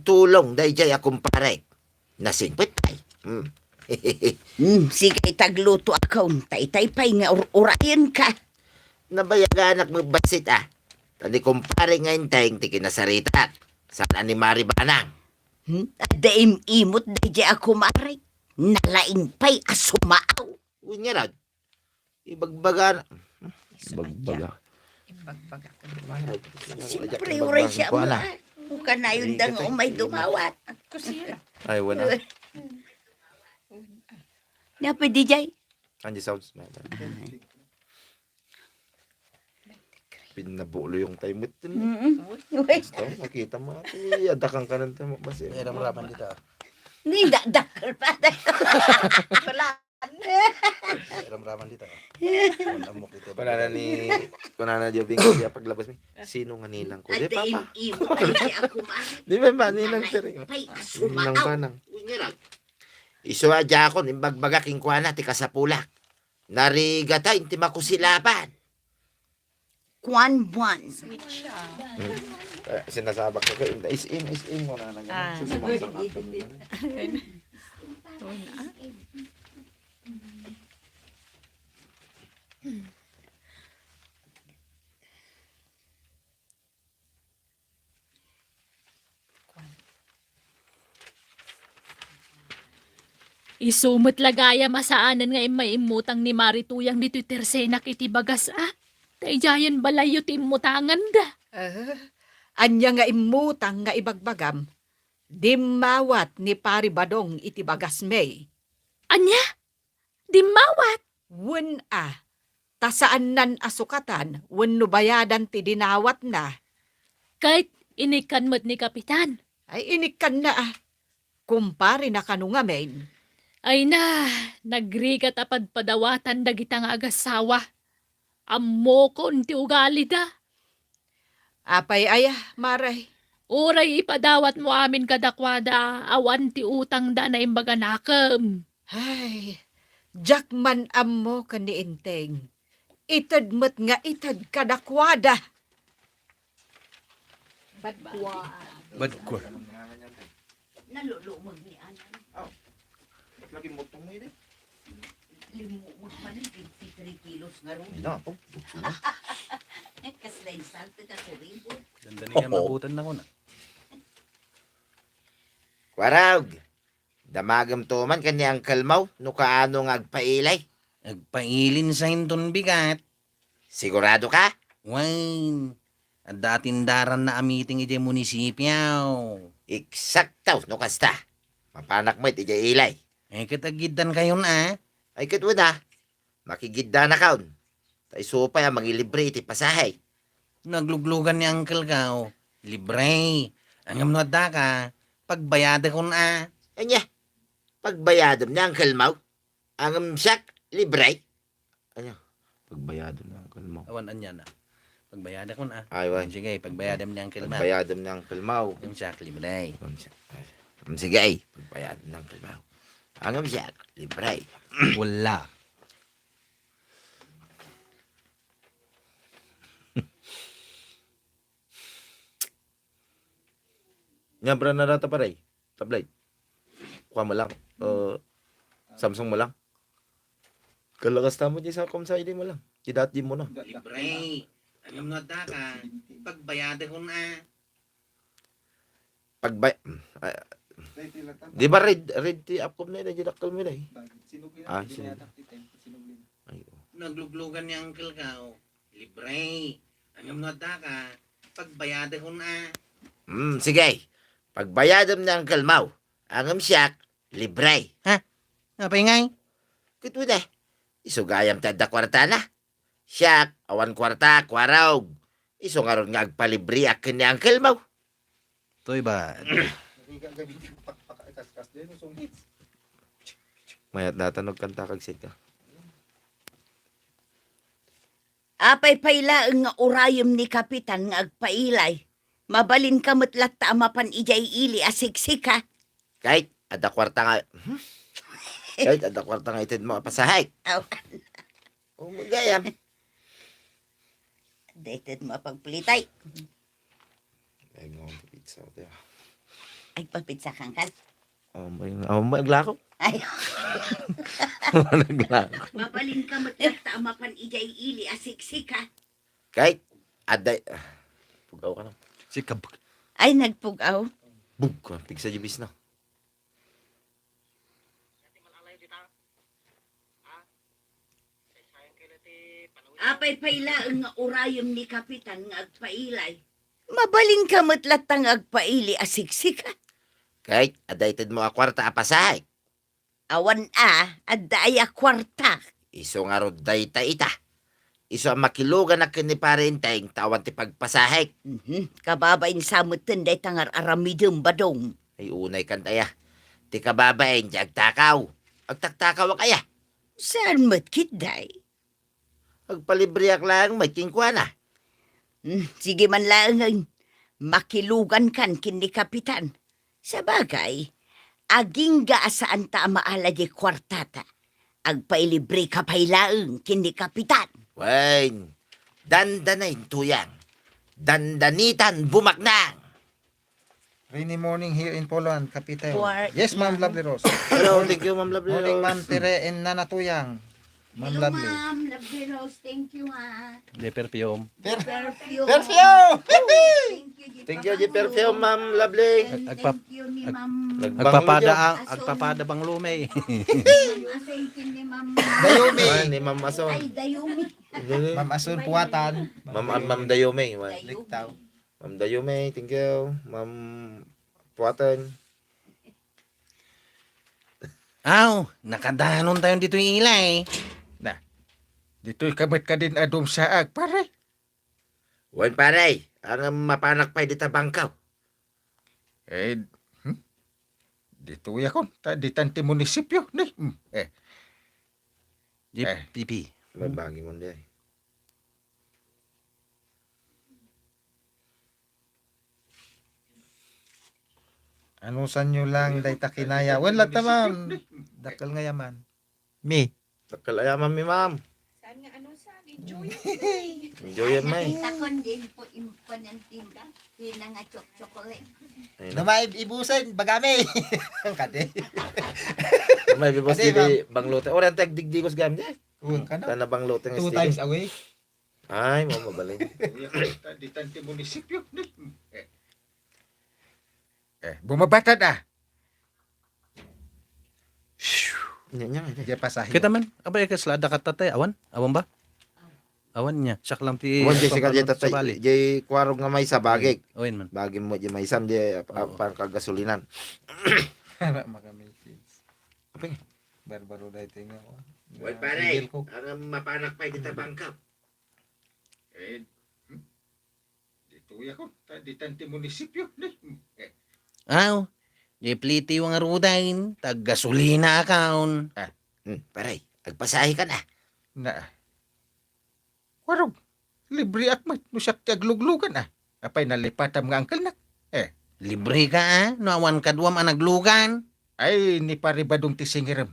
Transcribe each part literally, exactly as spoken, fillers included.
tulong daydiay a kumparek. Nasingpet pay. Hmm. Hmm, sige, tagluto akon. Taytay pay nga ur-urayenka. Nabayaganak met bassit, a. Ta ni kumpare nga Enteng ti kinasaritak. Saan a ni Mari Banang. Hmm? Adda im-imot daydiay a kumare. Nalaing pay a sumaaw. Wen ngarud, ibagbaga na. Ibagbaga. Ibagbaga. Siyempre, uray siya mo, ah. Ukanayon da nga umay dumawat. Ay, wala. Napay di jay? Andy sounds, may. Pinabulo yung time with din. Mm-mm. Uy. Gusto, makita mo. Ay, adakan ka ng time, basta. May ramraman dito, ah. Ni, da-, dakal pa, dakal. Wala. May ramraman dito, ah. Wala mo kita. Wala na ni, wala na, Jobing, kaya paglabas mi. Sino nga ninang ko? Di, Papa. Ate, im-, im-, ay, di ako ma- Di ba, ba, ninang, sir, eh? Pay, ninang, sumaaw. Panang. Uy, nga lang. Isu a diakon, imbagbaga kenkuana ti kasapulak. Narigata, inti makusilaban. Kuan buan. Switch siya. Hmm. Eh, sinasabak ko kayo, is-in, is-in mo na lang. Ah. Susumangsang ako. Tuna. Isu met la gayam a saanen nga immay immutang ni Mari Tuyang ditoy tersenak iti bagas, a. Ta idiayen balayyo ti immutanganda. Ah, ania nga immutang nga ibagbagam? Dimmawat ni Pari Badong iti bagasmi. Ania? Dimmawat? Wen a, ta saannan a sukatan wenno bayadan ti dinawatna. Ket inikkan met ni Kapitan. Ay, inikkanna a. Kumparena kano ngamin? Ay na, nagrigat a padpadawatan dagita nga agasawa. Ammokon ti ugalida. Apay aya, Mare? Uray ipadawatmo amin kadakuada, awan ti utangda a naimbaganakem. Ay, diak man ammo ken ni Enteng. Ited met nga ited kadakuada. Badkua. Badkua. Nalulumog ni Anan. Aw, ba't lagi mo itong ngayon eh? Limumog man, fifty-three kilos nga ron. Ay, na, apo, bukso na. Kasla yung salte ka, kuribot. Ganda ni kaya mabutan na ko na. Kwarag, damagem to man ken ni Uncle Mau, no kaano nga agpailay. Agpailin sa inton bigat. Sigurado ka? Wen, adda atindaranna a meeting idiay munisipio. Eksakto, no kasta. Mapanak met idiay ilay. Eh, ket aggiddan kayon a? Ay, ket wen a. Makigiddanakon. Ta isu pay a mangilibre iti pasahe. Nagluglugan ni Uncle Mau. Libre. Ngem no addaka, pagbayadakon a. Ania? Pagbayadem ni Uncle Mau? Ngem siak, libre? Ania? Pagbayadem ni Uncle Mau. Awan ania na. Pagbayadakon a. Ay, wen. Sige, pagbayadem ni Uncle Mau. Pagbayadem ni Uncle Mau. Ngem siak, libre. Ngem siak. Ay, ngem sige, ay. Pagbayadem ni Uncle Mau. Ngem siak, libre. Wala. Nia, bra, narata, pare. Tablay. Kua mo lang. Uh, Samsung mo lang. Kalakas tamo di sa kom sa idi mo lang. Di dati mo na. Libre. Ngem no addaka, pagbayadakon a. Pagbay-, ah, di ba red, red ti apkom na, di dakkel mo na eh. Ah, sino? Ay, oo. Nagluglugan ni Uncle Mau. Libre. Ngem no addaka, pagbayadakon a. Hmm, sige. Pagbayadem ni Uncle Mau. Ngem siak, libre. Ha? Apay ngay? Ket wen a. Isu gayam ti adda kuartana. Siak, awan kuarta, kuarog. Isu ngarud nga agpalibriak ken ni Uncle Mau. Toy ba? Mayat data nagkanta kag sika. Apay pay laeng nga urayem ni Kapitan nga agpailay? Mabalinka met latta a mapan idiay ili a siksika. Kay, adda kuarta nga, hmm? Kay, adda kuarta nga ited mo a pasahe. Aw. O, gayam. Adda ited mo a pagpilitay. Ay, nga, pizza, diba? Agpapizza kan, Kal? Awan ba yun? Awan ba, aglako? Ay. Awan, aglako. Mabalinka met latta a mapan idiay ili a siksika. Kay, adda, pug-aw ka na. Sikab. Ay, nagpug-aw. Bug ka, pigsa di bis na. Apay pay laeng nga urayem ni Kapitan nga agpailay? Mabalinka met latta nga agpaili a siksika. Kay, adda itedmo a kuarta a pasahe? Awan a, adda aya kuarta? Isu ngarud dayta ita. Isu a makiluganak ken ni Pare Enteng ta awan ti pagpasahek. Mhm. Kababain sa metten dayta nga ar-aramidem, Badong. Ay, unay kan aya. Ti kababain ti agtakaw. Agtaktakawak aya. Saan met ketdi? Agpalibreak laeng met kenkuana. Hmm, sige man laeng, makilugankan ken ni Kapitan. Sabagay, agingga a saanta a maala diay kuartata. Agpailibreka pay laeng ken ni Kapitan. Wen, dandanen, Tuyang. Dandanitan, bumaknang. Rainy morning here in Poland, capital. Yes, Ma'am Lovely Rose. Hello, thank you, Ma'am Lovely Rose. Morning, Ma'am Tere and Nana Tuyang. Ma'am Lovely. Hello, Ma'am Lovely Rose. Thank you, ha. Di perfume. Per- Perfume. Perfume! Thank you, G. Thank you, G. Perfume, Ma'am Lovely. And thank you ni Ma'am Agpapada ang, Ason. Agpapada bang lume. Ma'am Ason, ken ni Ma'am Dayumi. Ay, ni Ma'am Ason. Ay, Dayumi. Ma'am Ason, Puatan. Ma'am, Ma'am Dayumi. Dayumi. Liktaw. Ma'am Dayumi, thank you. Ma'am Puatan. Aw, nakadanon tayo ditoy ila eh. Na, ditoy ka met kadin a dumsaag, pare. Wen, pare, ang mapanak pay dita bangkaw. Eh, hmm? Ditoy ako, ta, ditan ti munisipyo, ni. Hmm, eh. Jeep, Eh. P P. Mabagi mo di ay. Anusanyo lang dayta kinaya. Wen, latta, ma'am. Dakkel nga yaman. Mi. Dakkel a yaman mi, ma'am. Saan nga anusan? Enjoy. Enjoy, may. Nakita ko, hindi po imponan tinda. Yun na nga chok-, chocolate. Ayun na. Duma, ib-, ibusen, bagami. Kadi. Duma, ibibus Kadi, di ma'am. Banglote. Ora, ang tagdigdigos gam di. Uy, kano? Kana banglote nga Two sticker. Times a week. Ay, mo mabalin. Uy, ako, ta-, ditan ti munisipyo. Eh. Eh, bumabatan, ah. Nya, nya, nya. Diya pasahe. Kita man, abay, kasla, dakat tatay, awan? Awan ba? Awan niya. Siya lang ti Wan, Jessica, pang-, diya tatay, sabali. Diya kuarog nga may sabagig. Oy, man. Bagim mo, diya may isam, diya, ah, Oo. Pangkagasolinan. Wala makamisis. Apa nga? Barbaro dahil tingnan ko. Wal, pare, Fidel ko. Ang mapanak pa, di ta bangkap. Eh, hmm? Ditoy ako, ta-, ditan ti munisipyo, ni. Eh. Aw, di plitiw nga rudain, taggasolina akaon. Ah, hmm, paray, agpasahe ka na. Na. Warog, libre ak met, no siak ti agluglugan, ah. Apay nalipatam nga angkelnak? Eh. Libre ka, ah, no awan kaduam a naglugan. Ay, ni Pare Badong ti singirem.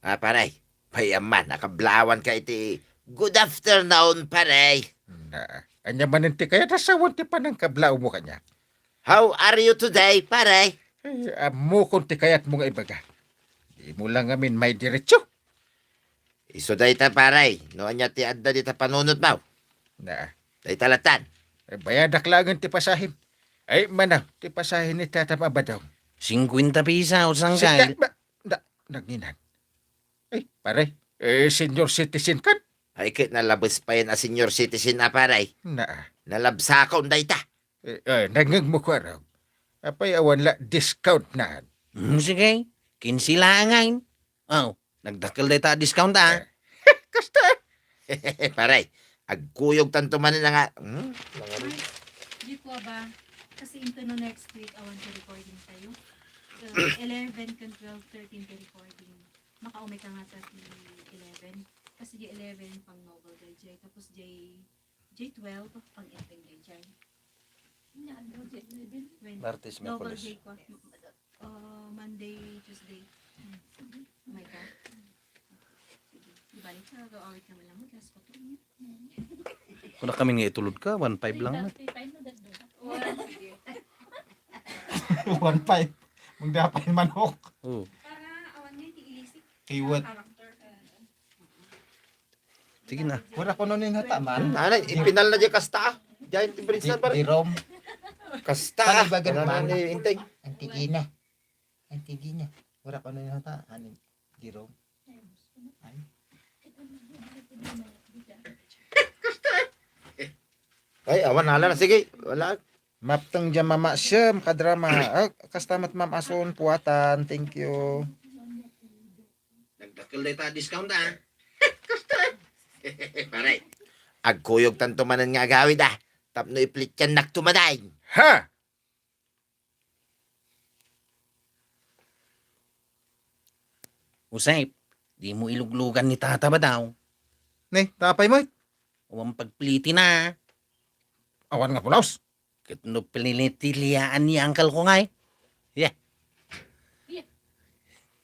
Ah, paray, payam man, nakablaawan ka iti good afternoon, paray. Na, anya manen ti kayat a sawen ti panangkablaaw mo kaniak? How are you today, paray? Eh, ammokon ti kayat mo nga ibaga. Di mo lang amin may diretso. Isu dayta, paray, no anya ti adda dita panunot mo. Na. Dayta latan. Eh, bayadak laengen ti pasahim. Ay, manaw, ti pasahe ni Tata Mabadong. Singkwenta pisa, o sangkay. Sika-, ba-, na, nanginan. Ay, pare, eh, senior citizen kan? Ay, ket nalabes pa yan a senior citizen a, pare. Na. Nalabsakon dayta. Eh, eh, nangngeg mo ko, Arog. Apay awan la discount na. Hmm, sige. Kinse la ngay. Oh, nagdakkel dayta a discount, ah. Eh. Kasta. Pare, agkuyog tanto manen nga, hmm? Di po ba? Kasi into no next week, awan ti recording tayo. So, eleven kan twelve, thirteen ti recording. Makaumay ka nga sa eleven. Kasi di eleven pang novel dayjay. Tapos di, di twelve pang ending dayjay. Nya, ano, di eleven? When? Martes, Double Miyerkules. Day ko. Uh, Monday, Tuesday. Oh my God. Di ba, ikaw, awit naman lang mo, class ko to, eh. Kuna kami nga itulod ka, one five lang na. One five. Hindi pa yung manok. Oh. Kiwat. Sige na. Wala ko nun yung hata, man. Hmm, ano, ipinal na di kasta. Diyan, ti Prince Di, Albert. Di Rom. Kasta. Talibagan Wala man. na ni Inteng. Antigina. Antigina. Wala ko nun yung hata. Ano, di Rom. Ay. Ay, awan, wala na. Sige, wala. Mapteng dia mama siyem, kadrama. Ah, kasta met ma'am ason, puatan. Thank you. Nagdakkel dayta discount, ah. Pare. Agkuyog tanto manen nga agawid, ah. Tapno iplityan nak tumaday. Ha? Usep, di mo iluglugan ni tata ba daw? Ne, tapay mo? Awan pagpliti na. Awan nga pulos. Ket no pinilitiliaan ni uncle ko ngay. Yeah.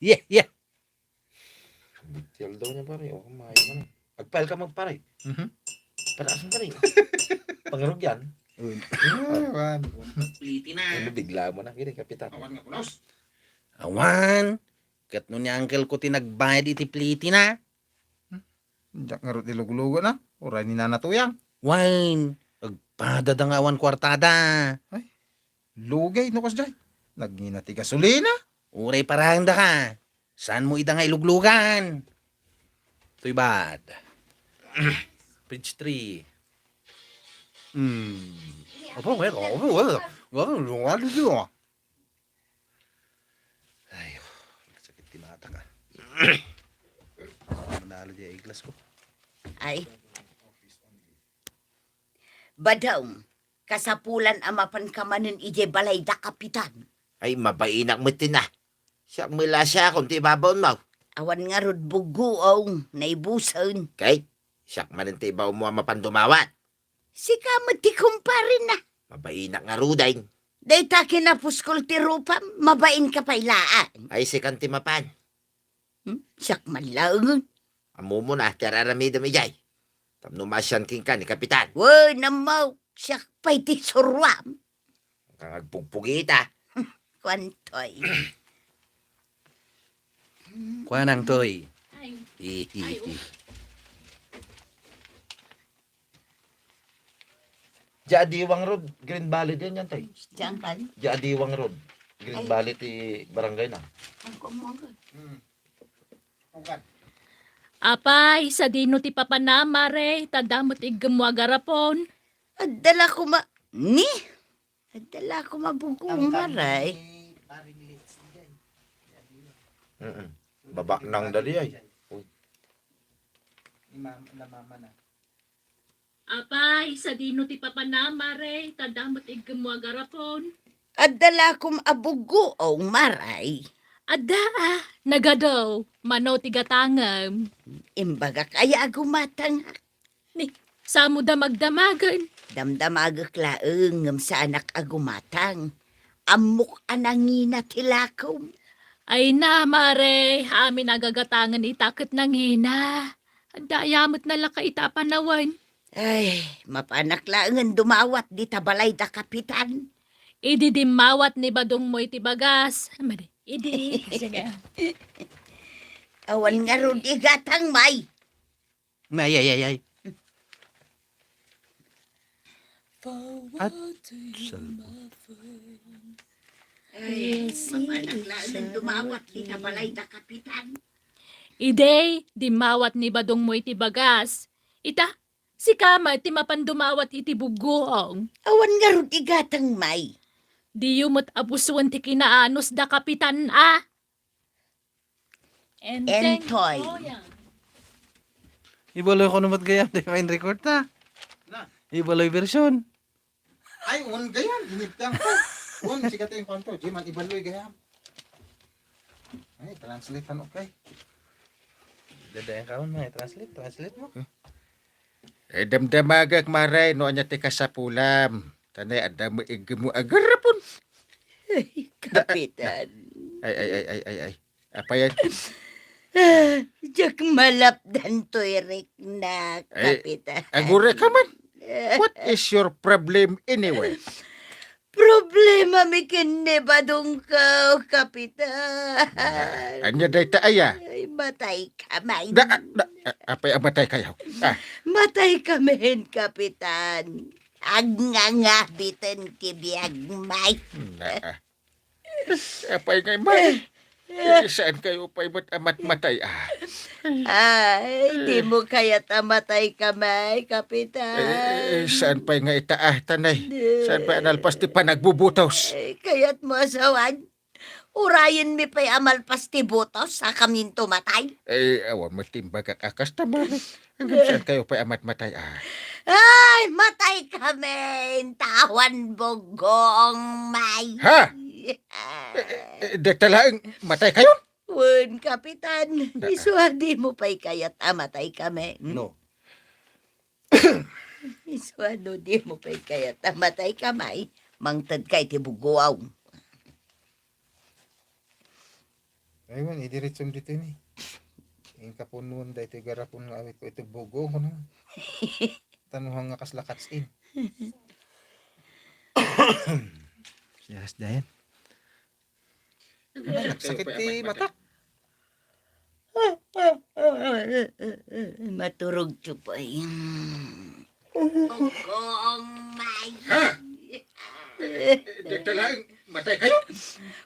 Yeah, yeah. Tialdaw niya, pare. O, maayo ka na. Agpile ka, magpare. Mhm. Para asan, pare? Pangarog yan. Uy. Ah, wan. Pliti na. Ano, bigla mo na. Gini, kapitan. Awan nga pulos. Awan. Ket no ni uncle ko ti nagbayad iti pliti na. Hmm? Diak ngarud iluglugan na. Uray ni Nana Tuyang. Wen, agpada da nga awan kuartada. Ay. Lugay no kasdiay. Nagngina ti gasolina. Uray paraenda ka. Saan mo ida nga iluglugan? Toy bad. Page three. Hmm. Opo, ngayon, opo, opo. Opo, opo, opo. Ay, sakit ti mata ka. Manalo di eyeglass ko. Ay. Badong, kasapulan a mapanka manen idiay balay da Kapitan. Ay, mabainak met ti na. Siak met la siakon ti ibabaonmo. Awan ngarud bugguong, naibusen. Kay, siak manen ti ibaonmo a mapan dumawat. Sika met ti kumpare na. Mabainak ngaruden. Dayta kinapuskol ti rupam, mabain ka pay laeng. Ay, sikan ti mapan. Hmm? Siak man laengen. Ammom na ti ar-aramidem idiay. Tapno maasian kenka ni Kapitan. Wen, ammo, siak pay ti suruam. Kang agpugpugita. Kuantoy. Kuanang toy. Ay. Ay, oh. Diay Adiwang Road, Green Valley din yan, tay. Diyan ka? Diay Adiwang Road, Green Ay. Valley ti barangay na. Ang kumuha ka. Hmm. Ugan. Apay, sadino ti papanam, Mare? Ta adda met iggemmo a garapon. Adda la koma, ni? Adda la koma bugguong, Maray. Mm-mm. Babaknang dali ay. Uy. Ni mama, na mama na. Apay, sadino ti papanam, Mare? Ta adda met iggemmo a garapon. Adda la koma bugguong, Maray. Adda, ah, nagadu, mano ti gatangem? Imbagak aya a gumatang. Ni, samo damagdamagen. Damdamagek laeng ngem saanak a gumatang. Ammok a nangina ti lakom. Ay na, Mare, amin a gagatangen ita ket nangina. Adda aya met nalaka ita a panawen. Ay, mapanak laengen dumawat dita balay da Kapitan. Idi dimmawat ni Badongmo iti bagas. Madi, idi. Sige. Awan ngarud igatang, May. Ay, ay, ay, ay. At, salbo. Ay, mapanak laengen dumawat ita balay da Kapitan. Idi, dimmawat ni Badongmo iti bagas. Ita, sika met ti mapan dumawat iti bugguong. Awan ngarud igatang, May. Diyo met a pusuen ti kinaanus da Kapitan, a? Enteng. Entoy. Oh, yeah. Ibaloy ko naman gayam, di main record na. Na. Ibaloy version. Ay, un gayam, inibdang ko. Un, sigat yung kwanto, di man ibaloy gayam. Ay, translate ano, okay? Dadayan ka man, may translate, translate mo. Eh, damdamagak, Maray, no anya ti kasapulam. Tanay, adda mo igmo agarapon. Ay, Kapitan. Ay, ay, ay, ay, ay, ay. Apa yan? Ah, diak malapdan toy rikna, Ay, Kapitan. Agure ka man. What is your problem anyway? Problemami ken ni Badongko, Kapitan. Ah, ania dayta aya? Ay, matay kami. Da, da, a-, apay a matay kayo? Ah. Matay kami, Kapitan. Agnangabiten ti biagmi. Na, apay ngay, May? Eh, saan kayo pay met a matmatay, ah? Ay, di mo kayat a matay kami, Kapitan. Eh, eh, saan pay nga ita, ah, tanay? Saan pay a nalpas ti panagbubutos? Eh, kayat mo asawan? Urayenmi pay a malpas ti butos, sakamin tumatay? Eh, awan met ti imbagak a kasta, Mami. Ngem saan kayo pay a matmatay, ah? Ay, matay kami, intawan buggoong, May. Ha? Eh, eh, deta laeng matay kayo? Wen, Kapitan, isu a di mo pay kayat a matay kami. Hmm? No. Isu a no di mo pay kayat a matay kami, mangted kay ti buggoong. Aywan, idiretsom ditoy ni. Inka punuan daytoy garapon nga awit ko iti bugo, kuno. Tanuhang nga kasla cuts in. Yes, Dayan. Nagsakit ti matak. Maturog ti pay. Buggoong, May. Ha? Eh, eh, dagta laeng, matay kayo?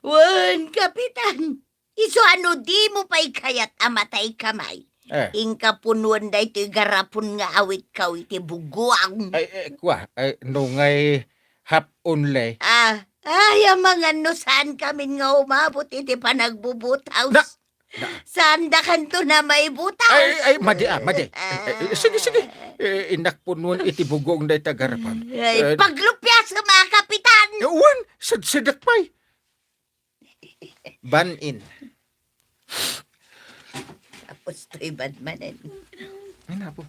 Wen, Kapitan. Isu a no di mo pay kayat a matay kami. Eh. Inka punuan daytoy garapon nga awit kaw iti buggoang. Ay, eh, kwa, ay, no ngay half only. Ah, ay, amangan no saan kamin nga umabot iti panagbubutos. Na, na. Saan da kanto na maibutas? Ay, ay, madi, ah, madi. Ah. Eh, eh, sige, sige. Eh, innak punuan iti buggoang dayta garapon. Ay, eh, paglupiasem a, Kapitan. Eh, wen, sadsadak pay. Ban-in. Tapos to'y bad manen. Ay, napo.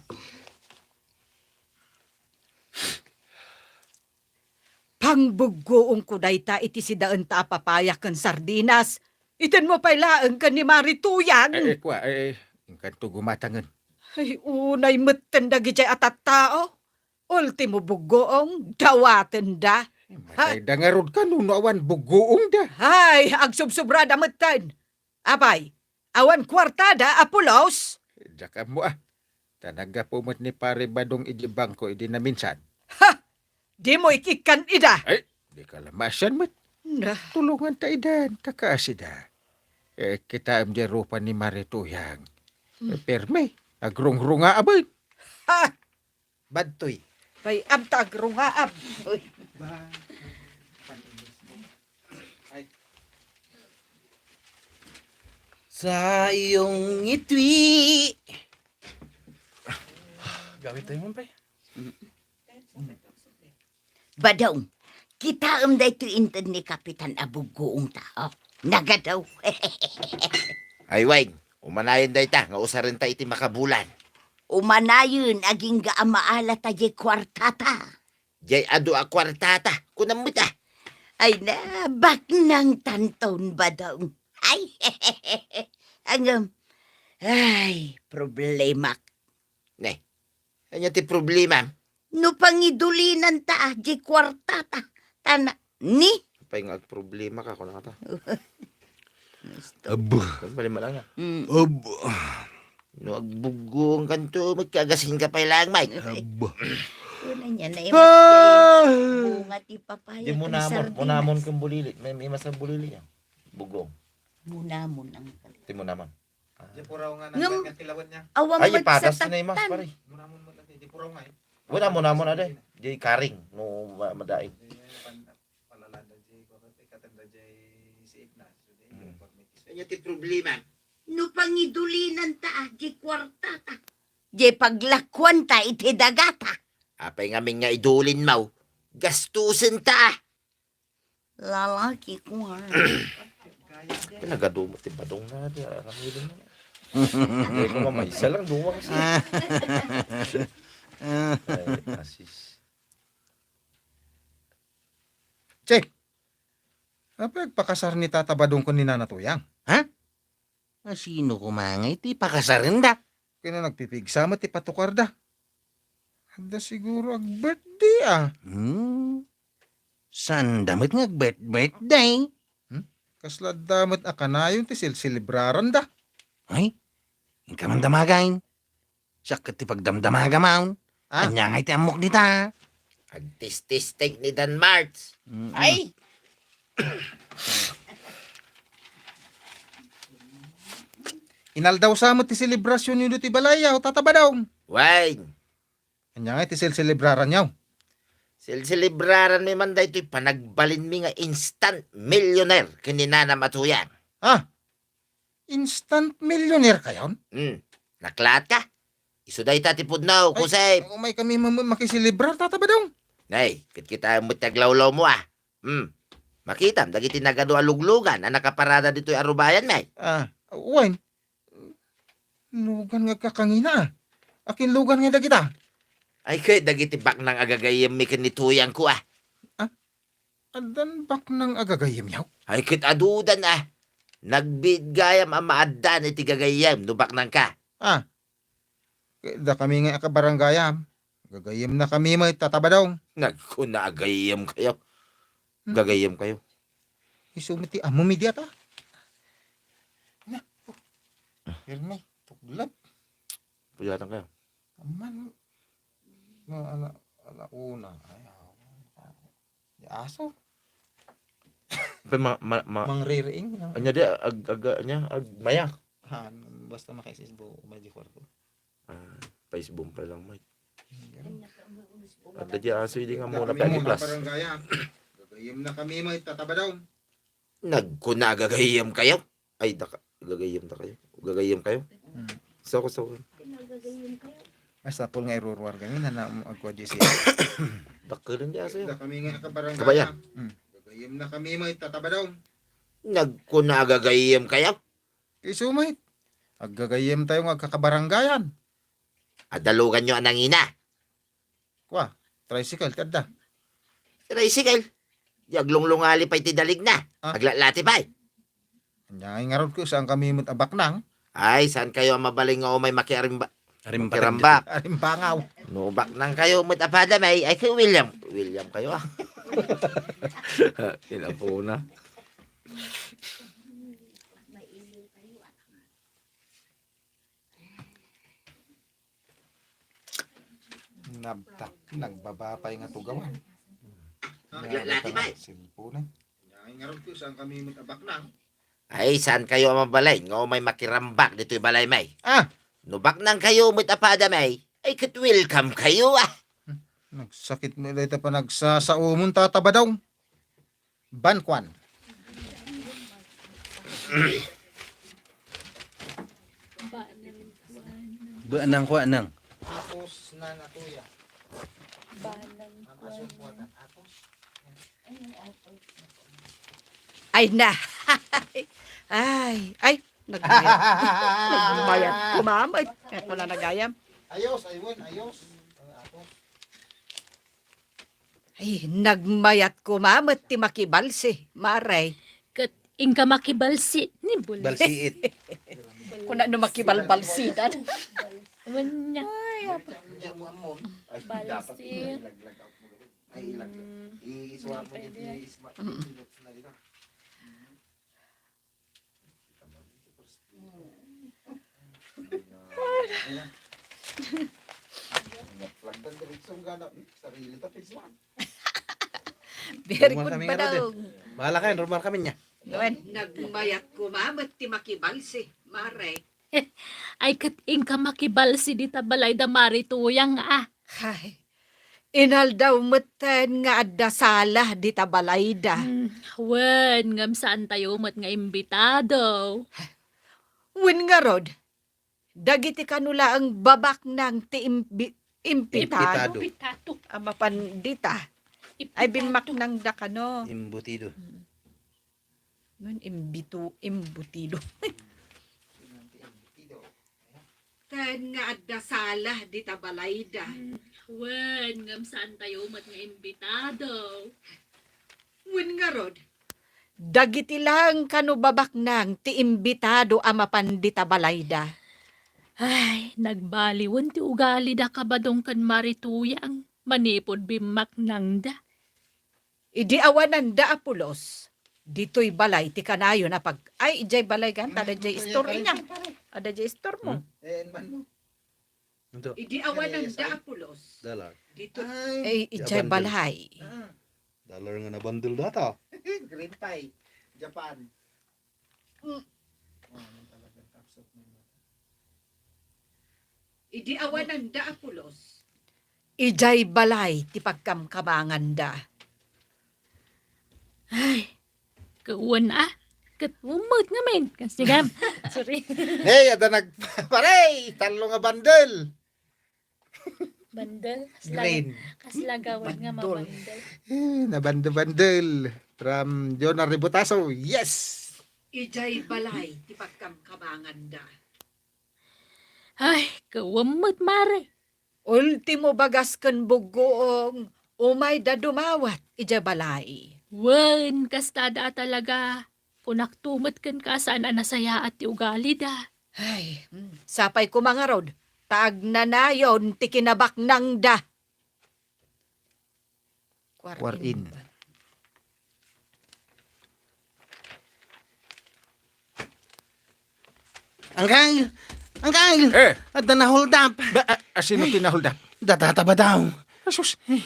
Pangbuggoongko dayta iti sidaenta a papaya ken sardinas. Iten mo pay laeng ken ni Mari Tuyang. Eh, eh, kwa, eh, inkanto gumatangen. Ay, unay metten dagidiay a tattao. Ultimo buggoong, dawatenda. Matayda ngarud kano no awan buggoongda. Ay, agsubsobrada metten. Apay, awan kuartada a pulos? Diak ammo, ah. Ta naggapu met ni Pare Badong iti bangko idi naminsan. Ha! Dimo ikikkan ida? Ay, dika la maasian met. Na. Tulonganta idan, ta kaasida. Eh, kitaem di rupa ni Mari Tuyang. Hmm. Eh, permi, agrungrungaab. Ha! Badtoy. Bay-am ta agrungaab. Uy. Ba-, ay. Sa iyong ngitwi. Gawin tayo, Ma'am Pay. Badong, kitaem daytoy inted ni Kapitan a buggoong ta, oh. Nagadaw. Ay, Weng, umanayen dayta, nga usarenta iti makabulan. Umanayen, agingga a maala ta diay kuartata. Diay adu a kuartata, kunam met, ah. Ay na, baknang tanton, Badong. Ay, angem. Ay, problemak. Ne, ania ti problemam? No pangidulinanta, ah, diay kuartata. Tana, ni? Apay nga agproblemaka, kunam ta. Gusto. Abo. Bali man lang, ah. Mm. Abo. No agbuggoongkanto, magkagasinka pay laeng, Mike. Abo. Una niya, naimas Ah! Bunga ti papaya, Di munamon, sardinas. Munamon ken bulili. May, may mas bulili niya. Buggoong. Munamon ang Di munamon. Ah. Di puraw nga Ngem, nagkilawan niya. Awan Ay, met ipatas sa na yung mas, taktan. Pare. Munamon mo lagi, di puraw nga eh. Wala, munamon na de. Di karing, no, ma-, madain. Di, pan-, palalanda di, ikatanda di si Ignacio, di, Mm. Kanya ti problema. No pangidulinanta, ah, di kuartata. Di paglakuanta iti dagata. Apay ngamin nga idulin mo, gastusen ta, ah. Lalaki ko, ah. Nagadumo ti badong na, di, ah, ramilin na. Hindi ko mamaysa lang, duwa kasi. Ay, asis. Che, apay agpakasar ni Tata Badong ken ni Nana Tuyang? Ha? A, sino koma nga iti pakasarenda? Ken nagpipigsa met ti patukarda. Adda siguro ag-birthday, ah. Hmm. Saanda met nga agbet-birthday. Hmm? Kasla adda met a kanayon ti silselebraranda. Ay, inka man damagayen. Siak ket ti pagdamdamagam. Ah. Ania ngay ti ammok dita? Agtististek ni Dan Marts. Mm-mm. Ay! Inaldaw sa met ti selebrasionyo ditoy balay, aw, Tata Badong. Wen. Ania ngay ti selselebraranyo? Selselebraranmi man daytoy panagbalinmi nga instant millionaire ken ni Nanam a Tuyang. Ah, instant millionaire kayon? Hmm. Naklaatka? Isu dayta ti pudno, ay, kusem. Umaykami ma-, ma-, makiselebrar, Tata Badong. Nay, ket kita met ti aglawlawmo, ah. Hmm. Makitam dagiti nagadu a luglugan a nakaparada ditoy arubayanmi. Ah, wen. Lugan nga agkakangina, ah. Akin lugan nga dagita? Ay, ket dagiti baknang a gagayyemmi ken ni Tuyangko, ah. Ah? Addan baknang a gagayyemyo? Ay, ket adudan, ah. Nagbiit gayam a maaddan iti gagayyem no baknangka. Ah. Ket dakami nga akabaranggayam, gagayyemnakami met, Tata Badong. Nagkuna a gayyemkayo. Hmm. Gagayyemkayo. Isu met ti ammomi diay, ah. Na. Pirmi, tuglap. Puyatan kayo. Aman. Nga ala, ala una. Ay, aw. Di aso. Pe, ma-, ma-, ma-, mangririing, no? Anya di, ag-, aga-, anya, agmaya. Ha, basta makaisis bo, may di kwarto. Ah, paisbong pa lang, Mike. Hmm, ganun. At di aso, hindi nga muna. Kami pwede muna plus. Barangay, ah. Gagayyemnakami met, Tata Badong. Nagkuna a gagayyemkayo? Ay, daka-, gagayyemdakayo. Gagayyemkayo? Hmm. Sa ko, sa ko. Ay, sapul nga iruruar kami, na, na, agkuha di siya. Dakkelon di aso yun. Dakami nga akabarangay. Kabayan. Hmm. Gagayyemnakami met, Tata Badong. Nagkuna a gagayyemkayo? Isu met. Aggagayyemtayo nga agkakabarangayan. Adaluganyo a nangina. Kua, tricycle, ti adda. Tricycle? Di aglunglungali pay ti daligna. Ah. Aglatlati pay. Anya, ngarud ko, saan kami met a baknang? Ay, saan kayo a mabalin nga umay makiarimba-, Arimbatag makirambak? Arimbangaw. No, baknang kayo met a pada, may, ay, kay William. William kayo, ah. Inapo na. Nabtak, nagbaba pay nga tugawan. Ah, lalaki pay. Cellphone. Ay, ngarud ko, saan kami met a baknang? Ay, saan kayo a mabalin nga umay makirambak ditoy balay, may? Ah! No baknang kayo met a pada, may, ay, ket welcome kayo, ah. Nagsakit met dayta panagsasaomon, Tata Badong. Bankuan. Banang kuanang. Apos na natuya. Banang kuan. Ay na. Ay, ay. Nagmayat. Nagmayat. Kumamay. Ako na nagayam. Ayos, aywan, ayos. Ang apos. Ay, nagmayat koma met ti makibalsi, Mare. Ket inka makibalsi ni Bul-, Balsiit. Kuna no makibalbalsidan. Wen niya. Ay, apa. Balsi. Ay, ilag-, mm, isuwa mo pwede yan. Isma-, mm. Very good, Badong. Bahala kayo, normal kami niya. Gawin. Nagmayat koma met ti makibalsi, Mare. Ay, ket inka makibalsi dita balay da Mari Tuyang, ah. Ay, inaldaw metten nga adda sala dita balayda. Hmm, wen, ngem saantayo met nga imbitado. Wen ngarud, dagiti kano laeng babaknang ti imbi-, impitado. Impitado. A mapan dita. Ay, impitado. Bimmaknangda kano. Imbutido. Hmm. Ngem imbitu-, imbutido. Ken nga adda sala dita balayda. Wen, ngem saantayo met nga imbitado. Wen ngarud, dagiti laeng kano babaknang ti imbitado a mapan dita balayda. Ay, nagbaliwen ti ugalida, Kabadong ken Mari Tuyang, manipud bimmaknangda. Idi awananda a pulos, ditoy balay ti kanayon a pag-, ay, idiay balay ganta, adda diay istor inya. Adda diay istor mo. Hmm? Eh, man mo. Idi awananda a pulos. Dollar. Ditoy. Ay, idiay balay. Ah. Dollar nga nabundle data. Green pie. Japan. Mm. Oh, ano talaga, kapsat mo. Idi awananda a pulos. Idiay balay ti pagkamkamanganda. Ay, kawan a. Ket ummet ngamin. Kasigam. Sorry. Hey, adda nag-, pare, tallo nga bundle. Bundle? Green. Kasla gawad nga mabundle. Eh, nabundle-bundle. From Jonah Ributaso. Yes! Idiay balay ti pagkamkamanganda. Ay, kawan met, mare. Ultimo bagas ken buggoong, umayda dumawat idiay balay. Wen, kasta da talaga. Kunakto met kenka, saan a nasayaat ti ugalida. Ay, hmm, sapay koma ngarud, ta agnanayon ti kinabaknangda. Kuarin. Angkang! Angkang! Eh. Adda na-hold up. Ba, a, asino ti na-hold up? Data ta Badong. Asus. Eh,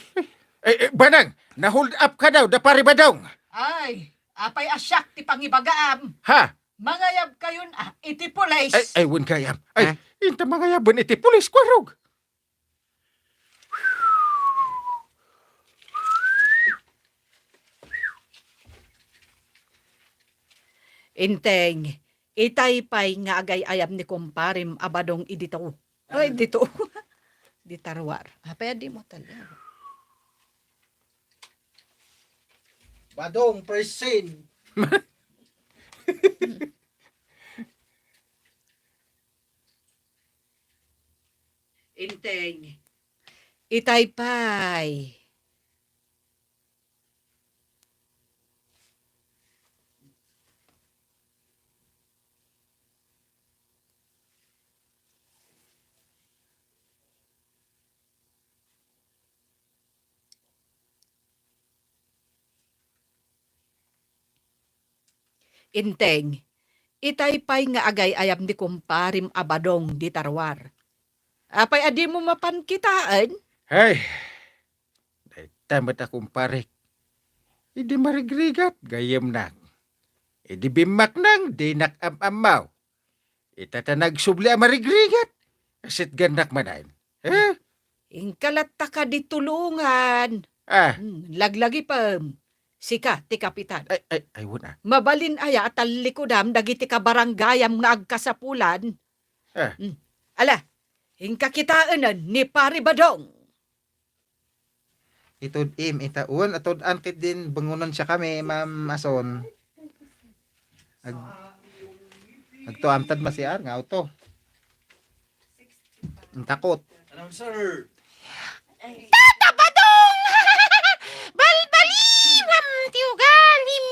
eh, Banang, na-hold up ka daw, da Pari Badong. Ay, apay a siak ti pangibagaam. Ha? Mangayabkayon a iti pulis. Ay, ay, wen gayam. Ay, ha? Inta mangayaben iti pulis, kuarog. Inteng, itay pay nga agay-ayam ni kumparem a Badong idi to. Ay, dito. Di Tarwar. Apay a dimo tallo? Badong, first scene. Inteng. Itay pay. Inteng, itay pay nga agay-ayam ni kumparem a Badong di Tarwar. Apay a dimo mapan kitaen? Ay, dayta met a kumparek. Idi marigrigat, gayyemnak. Idi bimmaknang, dinak am-ammaw. Ita ta nagsubli a marigrigat. Asitgannak manen. Eh? Inka latta kadi tulongan. Ah. Hmm, laglagipem. Sika ti kapitan. Ay, ay, ay, wen a. Mabalin aya a tallikudam dagiti kabarangayam nga agkasapulan? Ah. Hmm. Ala, inka kitaenen ni Pari Badong. Itud-im ita. Wen, atud-an ket din bengunan siya kami, Ma'am Ason. Ag-, agtuamtad masiar nga auto. Ang takot. Announcer. Tata Badong! Balbaliwam ti ugalim.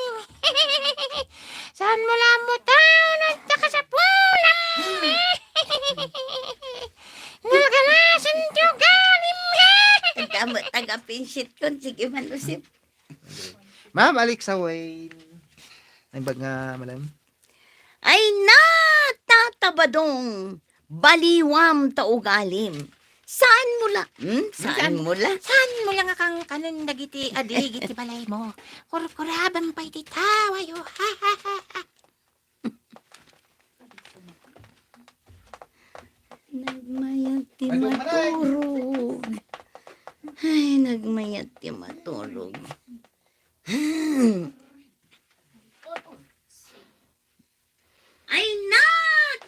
Saan mo lang mo taon at saka sa pulang? Nagalasan ti ugalim. Ang damo taga-pinsit ko. Sige, Manusip. Ma'am Alexa Wayne. Ay, bag nga, madam. Ay na, Tata Badong, baliwam ta ugalim. Saan mo la-, hmm? Saan mo la-, saan mo la nga kang-, kanen dagiti adig iti balay mo? Kurkurabam pay ti tawayo. Ha, ha, ha, ha. Nagmayat ti maturog. Ay, nagmayat ti maturog. Ay na,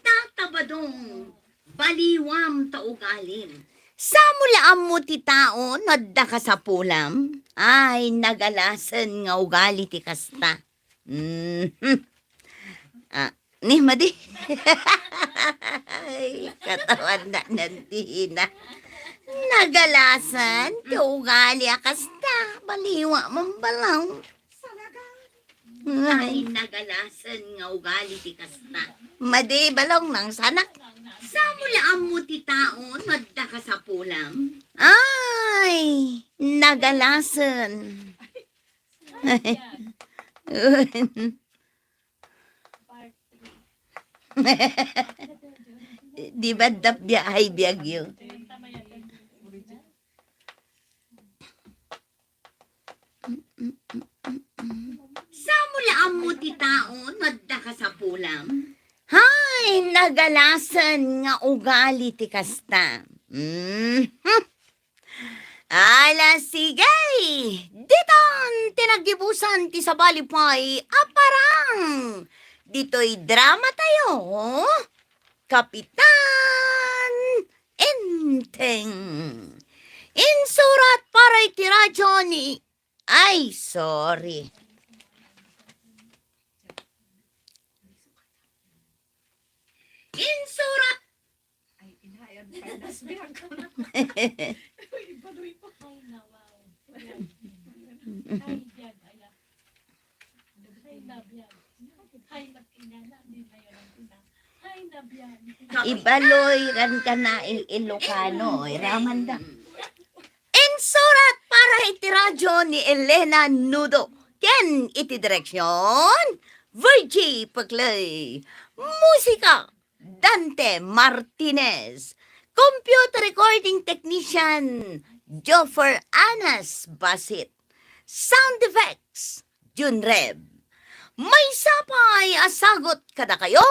Tata Badong, baliwam ta ugalim. Saan mo la ammo ti tao no adda kasapulam? Ay, nagalasen nga ugali ti kasta. Mhm. Ah, ni madi. Ay, katawan na nandina. Nagalasen ti ugali a kasta. Baliwa man balaw. Ay, nagalasen nga ugali ti kasta. Madi, balong nang sanak. Saan mo la ammo ti tao no adda kasapulam? Ay, nagalasen. Di ba dapdi ay biagyo? Sa mula ammo ti tao, no adda kasapulam? Hay, nagalasen nga ugali ti kasta. Mhm. Ala, sige! Ditan ti naggibusan ti sabali pay a parang. Ditoy drama tayo, Kapitan Enteng. Insurat para iti radyo ni, ay, sorry. Insurat Ay, inayad pa, nasbihan ko na. Uy, ibaduy pa. Ay, nawaw. Ay, biag, ala. Ay, nabiag. Ay, nagkinana, di na yun ang ina. Ay, nabiag. Ibaloy, kan ka na il-, Ilocano, eh, raman da. Insurat para iti radyo ni Elena Nudo. Ken iti direksyon, Virgie Paclay. Musika, Dante Martinez. Computer recording technician, Joffer Anas Basit. Sound effects, Jun Reb. Maysa pay a sagut kadakayo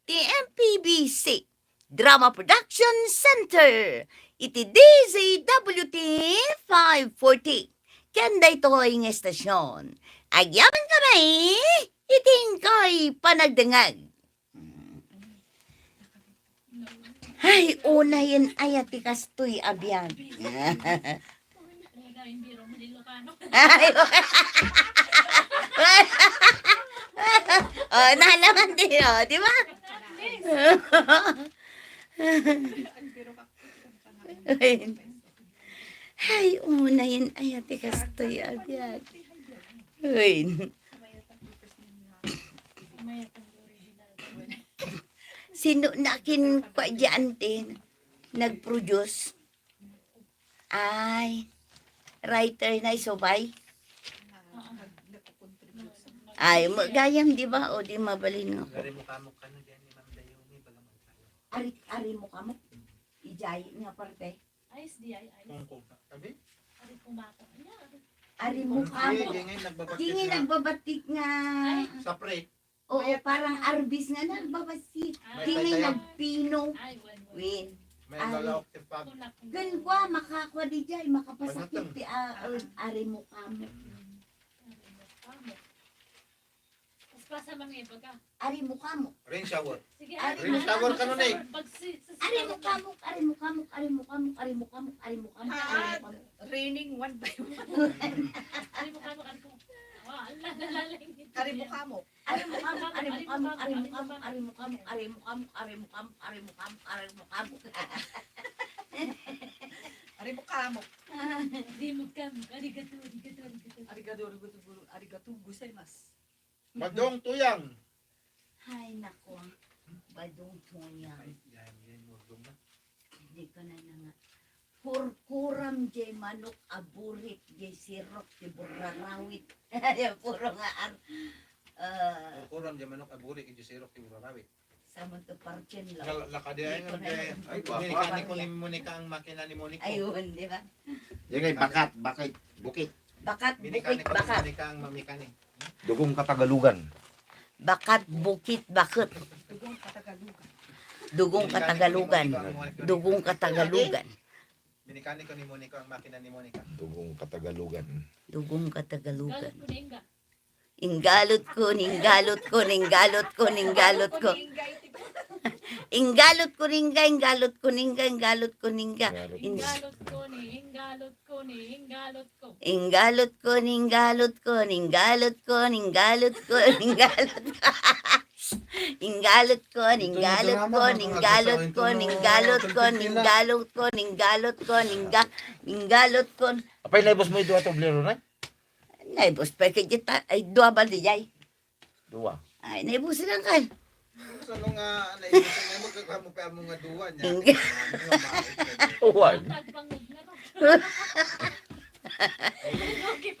ti M P B C Drama Production Center iti D Z W T five forty. Ken daytoy nga estasyon, agyaman kami iti inkay panagdengngeg. Ay, unayen aya ti kastoy a biag. Ay, oh, nalaman din, oh, di ba? Ay, unayen aya ti kastoy a biag. Uy. Sino nakin kwa diyan ti nag-produce? Ay, writer na isubay. Ay, mo-, gayam, di ba? O, di mabalin nga ako. Ari mo kamok ka na diyan ni Ma'am Dayumi, baga magtayo. Ari, ari mo kamok? Ijay nga parte. Ay, S D I, ay. Kung kung, tabi? Ari pumakok niya. Ari mo kamok. Di ngay nagbabatik nga. Sa pre. Oo, parang arbis nga nagbabasi. Di ngay nagpino. Ay, wen, wen. Win. May lalaok ti pag- Ken kwa, makakwa di jay, makapasakit ti, ah, ah, ari mo kamok. Ari mo kamok. Ari mo kamok. Rain shower. Sige, ari mo kamok. Rain shower ka nun, eh. Ari mo kamok, ari mo kamok, ari mo kamok, ari mo kamok, ari mo kamok, ari mo kamok. Raining one by one. Ari mo kamok, ari mo kamok. Ari mo kamok. Ari mo kamok, ari mo kamok, ari mo kamok, ari mo kamok, ari mo kamok, ari mo kamok, ari mo kamok. Ari mo kamok. Ari mo kamok, arigato, arigato, arigato. Arigato, arigato, arigato gozaimasu. Badong tuyang. Hay, nako. Badong tuyang. Ay, yan, yan, murdong na. Hindi ka na na nga. Hurkuram jay manok a burik jay sirok ti burarawit. Ay, puro nga ar-, ah. Hurkuram jay manok a burik jay sirok ti burarawit. Saman to parchen lang. Kal-, lakadi ay nga, ay, minikaniko ni Monica ang makina ni Monica. Ayun, di ba? Yan ay bakat, bakit, bukit. Bakat, bukit, bakat. Minikaniko ni Monica ang mamikani. Dugong Katagalugan. Bakat, bukit, bakit. Dugong Katagalugan. Dugong Katagalugan. Dugong Katagalugan. Minikaniko ni Monica ang makina ni Monica. Dugong Katagalugan. Dugong Katagalugan. Inggalot ko, ninggalot ko, ninggalot ko, ninggalot ko. Inggalot ko, ningga, inggalot ko, ningga, inggalot ko, ningga. Inggalot ko ni, inggalot ko ni, inggalot ko. Inggalot ko, ninggalot ko, ninggalot ko, ninggalot ko, ninggalot ko. Inggalot ko, ninggalot ko, ninggalot ko, ninggalot ko, ninggalot ko, ninggalot ko, ningga-, inggalot ko. Apay, naibos mo ito, Ato Blero, na? Naibos pa kay kita, ay, dua ba di jay? Dua. Ay, naibusan lang kay. Saan nga, naibusan nga, magkakamu pa mo nga dua niya. Hindi. Ano nga, bakit ka dua? One. Tagpangod na to.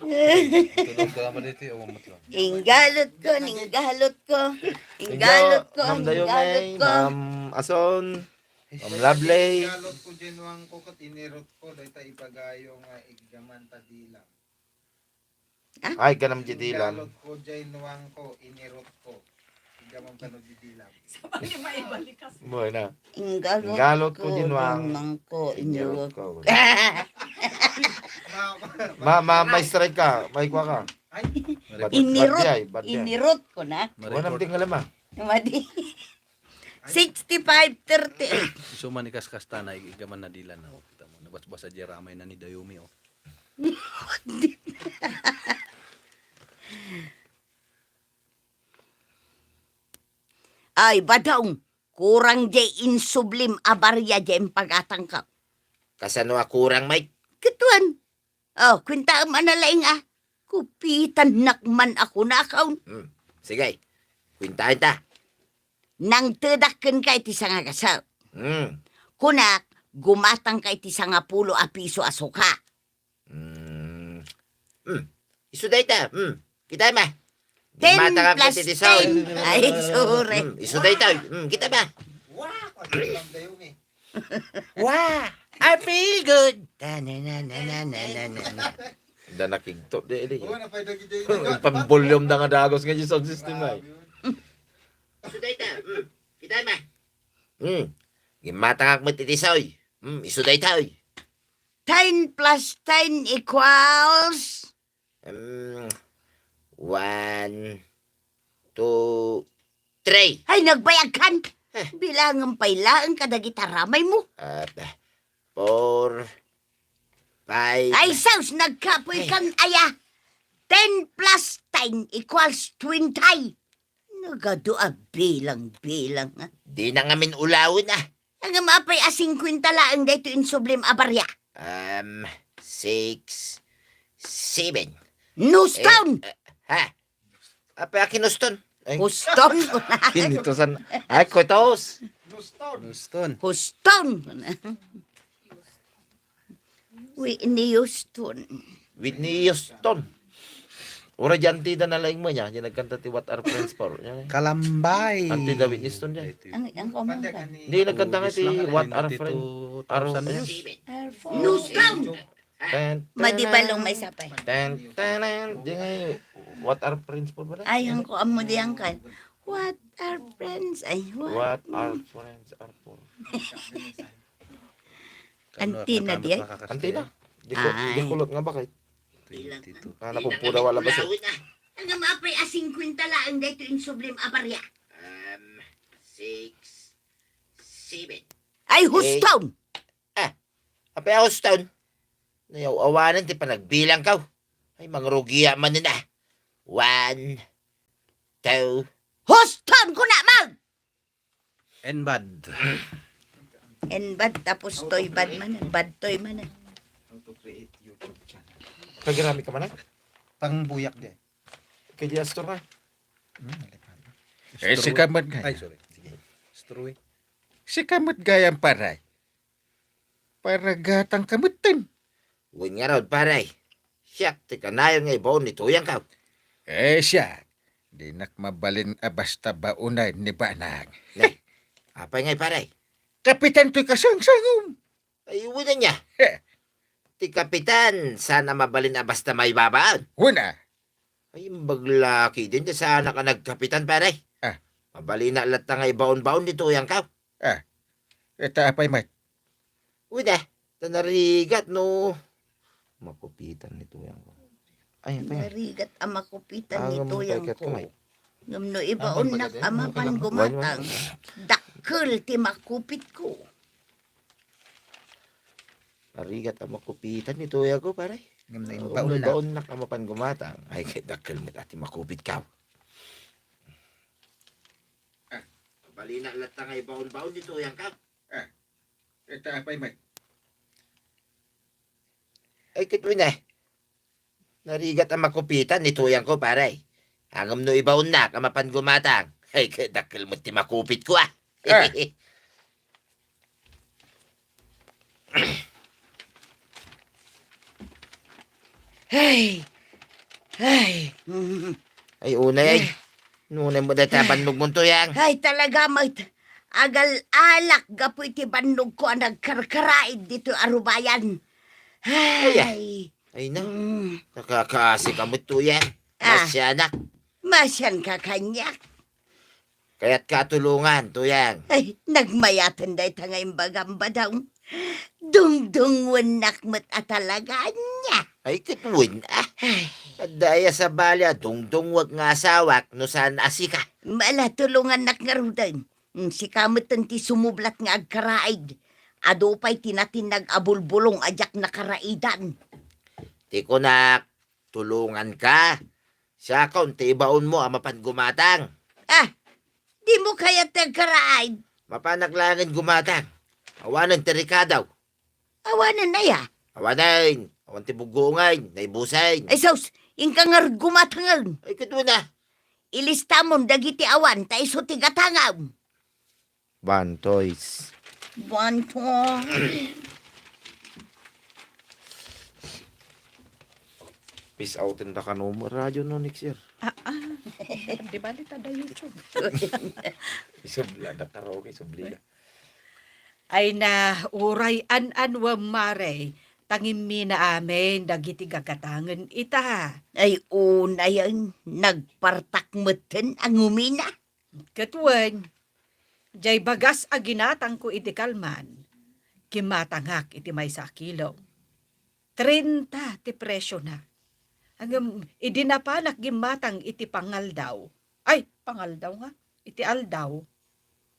Tulog ka naman dito, oh, matulog. Inggalot ko, inggalot ko. Inggalot ko, Ma'am Dayumay, inggalot ko. Ma'am Ason, Ma'am Lovely. Inggalot ko, ginwang ko, ket inirot ko, dayta ibagayo nga iggaman ta dilam. Ah? Ay, ganam di dilam. Inggalot ko, ginwang ko, inirot ko. Iggaman kano di dilam. Sabay maibalikas. Mo na. Inggalot Inggalot ko, ko, ginwang. Ginwang ko, inirot ko. Ma, ma, ma-strike ka, maikwa ka. Ay. Bad-, Inirot, bad-, ay, bad-, ay. Inirot ko na. Wala nang tingala, ma. Madi. Sixty-five thirty. Isu man ni kaskasta na, iggaman na dilam na, oh. Kita mo, nabasbasa di ramay na ni Dayumi, oh. Ay, Badong, kurang jay insublim a barya jay impagatangko. Kasano a kurang, Mike? Katuan. Oh, kuentaem a nalaing a. Kupitannak man a kunakon. Hmm. Sige. Kuentaen ta. Nangtedak kenka iti sangagasat. Hmm. Kunak, gumatangka iti sangapulo a piso a suka. Hmm. Hmm. Isu dayta. Hmm. Kita ma. Ten plus ten. Ay, sorry. Hmm. Isu dayta. Hmm. Kita ma. Wah! Wah! I feel good. Ta-na-na-na-na-na-na-na. Da nakigto, di, di. Oo, napay dagiti. Pang-volume da nga dagos nga di sound system ay. Isu dayta. Hmm. Kita ma. Hmm. Gimmatangak met iti soy. Hmm. Isu dayta, oy. Ten plus ten equals? Um, one, two, three. Ay, nagbayag kan. Eh. Bilangan pay laeng kadagita ramay mo. Ah, four, five. Ay, sus, nagkapoy Ay. Kang aya. Ten plus ten equals twenty. Nagadu a bilang-bilang, ah. Di na ngamin ulawen, ah. Ngem apay a singkwenta laeng daytoy insublim a barya? Um, six, seven. Nuston! Eh, eh, ha? Apay a kinuston? Ay. Huston. Kinitusan. Ay, kutos. Nuston. Nuston. Huston. Whitney Houston. Whitney Houston. Ura di antida na laing mo niya, di nagkanta ti What Are Friends For. Yan, eh. Kalambay. Antida Whitney Houston yan. Ang, ang common ka. Hindi, nagkanta nga ti What Are Friends. Are Friends. Are for Nuston! Ten, Madi ten, balong may sapay. Ten, ten, ten. Di nga, What Are Friends For ba na? Ay, ang kuan mo di ang kan. What are friends? Ay, what? What are friends are for? Antenna di ay? Antenna. Di ko, Ay. Di kulot nga ba kay? Twenty-two. Ah, napupura wala ba siya? Ang mapay a singkwenta laeng daytoy insublim a barya. Um, six, seven. Ay, Huston! Ah, apay a Huston? Nayaw-awanan ti panagbilang kaw. Ay, mangrugia man na. One, two. Huston ko na, mag! Enbad. Enbad, tapos toy bad man, bad toy man. How to create YouTube channel. Pagirami ka man, ah? Pangbuyak di. Kay di astor ka? Hmm, nalipad. Eh, Story. Sika met gayam. Ay, sorry. Sige. Story. Sika met gayam, pare. Paragatang ka metten. Wen ngarud, pare. Siak ti kanayon nga ibaon ni Tuyang kaw. Eh, siak. Dinak mabalin a basta baonan ni banag. Ne, apay ngay, pare? Kapitan toy kasangsangom. Ay, wen ania. He. Ti kapitan, saan a mabalin a basta maibabaon. Wen a. Ay, imbag laki din, ti saanak a nagkapitan, pare. Ah. Mabalina latta nga ibaon-baon ni Tuyang kaw. Ah. Ita apay met? Wen a, ta narigat no makupitan ni Tuyang ko. Ay, apay. Narigat a makupitan ni Tuyang ko. Ngem no ibaonnak a mapan gumatang, dakkel ti makupit ko. Narigat a makupitan ni Tuyang ko, pare. Ngem no ibaonnak a mapan gumatang, ay, kay dakkel met a ti makupit kaw. Ah, mabalina latta nga ibaon-baon ni Tuyang kaw. Ah, ita apay met? Ay, ket wen a. Narigat a makupitan ni Tuyang ko, pare. Ngem no ibaonnak a mapan gumatang, ay, kay dakkel met ti makupit ko, ah. Ah. Ay! Ay! Mm. Ay, unay, ay. Eh. Nunay mo dayta Eh. bannogmon, Tuyang. Ay, talaga, may t-, agal-alak gapu iti bannogko a nagkarkaraid ditoy arubayan. Ay, ah. Ay. Ay na. Mm. Nakakaasi ka met, Tuyang. Ah. Masianak. Masian ka kaniak. Kayatka a tulongan, Tuyang. Ay, nagmayaten dayta nga imbagam, Badong. Dungdungngoennak met a talaga ania. Ay, ket wen, ah. Ay. Adda aya sabali a dungdungngoek nga asawak no saan a sika. Ala, tulongannak ngaruden. Mm, sika metten ti sumublat nga agkaraid. Adu pay ti natinnag a bulbulong a diak nakaraidan. Ti kunak, tulonganka. Siakon ti ibaonmo a mapan gumatang. Ah, dimo kayat ti agkaraid? Mapanak laengen gumatang. Awanen ti rekadaw. Awanen aya? Awanen. Awan ti buggoengen, naibusen. Ay, sus, inka ngarud gumatangen. Ay, ket wen, ah. Ilistamon dagiti awan, ta isu ti gatangam. Bantoys. Bantoy. Peace out in the kano mo radyo no next year. Ah, ah. Di ba, dita da YouTube? Isubli da karaoke, isubli da. Ay na, uray an-anwem, Mare, ta ngimmina amin dagiti gagatangen ita. Ay, unayen, nagpartak metten a ngumina. Ket wen, jay bagas a ginatangko iti kalman, kimmatangak iti maysa a kilo. Treinta ti presiona. Ngem idi napanak gimmatang iti pangaldaw, ay, pangaldaw nga, iti aldaw,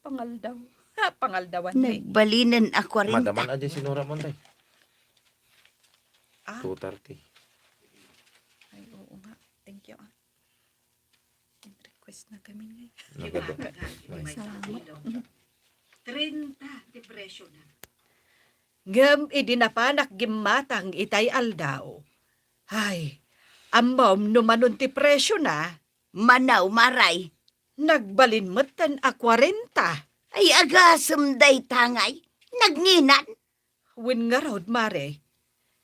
pangaldaw. Ha, pangaldawan ni. Nagbalinen a kwarenta. Madaman a di sinura mo, tay. Ah. Two thirty. Ay, oo nga. Thank you, ah. Request na kami, eh. Nagado. Salamat. Treinta ti presiona. Ngem idi napanak gimmatang itay aldaw, ay, ammom no manon ti presiona? Manaw, Maray. Nagbalin metten a kwarenta. Ay, agasem dayta ngay. Nagnginan. Wen ngarud, Mare,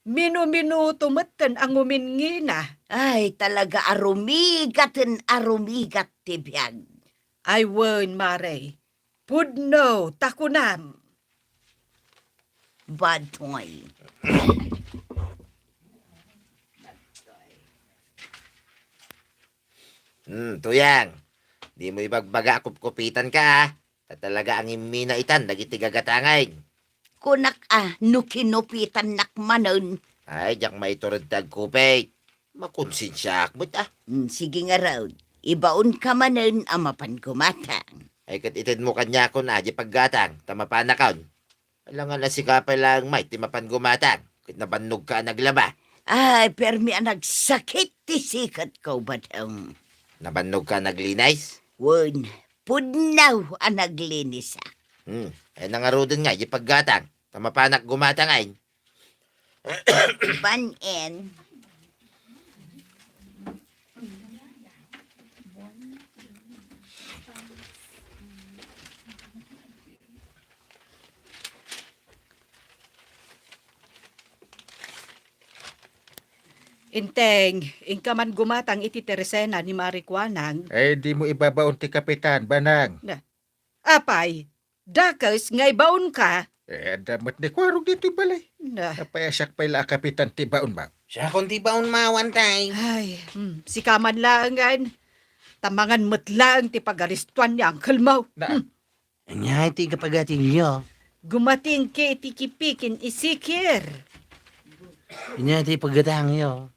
minuminuto metten a nguminngina. Ay, talaga a rumigaten a rumigat ti biag. Ay wen, Mare, pudno ta kunam. Bad boy. Hmm, Tuyang, di mo ibagbaga a kupkupitan ka, ah. Ta talaga a ngimmina itan dagiti gagatangen. Kunak a, no kinupitannak manen. Ay, diak maitured ti agkupit. Makonsensiaak met, ah. Mm, sige ngarud. Ibaonka manen a mapan gumatang. Ay, ket itedmo kaniakon, ah, di paggatang, ta mapanakon. Alangan a sika pay laeng met ti mapan gumatang, ket nabannogka a naglaba. Ay, permi a nagsakit ti siketko, Badong. Nabannogka a naglinis? Wen, pudno a naglinisak. Hmm, ay nangaruden nga, di paggatang. Ta mapanak gumatang, ay. Ban-en. Inteng, inka man gumatang iti teresena ni Mari Kuanang. Ay, di mo ibabaon ti kapitan, Banang. Na. Apay, dakes nga ibaonka? Eh, adda met ni Kuarog ditoy balay. Na. Apay, a siak pay la a kapitan ti baon, ba? Siakon ti baon, Mawan, tay. Ay, hmm, sika man laengen. Tamangan met laeng ti pagaristuan ni uncle mo. Na. Hmm. Ania ti ipaggatanyo? Gumatingki iti kipi ken isikir. Ania ti ipaggatanyo?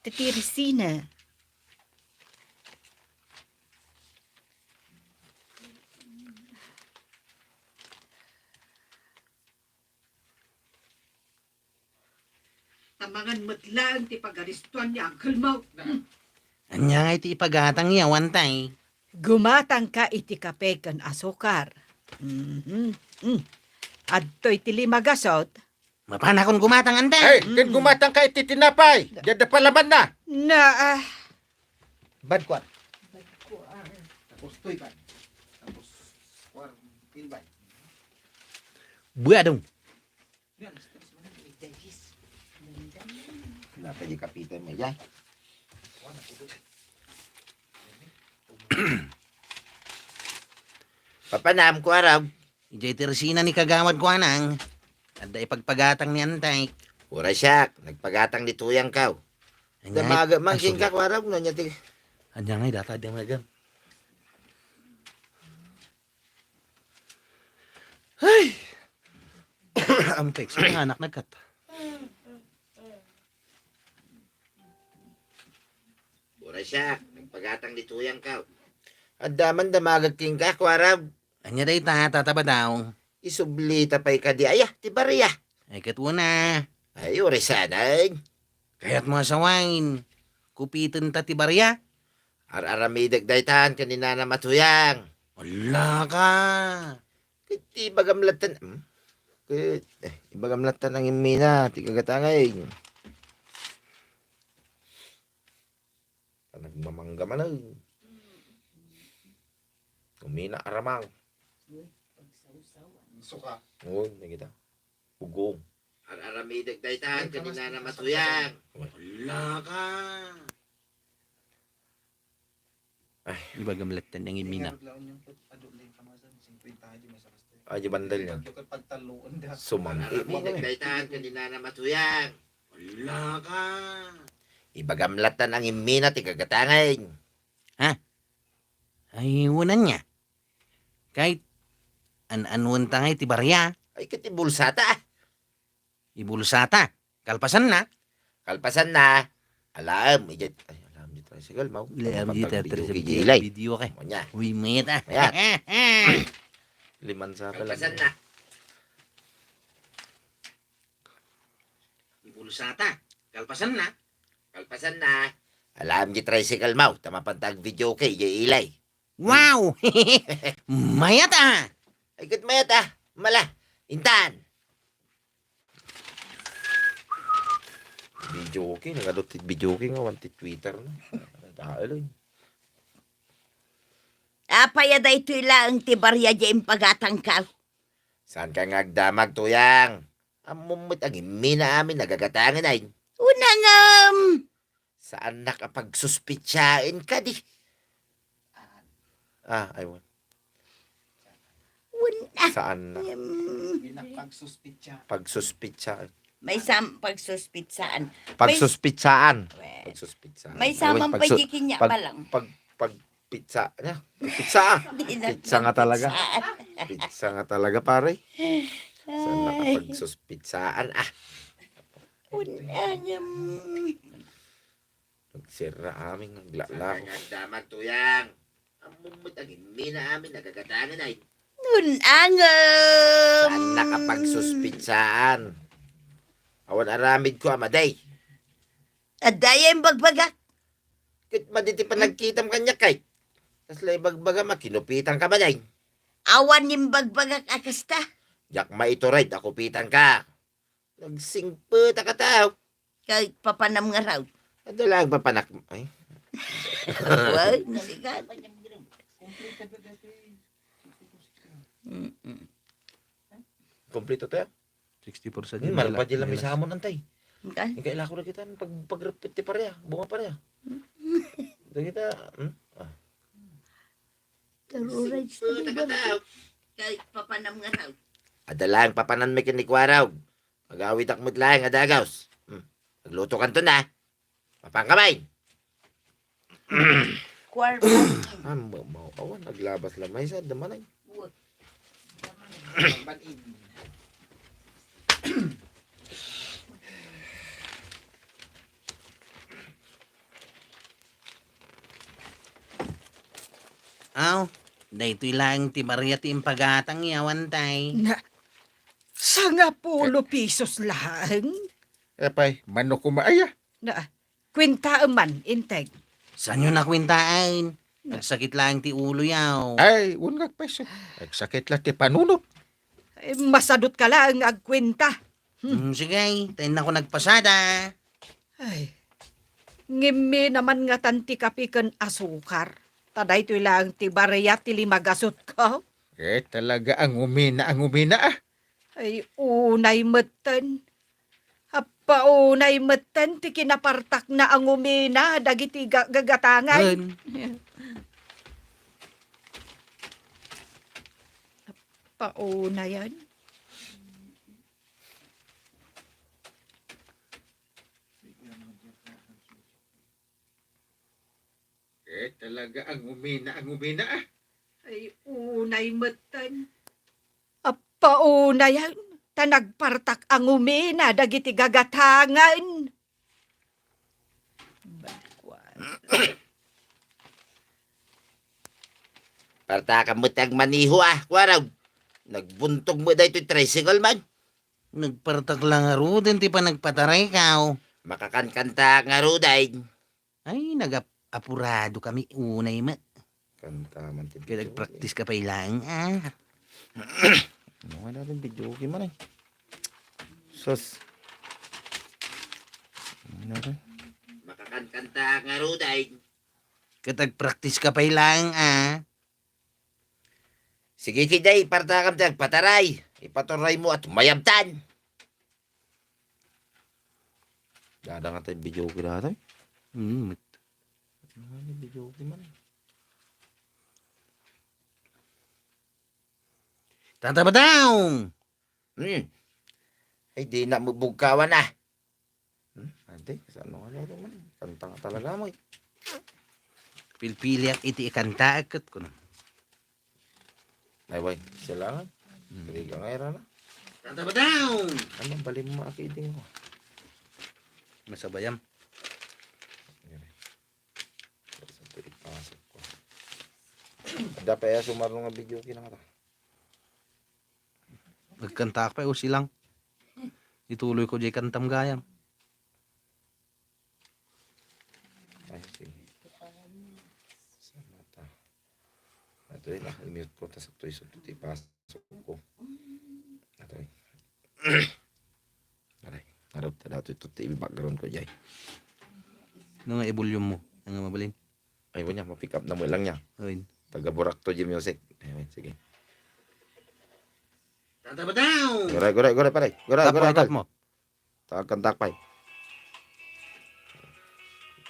Ti teresena. Tamangan met laeng ti pagaristuan ni uncle mo. Ania ngay ti ipagatangyo, Wantay? Gumatangka iti kape ken asukar. Mhm. Mm. Adtoy ti lima gasot. Mapanakon gumatang, Antay. Ay, ken gumatangka iti tinapay. Diadda palamanna. Na, ah. Bad kuan. Tapos toy pan. Tapos kuan, pilbay. Buadong. Napa di kapitan mo, ya? Papanam ko, Arab. Idiay tersina ni kagawad ko, anang. Adda ipagpagatang ni Antek. Uray siak, nagpagatang ni Tuyang kaw. Anya, damaga man, ay, kinka, sorry. Ko, Arab, no, nya ti- Anya nga, data, damaga. Ay! Antek, saan nga anak nagkat? Uray siak, nagpagatang ni Tuyang kaw. Adda man damagag kinka, ko, Arab. Anya dayta, tata Badaw? Isublita pay kadi aya, ti barya. Ay, ket una. Ay, uray saan. Kayat mo asawain. Kupiten ta ti barya. Ar-aramidek daytan ken ni Nanam a Tuyang. Ala ka. Ket ti ibagam lattan, hmm? Ket, eh, ibagam lattan ang imina, ti kagatangay. Nagmamangga man, eh. Umina, aramang. Suka. Oo, nakita. Ugong. Ar-aramidek daytan, ay, ken ni Nanam a Tuyang. Ala ka. Ay. Ibagam lattan ang imina. Ay, di bandal niya. Sumang. Ar-aramidek daytan, ken ni Nanam a Tuyang. Ala ka. Ibagam lattan ang imina ti kagatangay. Ha? Ay, unan niya. Kay, an-, anuan ta nga iti barya? Ay, ket ibulsata. Ibulsata. Kalpasanna? Kalpasanna. Alam, ijay, ay, alam di tricycle, maw. Alam di tricycle, ilay. Video kay. Manya. Uy, mayat, ah. Mayat. Liman sa pala. Kalpasanna. Ibulsata. Kalpasanna. Kalpasanna. Alam di tricycle, maw. Tama pantag video kay, ijay ilay. Wow! Mayat, ah! Ay, ket mayat, ah! Mala, intan! Video okay, nagadot ti video okay nga, wan ti Twitter na. Taaloy. Apay a daytoy laeng ti barya di impagatangkaw? Saan ka nga agdamag, Tuyang? Ammom met agimmi na amin nagagatangen ay. Una ngem! Saannak a pagsuspitsaen kadi? Ah, ay, wan. Wan, ah, saan na? Em. Pagsuspitsa. Pagsuspitsaen. May sam-, pagsuspitsaan. May pagsuspitsaan. Well. Pagsuspitsaan. May saman pagsu-, pay di kinya pag-, balang. Pag-, pag-, pizza, ano? Pizza, ah. Di na pizza nga talaga. Pizza nga talaga, pare. Saan na? Ay. Pagsuspitsaan, ah. Unangem. Nagsira amin, naglalako. Saan nga agdamag, Tuyang? Ammom met agimmi na amin nagagatangen ay. Unangem. Saan na ka pagsuspitsaan? Awan aramid ko, amaday. Adda ya imbagbagak. Ket madi ti panagkitam kaniak kay. Kasla ibagbagam a kinupitan ka man ay. Awan imbagbagak a kasta. Diak maituray a kupitan ka. Nagsingpet a katao. Kay papanam nga raw. Adda lang papanak-, ay. Wag, nasigat. Mm-mm. Kompleto tayo? Sixty-four sa Hmm, din, malapad dila, dila. Misamon, antay. Okay. Ikaw, ilako na kita, pag, pagrepeat ti pareha, bunga pareha. Dagita, hmm? Ah. Karuray, Singko, sa takataw. Kay papanam nga raw. Adda lang papananmi ken ni Kuwarog. Agawidak met laeng a dagaws. Hmm. Agluto kanto na. Mapan ka, bay. Kuwarog. Ah, ma-, ma-, awan, naglabas lang. May sad naman ay. Uy. Aw, daytoy laeng ti barya ti impagatang, awan tay. Na, sangapulo pesos laeng? Apay, mano koma aya? Na, kuentaem man, Integ. Saanyo nakuentaen? Agsakit laeng ti ulo yaw. Ay, wen nga agpayso. Agsakit la ti panunot. Ay, masadot ka laeng nga agkuenta. Hmm. Hmm, sige, ta innako nagpasada. Ay, ngimmi naman ngatan ti kapi ken asukar. Ta daytoy laeng ti barya ti limagasutko. Eh, talaga, angumina, angumina, ah. Ay, unay metten. Ap-, Appaunay metten ti kinapartakna a ngumina dagiti ga-, gagatangan. Wen. Paunayan. Eh, talaga, ang umina, ang umina, ah. Ay, unay metten. Appaunay, ta nagpartak ang umina dagiti gagatangan. Balkuan. Partakan met ti agmaniho, ah, kuaraw. Nagbuntog met daytoy tricycle man. Nagpartak la ngaruden ti panagpataraykaw. Makakankanta ngaruden. Ay, nagap-, apurado kami unay met. Kanta man ti Kaya video. Nagpractice ka pay laeng, ah. Ano nga natin video okay man, eh. Sus. Ano natin? Makakankanta ngaruden. Ket agpractice ka pay laeng, ah. Sige, sige, day, partakam ti agpataray. Ipaturaymo a tumayabtan. Dada nga tayo video ko data, eh. Hmm. Ano nga ni video ko man, eh? Tata Badong! Hmm. Ay, di na mabugkawan, ah. Hmm? Ante, saan mo nga laro man? Kanta nga talaga mo, eh. Pilpiliak iti ikantaak ket kuno. Ay, way, silangan. Hmm. Pili ka nga, era na. Tata Badong! Ano, balim mo, aki, iting mo. Masabayam. Ayan, eh. Sa ito, ipasok ko. Dapat ya sumarno nga video kinangata. Nagkantaak pay, o silang. Ituloy ko jay kantam gayam. Ay, sige. Sa mata. Ito yun, ah, i-mute ko, tas ito yung sunod, ipasok ko. Ito yun. Aray, harap ta dato ito, T V background ko, jay. Ano nga i-volume mo? Ano nga mabalin? Ay, wala, ma-pick up na mo lang niya. Ayun. Taga Burak to, G Music. Ayun, sige. Tata Badong! Guray, guray, guray, pare. Guray, Tap mo, guray, tap guray. Mo. Takan takpay.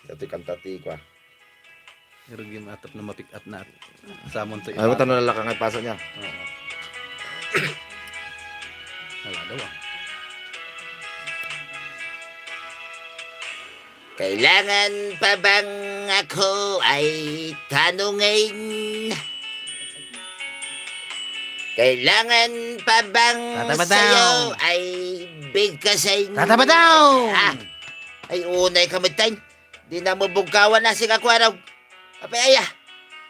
Dati kanta ti kwa. Pero game atap na ma-pick up na. Samon to. Ay, wala, ipasa. Ano na lang ang ipasa niya? Oo. Wala daw, ah. Kailangan pa bang ako ay tanungin? Kailangan pa bang Tata Bataw. Sa'yo ay bigkasin? Tata Bataw! Ah, ay, unay ka, Mutay. Di na mo bugkawan na si Kakuaraw. Apay aya,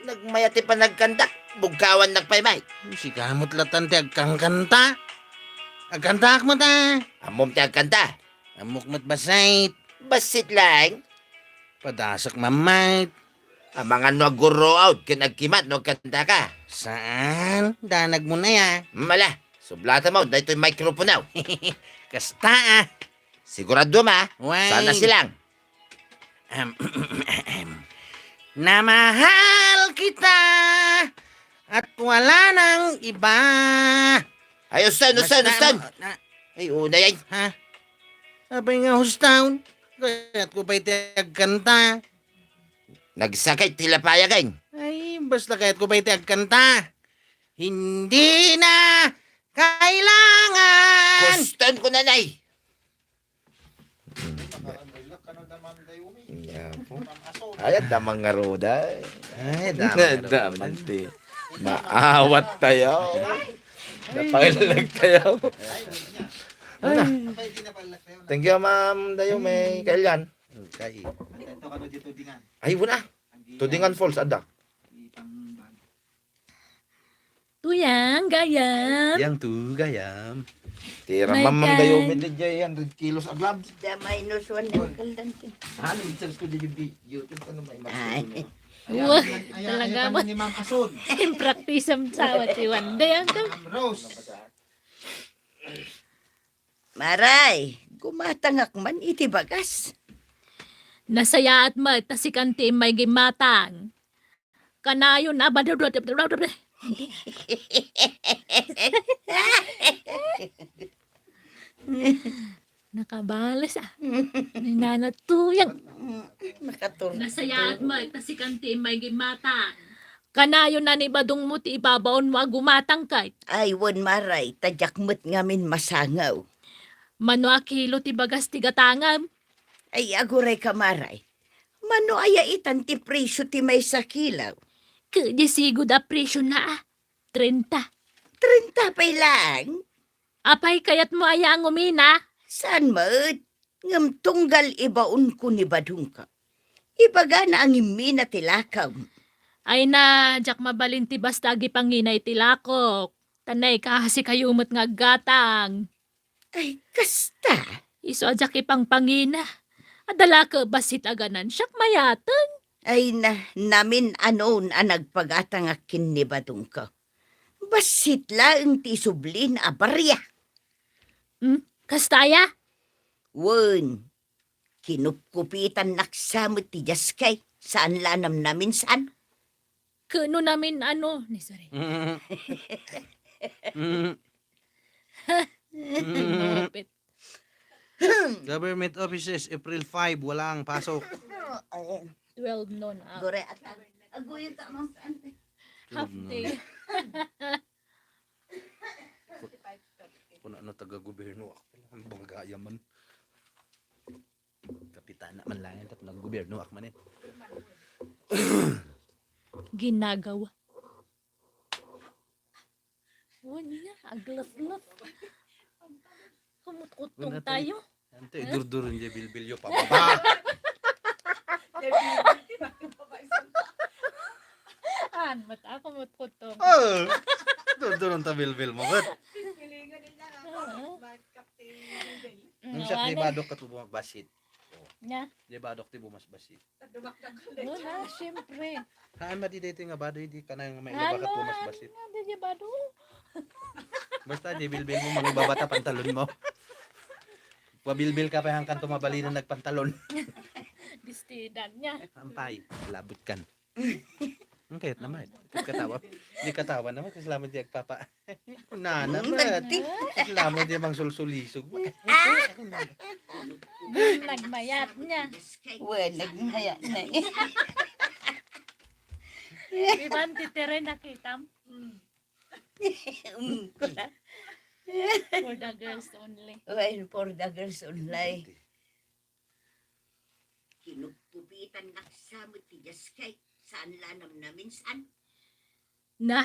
nagmayat ti panagkantak, bugkawan nakpaymay. Sikamot latan ti agkankanta. Agkantaak met, ah. Ammom ti agkanta? Ammok met bassit. Bassit laeng? Padasak mamait. Amangan no aggurruod ken agkimat no agkantaka. Saan? Danag mo na ya. Mala, sublata mo, daytoy microphone aw. Kasta, ah. Sigurado ma? Why? Sana silang. Ahem, ahem. Na mahal kita at wala nang iba. Ay, ustan, ustan, Basta ustan. Mo, na, Ay, una yan. Ha? Apay nga ustan? Kayat ko pay ti agkanta. Nagsakit ti lapayagen. Ay, basta kayat ko pay ti agkanta. Hindi na kailangan. Kuston ko, nanay. Yapo. Ay, adda mangaruda. Ay, adda mangaruda. Adda man ti maawat tayo. Napangilag tayo. Ay. Thank you, Ma'am Dayumi. Kailian. Okay. Ay, wala. Tudingan Falls, adda. Tuyang, gayam. Yang tu, gayam. Tira, May Ma'am, Ma'am Dayumi, kan- di jay hundred kilos a gloves. Da minus one ang kaldante. Ano, ibig sabihin ko di yung video? Ito, ano, may mas Ay. Ito na. Wah, Ayan, ayan, talaga ayan ba? Ni Ma'am Asun. Yung practice ang sawa, si Wanda yan to. Ma'am Rose. Maray, gumatangak man iti bagas. Nasayaat met, ta sikan ti immay gimmatang. Kanayon a badudud-, Nakabales, ah. Ni Nana Tuyang. Nakaturog. Nasayaat mo, ta sikan ti immay gimmata. Kanayon a ni Badong mo ti ibabaon mo a gumatang kay. Ay, wen, Maray, ta diak met ngamin masangaw. Mano a kilo ti bagas ti gatangam? Ay, aguray ka, Maray. Mano aya itan ti presyo ti maysa kilo? Ket di sigud a presyo na, ah. Trenta. Trenta pay laeng? Apay, kayatmo aya a ngumina? Saan met? Ngem tunggal ibaonko ni Badongko. Ibagana a ngimmina ti lakam. Ay na, diak mabalin ti basta agipangina iti lakok. Ta naikasi kayo met nga aggatang. Ay, kasta. Isu a diak ipangpangina. Adda la ket bassit a ganan, siak mayaten. Ay na, namin-anon a nagpagatangak ken ni Badongko. Bassit laeng ti isublina a baria. Hmm? Kasta aya? Wen, kinupkupitannak sa met ti diaskay. Saan la namnamin, saan? Ket no namin-ano, ni, sorry. Mm. Mm. Mapit. Government offices, April five, walang pasok. Ayan. Twelve noon, ah. Gore, at aguyo ta, Ma'am Ante. Half day. Kuna na taga-gobyerno ako. Ang banggaya man. Kapitana man lang yan, tapos nag-gobyerno ako man eh. Ginagawa. Wala niya, aglas-las. Kumutkutong tayo. Ante, idurdurun niya bilbilyo pababa. An, mat ako mutkutong. Oh, durdurun ta bilbil mo, mat. Pilingan nila nga, oo. Bad Captain Bilbil. Mm, nung siya, di ba, dok, katubo magbasit? Nya? Di ba, dok, di bumasbasit? Wala, siyempre. Haan, madi daytoy nga bado, di ka na nga mailabakat mo mas basit. Ano, ano, di bado? Basta, di bilbil mo, mangibabata pantalon mo. Pabilbil ka pa hangkan tumabali na nagpantalon. Bistidan niya. Ampay, labot kan. Ang kayat naman. Katawa. Di katawa naman, kasi lamang di agpapa. Nana, mm, ba't? Nagti-, lamang di mang sulsulisog. Ah! Nagmayat niya. Well, nagmayat na eh. Iban ti Tere nakitam. Mm. Mm. For the girls only. Well, for the girls only. Kinupkupitan naksa met ti diaskay. Saan la namnamin, saan? Na,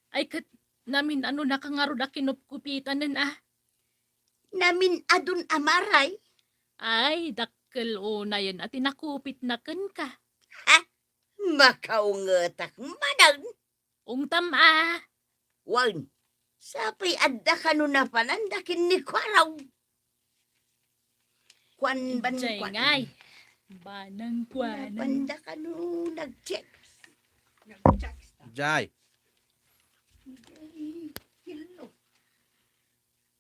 ay ket namin-ano naka ngarud a kinupkupitanen, ah. Namin-adon a Maray? Ay, dakkel unayen a ti nakupitna kenka. Ha? Makaungetak manen? Ungtam a. Wen, sapay adda kano napananda ken ni Kuarog. Kuan ban kuan. Jay ngay. Banang kuanan. Napanda kano nag-text. Nag-text. Jay. Hello.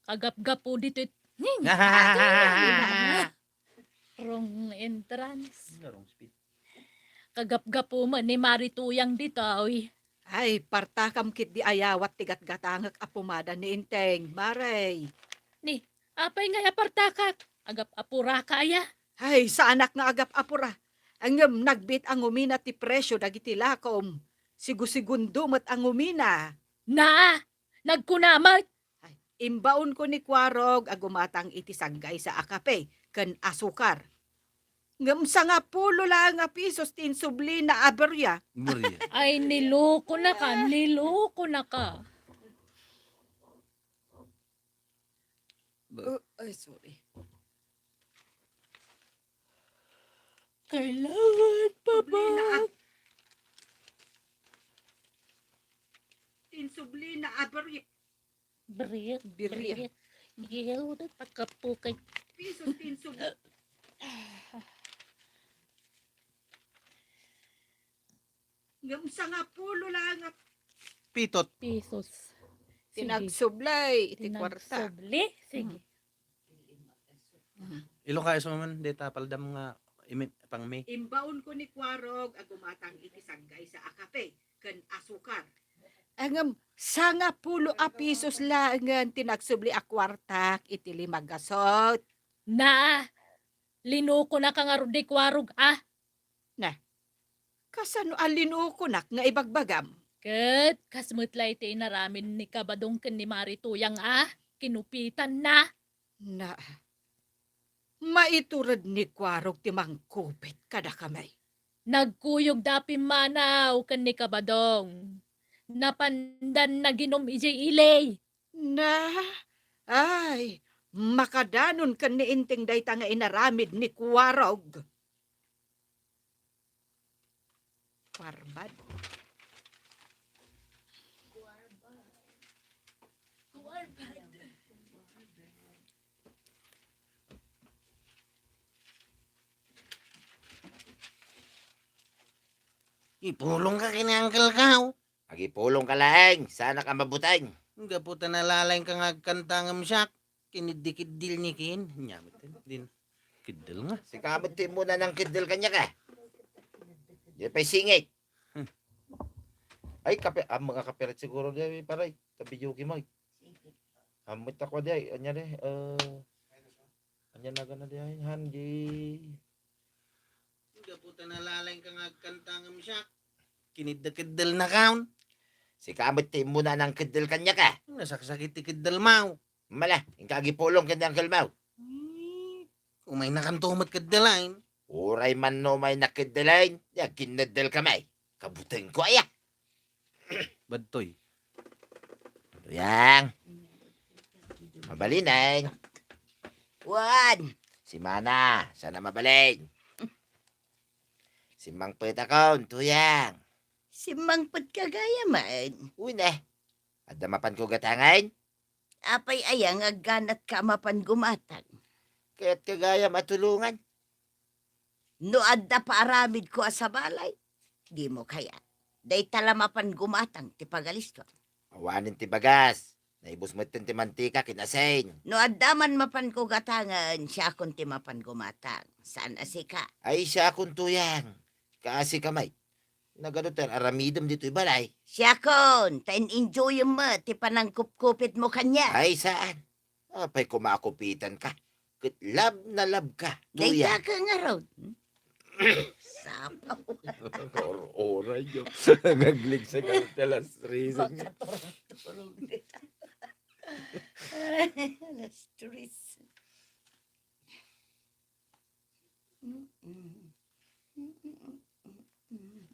Kagapgapo ditoy. Wrong entrance. Wrong speed. Kagapgapo met ni Mari Tuyang ditoy. Ay, partakam ketdi ayawat ti gatgatangek a pomada ni Enteng, Mari. Ni, apay nga apartakak? Agap-apuraka aya? Ay, saanak nga agap-apura. Ngem nagbiit a ngumina ti presio dagiti lakom. Sigu-segundo met a ngumina. Na, nagkuna met. Ay, imbaonko ni Kuarog a gumatang iti saggaysa a kape ken asukar. Ngem sangapulo laeng a pisos ti insublina a beria. Beria. Ay, nilokonaka, nilokonaka. Ba- Oh, ay, sorry. Kailangan pa ba? Problema, ah. Insublina a beria. Briek, briek. Briek. Giyaw na takapukay. Pisos ti insub-, ngem sangapulo laeng a pitot. Pisos. Sige. Tinagsublay iti kuarta. Tinagsubli? Sige. Mm. Ilocaiso man, deta paldam nga imi-, pang-mi. Imbaonko ni Kuarog a gumatang iti saggaysa a kape ken asukar. Ngem, sangapulo a pisos laengen ti nagsubli a kuartak iti lima gasut. Na, linukonaka ngarud ni Kuarog, a. Na, kasano a linukonak nga ibagbagam? Ket kas met la iti inaramid ni Kabadong ken ni Mari Tuyang a kinupitanna. Na, maitured ni Kuarog ti mangkupit kadakami. Nagkuyogda a pimmanaw ken ni Kabadong. Napandan naginom idiay ili. Na, ay, makadanon ken ni Enteng dayta nga inaramid ni Kuarog. Kuarbad. Ipulongka ken ni Uncle Kao. Agipulongka laeng, saanak a mabuteng. Gapu ta nalalaingka nga agkanta ngem siak, kiniddikiddil ni ken. Nya met, din. Kiddel nga. Sika met ti immuna nangkiddel kaniak, a. Di pay singit. Hmm. Ay, kape, ah, mga kapirat siguro di, paray. Tabi Yuki, Mike. Amit ako di, ay, anya di, eh, anya na gana di, ay, han, di. Gapu ta nalalaingka nga agkanta ngem siak. Kiniddekeddel na kaon. Sika met ti immuna nangkeddel kaniak, a. Nasaksakit ti keddel maw. Mala, inka agipulong ken ni Uncle Mau. Hmm. Umaynakanto met keddelain. Uray man no umaynak keddelain, di agkinneddel kami. Kabutengko aya. Badtoy. Tuyang. Mabalin, ay. Wan. Si Mana, sana mabalin. Simmangpet akon, Tuyang. Simmangpet ka gayam. Uy, ne. Adda mapanko gatangan? Apay aya nga agganatka a mapan gumatang? Kayat ka gayam a tulongan. No adda paaramidko a sabali, dimo kayat. Dayta la mapan gumatang ti pagalisko. Awanen ti bagas. Naibus metten ti mantika ken asin. No adda man mapanko gatangen, siakon ti mapan gumatang. Saan a sika? Ay, siakon, Tuyang. Kaasi ka, Mike. Nagadu ti ar-aramidem ditoy balay. Siakon, ta in-enjoyem met ti panangkupkupitmo kaniak. Ay, saan. Apay koma a kupitanka. Ket love na love ka, Tuyang. Dayta ka ngarud. Sapaw. Or-oray, yo. Nagligsa ka ti alas tres. Makaturog-turog. Alas tres. Mm-mm. Mm-mm. Mm-mm.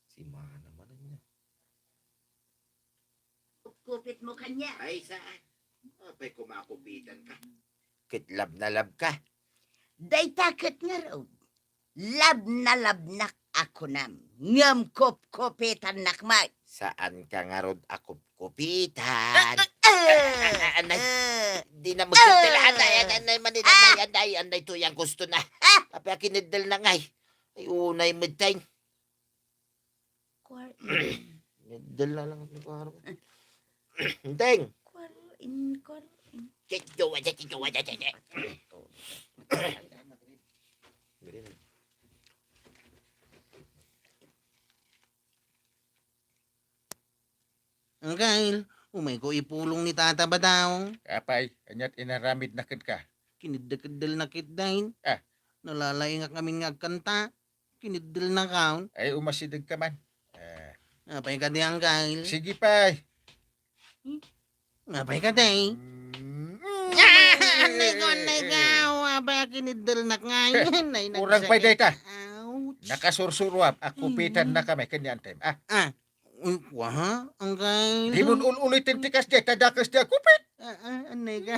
Si Mana man niya. Kupkupitmo kaniak. Ay, saan? Apay koma a kupitanka. Ket love na love ka. Dayta ket ngarud. Love na love nak a kunam. Ngem kupkupitannak met. Saanka ngarud a kupkupitan. Ah, ah, ah, ah, anay, ah, di na magkadala, ah, anay, anay, anay, manin, ah, anay, anay, anay, Tuyang, gusto na. Ah! Apay a kineddel na ngay. Ay, unay metten. Kuar-, Dala lang ni Kuar-, Deng! Kuar-, in, kuar-, in. Check, check, check, check, check, check. Anggail, umayko ipulong ni Tata Badaw. Apay, aniat inaramidna kenka? Kiniddekeddel na ketdin. Ah. Nalalaingak ngamin nga agkanta. Kineddel na kaon. Ay, umasideg ka man. Ah. Apay kadi, Anggail? Sige, pay. Apay kadi? Mm. Ah, anay ko, anay ko. Apay a kineddel na kaon. Ay, kurang pay dayta. Ouch. Nakasursuruam, a kupitan na kami, kanya antem. Ah. Ah. Uy, kwa, Anggail? Di mo ul-uliten ti kasdi, ta dakes ti agkupit. Ah, ah, anay ka.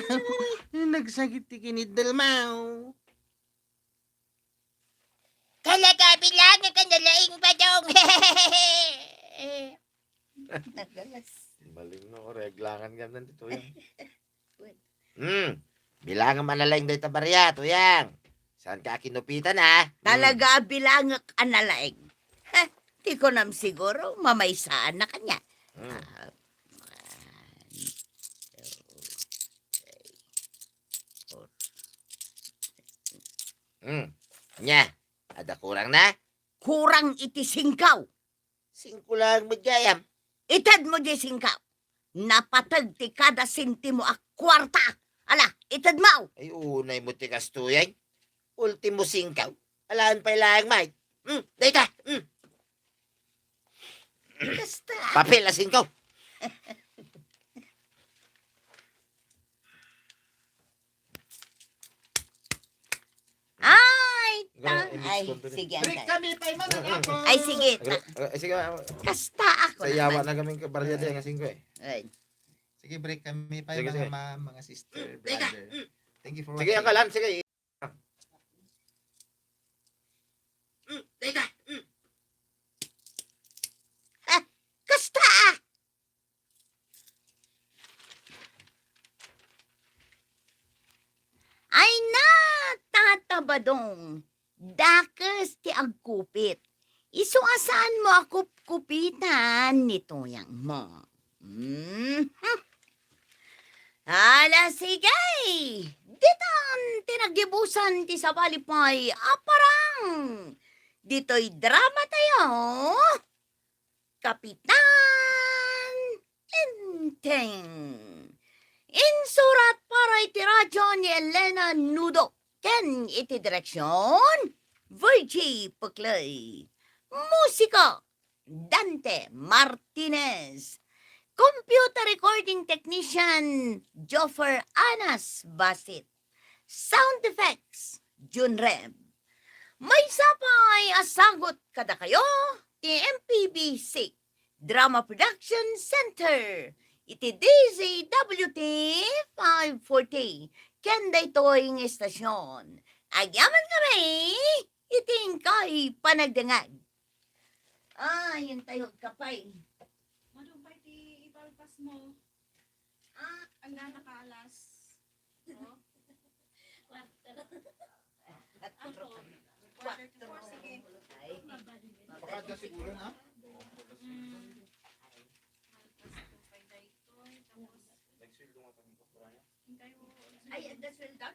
Nagsakit ti kineddel mo. Talaga, bilangan ka na laing, Badong. Nagalas. Maling no, reglangan ka na dito yan. Hmm. Bilangan man na laing dayta barya, Tuyang. Saan ka kinupitan, ah? Hmm. Talaga, bilangek a nalaing. Ha? Ti kunam siguro, mamaysaan na kanya. Hmm. Ah, one, two, three, four. Hmm. Nya, adda kurang na? Kurang iti singkaw. Singko lang met gayam. Itedmo diay singkaw. Napateg ti kada sentimo a kuarta. Ala, itedmo. Ay, unay mo ti kastoy, ay. Ultimo singkaw. Alaan pay laeng, Mike. Hmm, dayta. Hmm. Kasta. Papel a singkaw. Ay, ta-, ay, sige, break kami, pay, man, ang apple. Ay, sige, ta-, ay, sige, ah, kasta ako sa yawa naman. Na kami kabarya di nga singko, eh. Ay. Sige, break kami, pay, sige, mga sige. Ma'am, mga sister, brother. Thank you for watching. Sige, ang kalan, sige. Mm, teka, mm. Ah, kasta! Ay na, Tata Badong, dakes ti agkupit. Isu a saanmo a kupkupitan ni tuyangmo. Mhm. Ala, sige. Ditan ti naggibusan ti sabali pay a parang. Ditoy drama tayo, Kapitan Enteng. Insurat para iti radyo ni Elena Nudo ken iti direksyon, Virgie Puclay. Musika, Dante Martinez. Computer recording technician, Joffer Anas Basit. Sound effects, Jun Rem. Maysa pay a sagut kadakayo ti M P B C Drama Production Center iti D Z W T five forty ken daytoy nga istasyon. Agyaman kami iti inkay panagdengngeg. Ay, intay, agkapay. Madupay ti ipalpas mo. Ah, ala, nakaalas. Oh. Quarter. Ako, quarter to four, sige. Ay, mabalik. Baka dyan siguro na. Mm. Malpas to pay daytoy, tapos nag-sweldo nga kami, kapura niya. Ay, ang sweldo?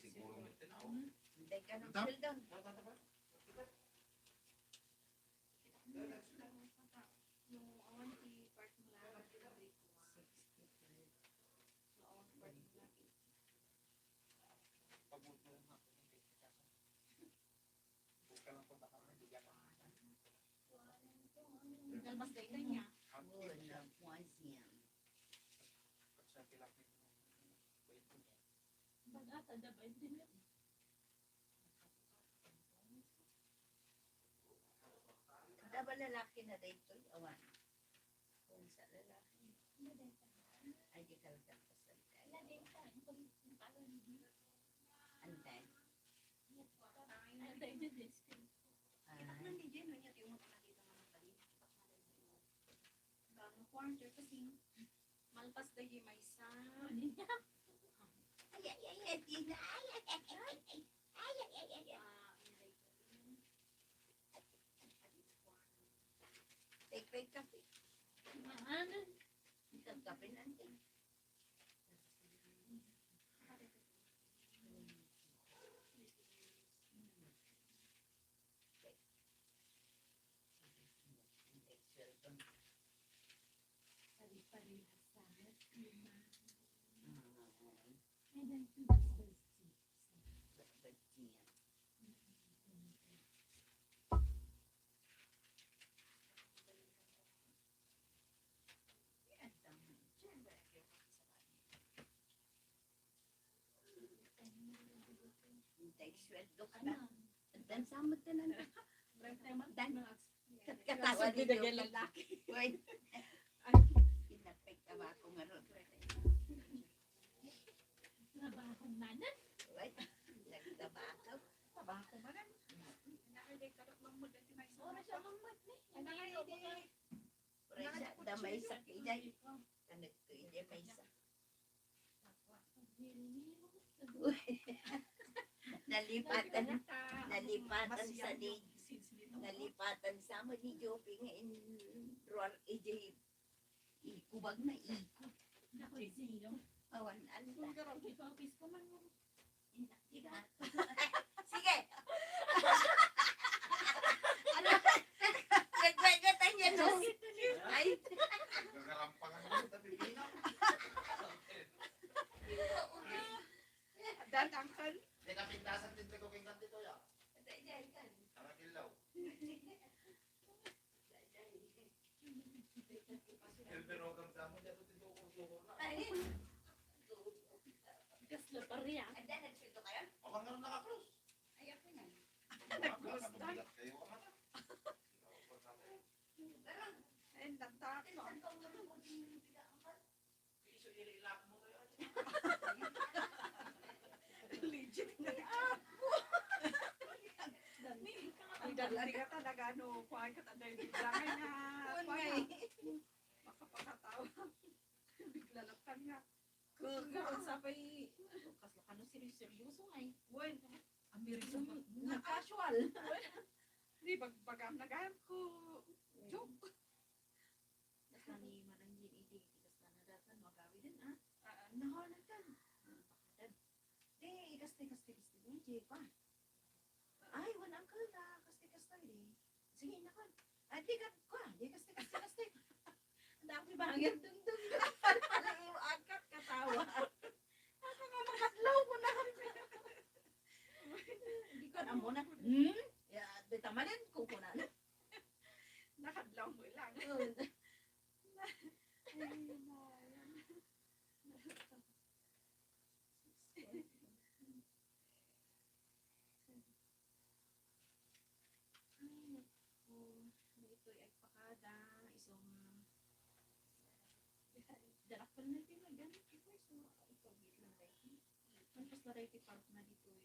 Siguro. Hmm? Hindi ka ng sweldo. Yung awan ti part mo lang. Dalmas dayta niya. Pag-ata da ba yun? Kada ba lalaki na daytoy? Awan. Kung sa lalaki. Ay, di ka nagkasal. Antay. Antay. Ah. Quarter kasi. Malpas da yung maysa. Ay, ay, ay, ay, ay, ay, ay, ay, ay, ay, ay, ay, ay, ay. Ah, ang daytoy. Take, take kape. Maanan. Isang kape na, ante. Hintay, sweldo ka na. Dan sa mo tanan. Dan. Katawa ni Joe. Uy. Pinapay tabako nga ron. Trabaho man. Uy. Nagtabako. Tabako man. Oras siya mamad ni. Ano nga yung Pre, sa da maysa, iday. Ano to, iday maysa. Uy. Nalipatan, nalipatan sa ni, nalipatan sa mo ni Joby nga in ruar, iday ikubag na ikub. Awan, ano ta? Sige. Ano? Nagwagatan niya, no? Ay. Nagarampangan mo, tabi pino. Kuya. And then, nagsundo kayo? Ako nga nakakrus. Ay, ako yan. Nakakrus na. Nakabilat kayo, ano? Pero, ay, nagtapon. Legit na. Ang dali ka talaga, no? Kuha ka talaga yung bigla nga, kuha nga. Makapakatawa. Bigla lang ka nga. Kung, kung sa pa'y, ano, kas-, ano, seryo-seryoso nga eh. Wen, ang biriso mo, na casual. Di, bag-, baga, nagayam ko. Joke. Basta ni Manang Jean, eh, di, basta nadatan, magawi din, ah. Ah, ah. Nahonan kan. Ah, pakadan. Di, ikasti, kasti, kasti, di, di, pa. Ay, wen, uncle, na, kasti, kasti, di. Sige, na kan. Ay, di ka, kwa, di, kasti, kasti, kasti. Ang dami ba? Ang dungdung. Pala, agkat katawa. Ako nga makadlaw ko na. Di ko na muna. Hmm? Ya, di tamanin ko ko na. Nakadlaw mo lang. Oo. Ay, na, yan. Ay, naku. Ditoy agpakada, isu nga. Dalakpan na iti nga ganit ito, isu nga ipagwit lang daytoy. Manpas na daytoy park na ditoy,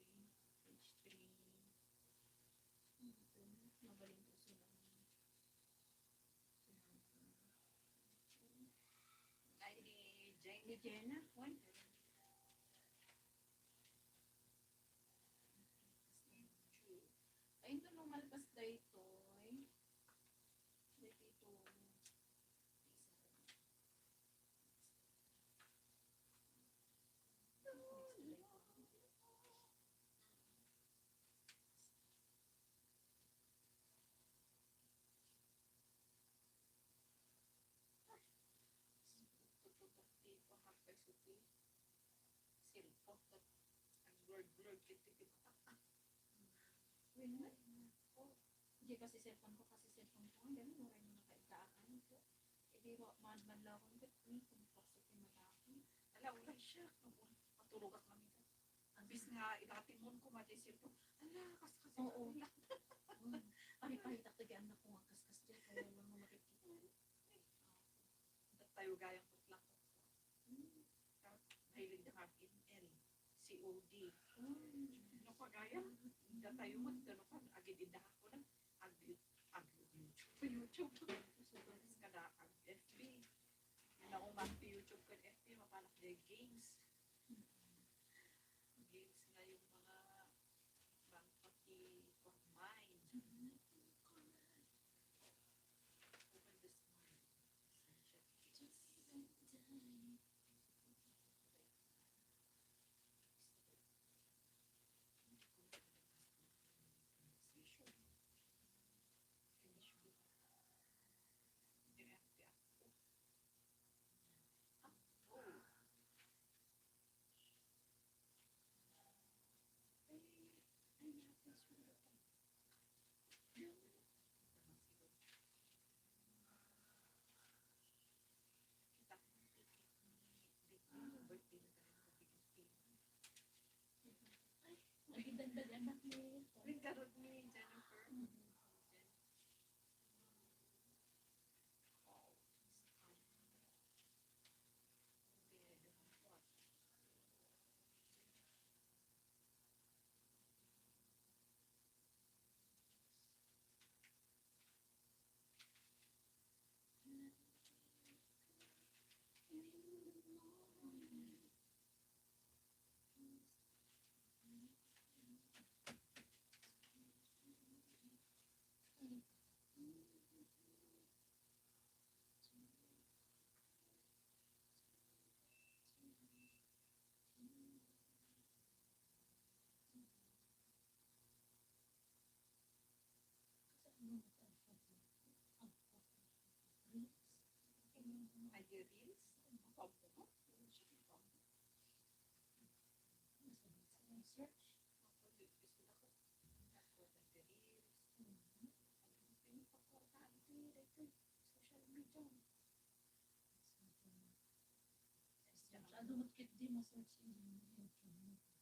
page three. Ito, mabalin ko sila. Ay, ni Jenna. Ni Jenna, wen. Ay, ito no malpas daytoy. Daytoy to. Cellphone ket ag-blur-blur ket ti mata. Wen, oh. Di kasi cellphone ko, kasi cellphone ko, ang dami mo rin nakaitaan ko. Hindi ma-, ma-, madlawon ket, hmm, kumapasok yung mata ko. Ala, ulay siya. Matulog ako kami. Abis nga, ilatimon ko, mati cellphone. Ala, kas-, kasi oo. Ala. Hmm. Ari pa, itak ti anak ko nga kaskas dyan, kaya lang mo makikita. Datayo gayam met laeng. Hmm. Mahilig da ka M L, C O D. Hmm. No, pagayam, datayo met, no, pag agid-idda ko na, ag-, ag-, YouTube. YouTube. Kada ag-, F B. Nauman ti YouTube ken F B, mapanak di games. Games nga yung mga bang pati kuan, mine. Open this mine. Ay, nagdagdag anak ni Ringarod ni Jennifer. Mm. Ay, di reels? Ang pambuno? Search. Social media. Masyado mo kit di ma-search in YouTube.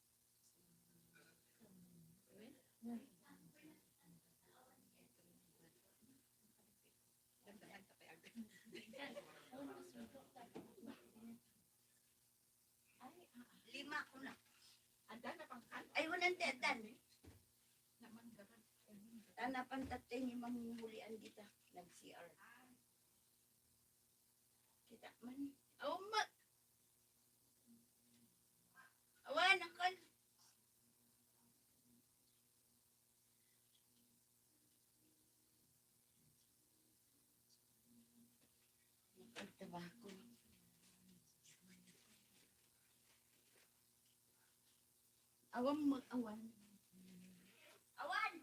Lima ko na. Ay, wanan ti adan. Tana pantatay ni manghulian dita. Nag-C R. Kita man. Oh, ma-, awan, angkol. Nagtabako. Awan mo, awan. Awan!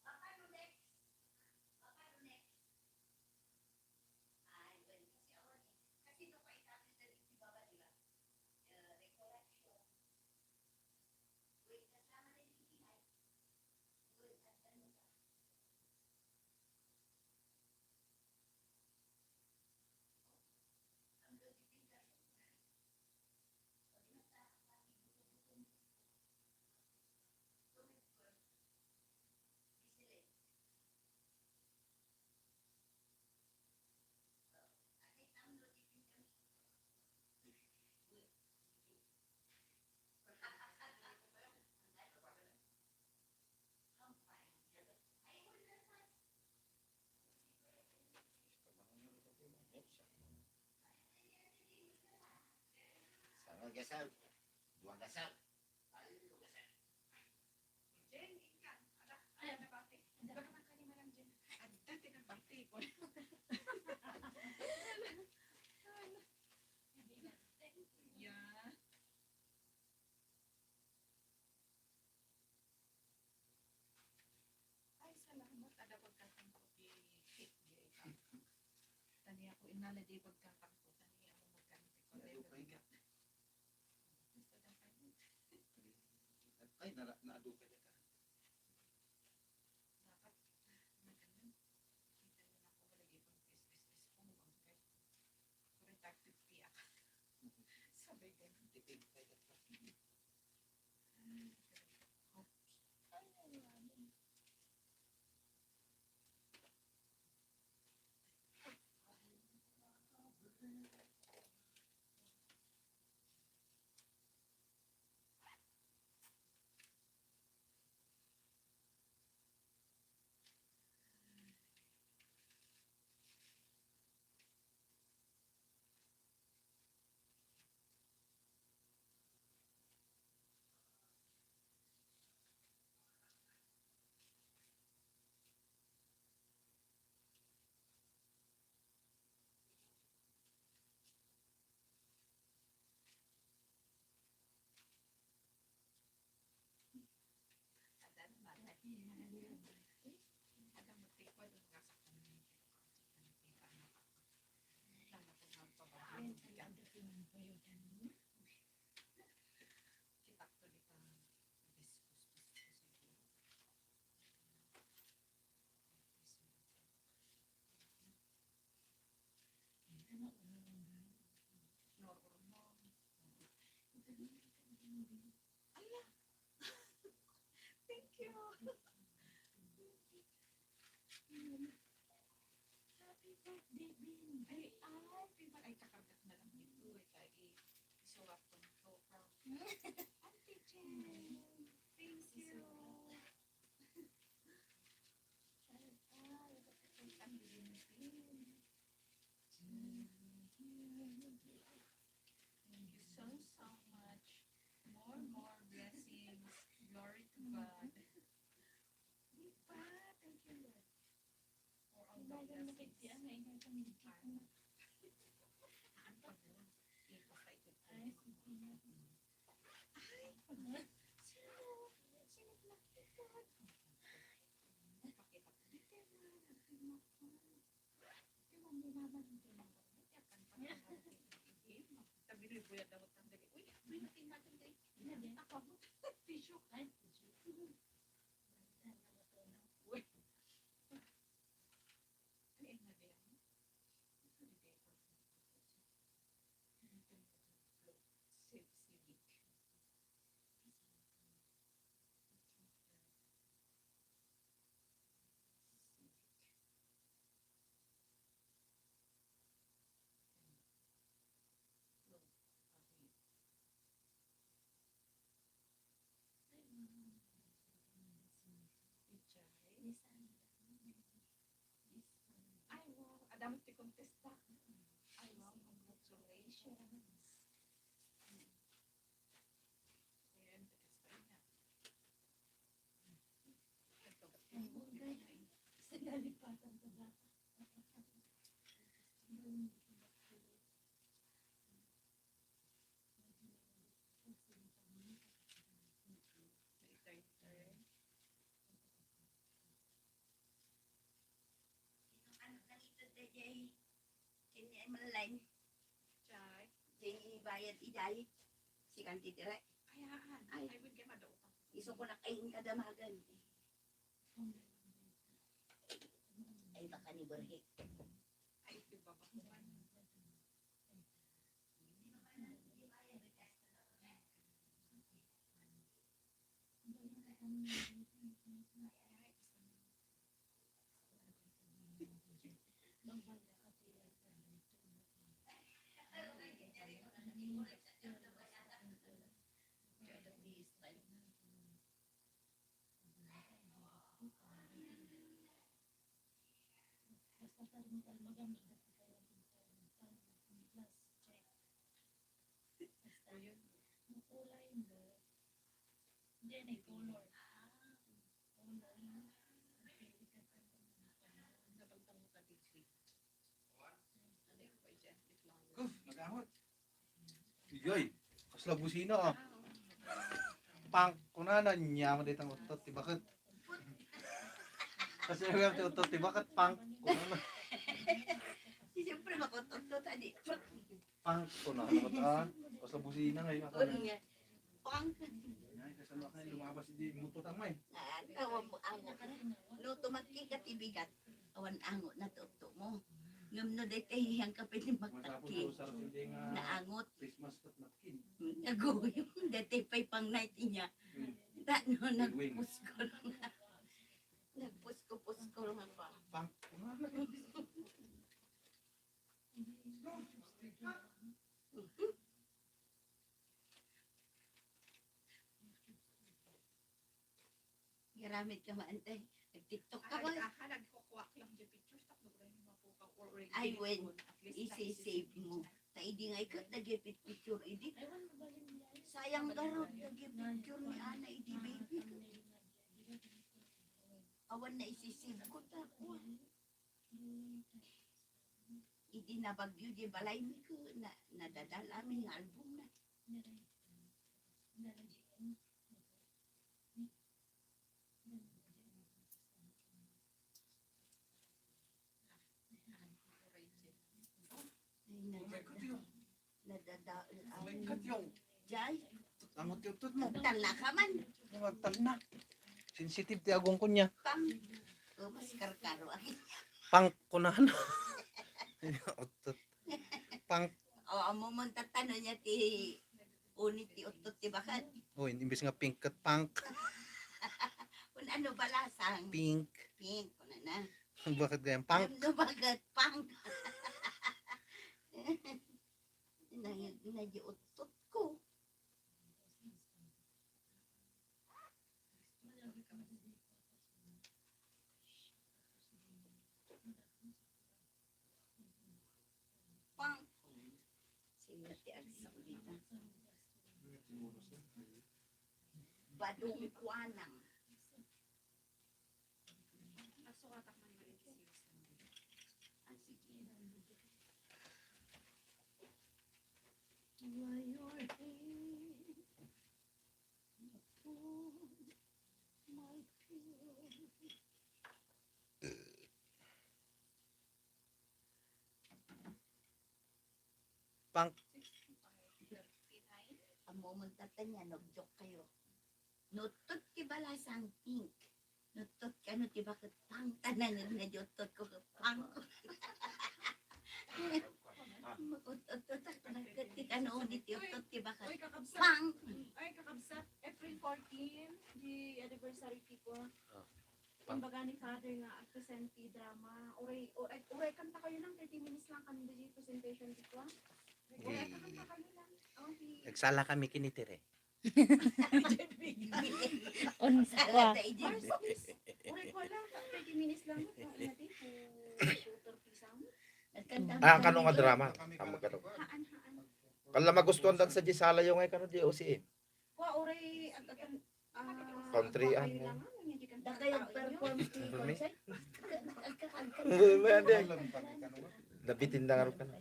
Baka no next. Baka no next. Ay, well, kasi awan eh. Kasi no, paitabil na rin si Baba, di ba? Eh, recollection. Wait, kasama na yung ingay. Wait, kasama na. Sanga gasal, dua gasal. Jen, ikan. Ada, ada nabati. Baka man kanina lang, Jen. Ada, tinabati ko. Yeah. Ay, salamat. Ada pagkatangko ti cake di ay ka. Tani ako inala di pagkatangko. Tani ako magkanti ko. Ay, nara-, naadukay ka. Ala! Thank you. Happy birthday, Bin. Ay, ay, Bin. Ay, kakarga ko na lang dito. Ay, kay isuwat ko nito from Auntie Jen. Thank you. Ay, ay, ay, Bin. Thank you so, so much. More, more blessings. Glory to God. Di ba? Thank you, Lord. For all the blessings. Ay, ay, sino? Sino nakita? Pakita ko. Di ka na, nagtimak ko. Tabi ni Buya daw tanda. Uy, uy, nating natin kay. Ako, ako. Tissue. Ay, tissue. Uy. Ay, ay, nabi ako. Ito di kayo. Civic. Ay, wow. Adamot ti kontesta. Ay, wow. Congratulations. Ayan, kontesta na. Sa nalipatan ko ba? Ano, nalito, J J? Kini ay malay. Jay. Jay, bayad, Ijay. Si Kanti dire. Ay, haan. Ay. Ay, wait, kaya madautang. Isu ko na kayong kadamagan. Ay, baka ni Borge. Ay, ito, baba ko man. Basta pa rin tayo magamit na tayo ng plus check. Basta yun. Ang kulay mo. Hindi, may color. Ah, color. Napagtang mo ka, D J. Ano yung pwede? Ito lang. Kuf, nagamot. Iyoy, kasla busina, ah. Pang, kunana niya, maditang utot, ti baket. Kasi nga, ti utot, ti baket, pang, kunana. Siyempre, makot-utot, adi. Pang, kunana, ah. Kasla busina, ngayon, Ano nga? Pang. Ay, kasama ka, lumabas, di, muto tama, eh. Ah, awan mo, ango. No, tumakki ka, ti bigat. Awan ango, natuto mo. Ngem no, daytay, hiyang ka pwede magtakki. Masapul ko, sarap hindi nga Naangot. Christmas kat napkin. Naguyong, daytay pay pang night niya. Hmm. Tano, Wing. Nagpuskol. Nagpusko-puskol nga pa. Pang, Garamit ka man, te. Nag-TikTok ka ba? Aha, nagkukuha lang di pictures, tapno ko lang yung mapukaw or Ay, when, isi-save mo. Ta idi nga ikat, nagipit picture idi. Sayang garot, nagipicture ni Ana idi, baby. Awan na isi-save ko, ta ko. Idi nabagyo, di balay mi ko, na, nadadal amin nga album na. Ay, nadada-, nadada-, May katyong. Jay, Ang ututut mo. Talna ka man. Magtalna. Sensitive ti agong ko niya. Pang, oh, mas karkaro. Pang kunan. Utut. Pang. Oh, amo mo tatano niya ti Unit ti uttot ti baket. Oh, imbis nga pink ket punk. Kun ano balasang? Pink. Pink, kuna na. Bakit ganyan? Punk? Ano bakit punk? Nag-, nag-uttot ko. Pang. Sino ti agsaw dita? Badong kuanang. Pang. Ammo man tatta niya, nagjoke kayo. Nuttot ti balasang pink. Nuttot kano ti baket pang. Tanan nga nuttot ko ket pang. Uttot-uttot ak, nagket ti kano ni ti uttot ti baket pang. Ay, kakabsat. April fourteen, the anniversary people. Ah. Kumbaga ni Father nga, ag-present ti drama. Uray, uray, uray kanta kayo lang, thirty minutes lang kami di presentation di ko. Uray kanta kayo lang. Oh, di. Nagsala kami kinitire. Uray ko lang, thirty minutes lang. Ang ina di, two, two thirty sa mo. Ah, kano nga drama? Tama ka to. Haan, haan. Kala magustuhan dan sa di sala yung ay kano di O C M. Wa, uray, ag-, ag-, ah, country, ano? Dakay ang perform ti concert. Nabitin na nga rin ka na.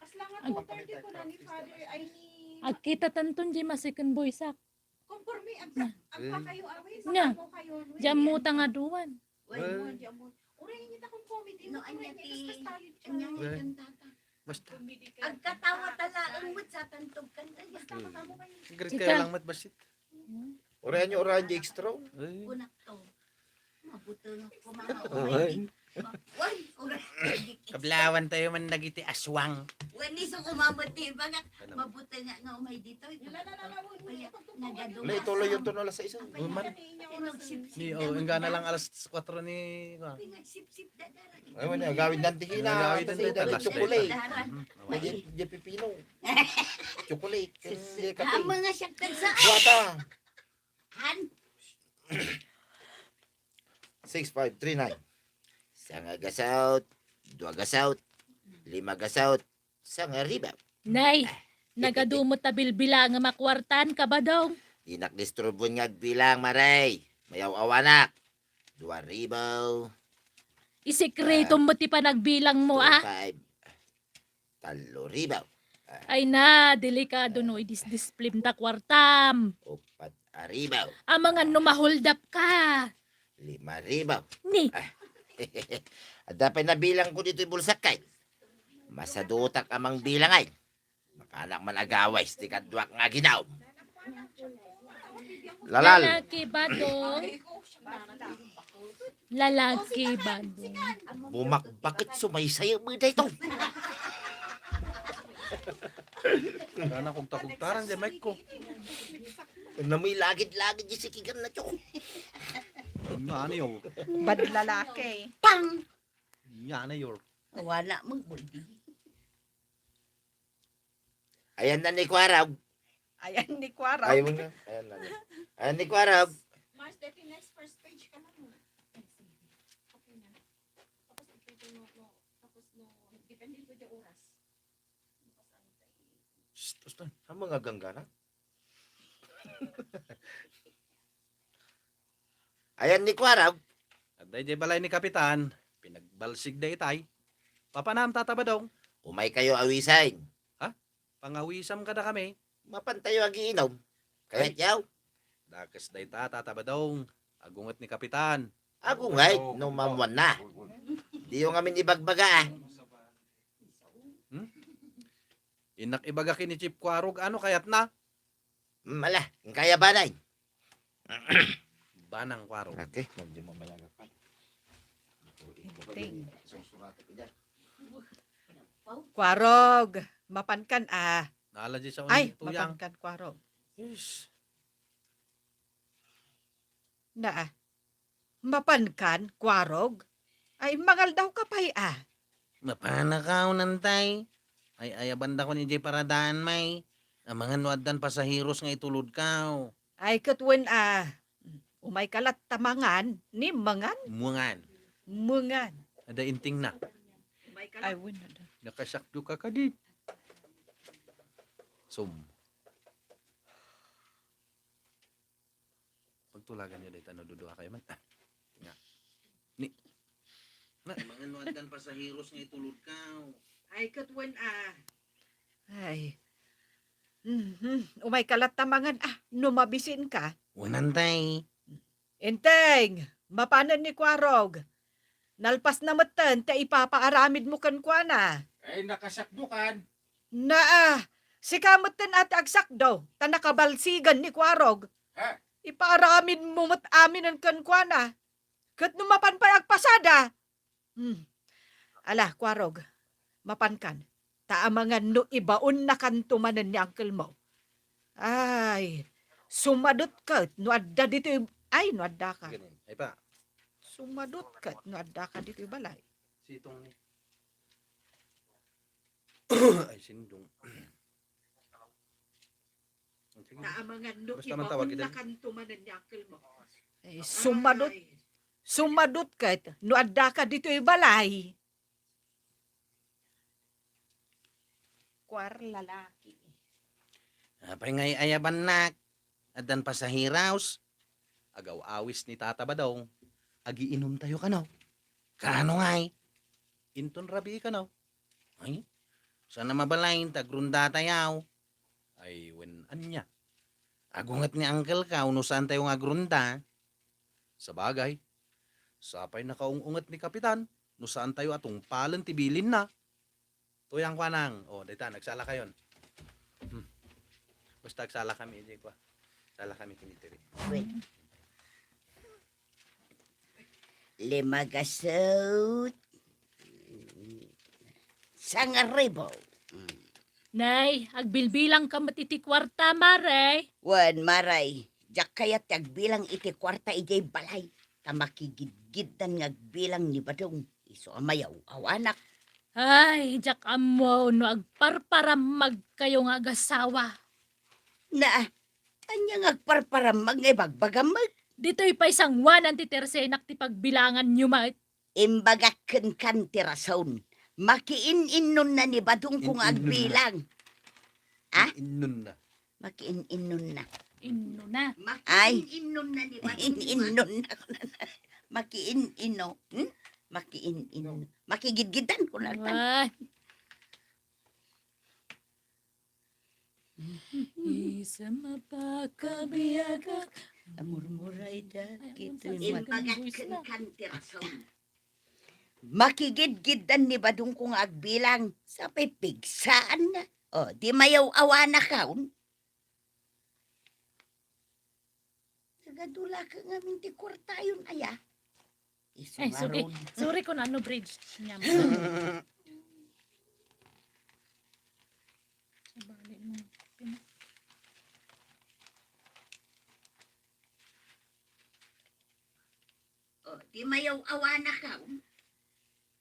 As lang nga two thirty ko na ni Father, ay ni Agkita tanton di ma-second voice ak. Conforme, ag-, agpa kayo, awis, nya, amo kayo, no? Diyan mo tangaduan. Uy, mo, diyan mo. Uray, inyo ta kung comedy, no, anya ti, anya ti kantata. Basta. Agkatawa ta laeng met sa tantog kanta. Basta makamo kayo. Greet kayo lang met, basit. Uray, anya, uray, di extra. Ay. Kunak to. Mabuteng ako, mga umay. Ay. Uy, uray. Kablawan tayo man dagiti aswang. Wani so kumamot ti ibagak. Ano? Mabuteng nga, nga umay dito. Wala, ituloy yung tono alas sais. Ni, oh, inggana lang alas kwatro ni, kuwan. Ay, wala, agawid na ang tigina. Agawid na ang tigina. Chocolate. Mhm. Di, di pipino. Chocolate. Di kape. Ang mga siya sa. Wata. Han. Six, five, three, nine. Sanga gasaut, dua gasaut, lima gasaut, sanga ribaw. Nay, nagadu met ta bilbilangem a kuarta, Kabadong. Dinak disturbon nga agbilang, Maray. Mayaw-awanak. Dua ribaw. Isekretom met ti panagbilang mo, ah. Five. Tallo ribaw. Ah. Ay na, delikado no idisdisplem ta kuartam. Upat a ribaw. Amangan no mahuldap ka. Lima ribaw. Ni. Ah. Adda pay nabilang ko ditoy bulsak kay. Masadutak amang bilangay. Makanak man agaway ti kaduak nga ginaw. Lalal. Lalaki ba to? Lalaki ba to? Bumakbakit sumaysay mo dayto. Kana kung takugtaran di mic ko. Namoy lagid-lagid di sikigan na tiyo. Ano yun? Bad lalaki. Pang! Yan na yun. Wala mong buldi. Ayan na ni Kuarog. Ayan ni Kuarog. Ayaw mo na. Ayan na. Ayan ni Kuarog. Mars, dati next first page ka na mo. Okay na. Tapos ito, no, no. Tapos no, depende po di oras. Shh, basta. Ang mga ganggana. Ayan ni Kuarog. Adda idiay balay ni Kapitan, pinagbalsig da itay. Papanam, Tata Badong. Umay kayo awisan. Ha? Pangawisam kada kami? Mapan tayo agiinom. Kayat yaw? Dakes dayta, Tata Badong. Agunget ni Kapitan. Agungay, no mamuan na. Diyo ngamin ibagbaga, ah. Hmm? Inak ibaga kini Chief Kuarog, ano kayat na? Mala, kaya banay. Banang Kuarog. Okay, medyo mamayagan pa. Ting. Kuarog, mapankan, ah. Nala di sa Ay, uni, tuyang. Mapankan, Kuarog. Yes. Na, mapankan, Kuarog? Ay, mangaldaw ka pay, a. Mapanakaw, nantay. Ay, ayabandakon idiay paradaan, may. Amangan no addan pasaheros nga itulodkaw. Ay, ket wen, a, umayka latta mangan, ni mangan? Muangan. Muangan. Adda intingna. Ay, wen, adda. Nakasakdo ka kadi. Sum. Pagtulagan niyo dayta no duduakayo man. Ah, nga. Ni, na, mangan no addan pasaheros nga itulodkaw. Ay, ket wen, a. Ay. Mhm. Umayka latta mangan, a, no mabisinka. Wen, nantay. Enteng, mapanen ni Kuarog. Nalpasna metten ti ipapaaramidmo kenkuana. Ay, nakasakdokan. Naa, sika metten a ti agsakdo, ta nakabalsigen ni Kuarog. Ha? Ipaaramidmo met aminen kenkuana. Ket no mapan pay agpasada. Hmm. Ala, Kuarog, mapankan. Ta amangan no ibaonnakanto manen ni angkelmo. Ay, sumadot ket no adda ditoy, ay, no adda ka. Ganun. Ay pa. Sumadot ket no adda ka ditoy balay. Sitong ni. Ay, sindong. Sige. Naamangan no. Basta man tawag kita. Ibaonnakanto manen ni uncle mo. Eh, sumadot, ay, sumadot ket no adda ka ditoy balay. Kuar lalaki. Apay nga ay-ayabannak? Addan pasaheros? Agaw-awis ni Tata Badong. Agiinumtayo kano. Kano ngay? Inton rabii kano. Ay, saan a mabalin ta agrundatayo? Ay, wen ania? Agunget ni uncle ko no saantayo nga agrunda. Sabagay, sapay nakaung-unget ni Kapitan no saantayo a tungpalen ti bilinna. Tuyang kuanang, o, dayta, nagsala kayon. Hmm. Basta agsala kami, idiay kua. Sala kami kinitiri. Wait. Lima gasut. Sangaribo. Mm. Nay, agbilbilang ka met iti kuarta, Mare. Wen, Mare, diak kayat ti agbilang iti kuarta idiay balay. Ta makigidgiddan nga agbilang ni Badong. Isu a mayaw-awanak. Ay, diak ammo no agparparammag kayo nga agasawa. Na, ania nga agparparammag nga ibagbagam met? Ditoy pay sanguanan ti tersenak ti pagbilanganyo met. Imbagak kenkan ti rason. Makiin-innonna ni Badongko nga agbilang. Ah? Innonna. Makiin-innonna. Innonna. Ay. Makiin-innonna ni Badongko. In-innonna. Makiin-inno. Hmm? Makiin-inno. Makigidgidan ko na lang. Ay. Isam a pakabiagak, amurmuray dakitoy. Imbagak kenkan ti rason. Makigidgiddan ni Badongko nga agbilang, sapay pigsaan na. O, di mayaw-awanak kaon. Nagadulak ngamin ti kuartayon, aya. Ay, sorry. Sorry ko na, no bridge. Nyam. Sabali mo. Pin- O, di mayaw-awanak kaon.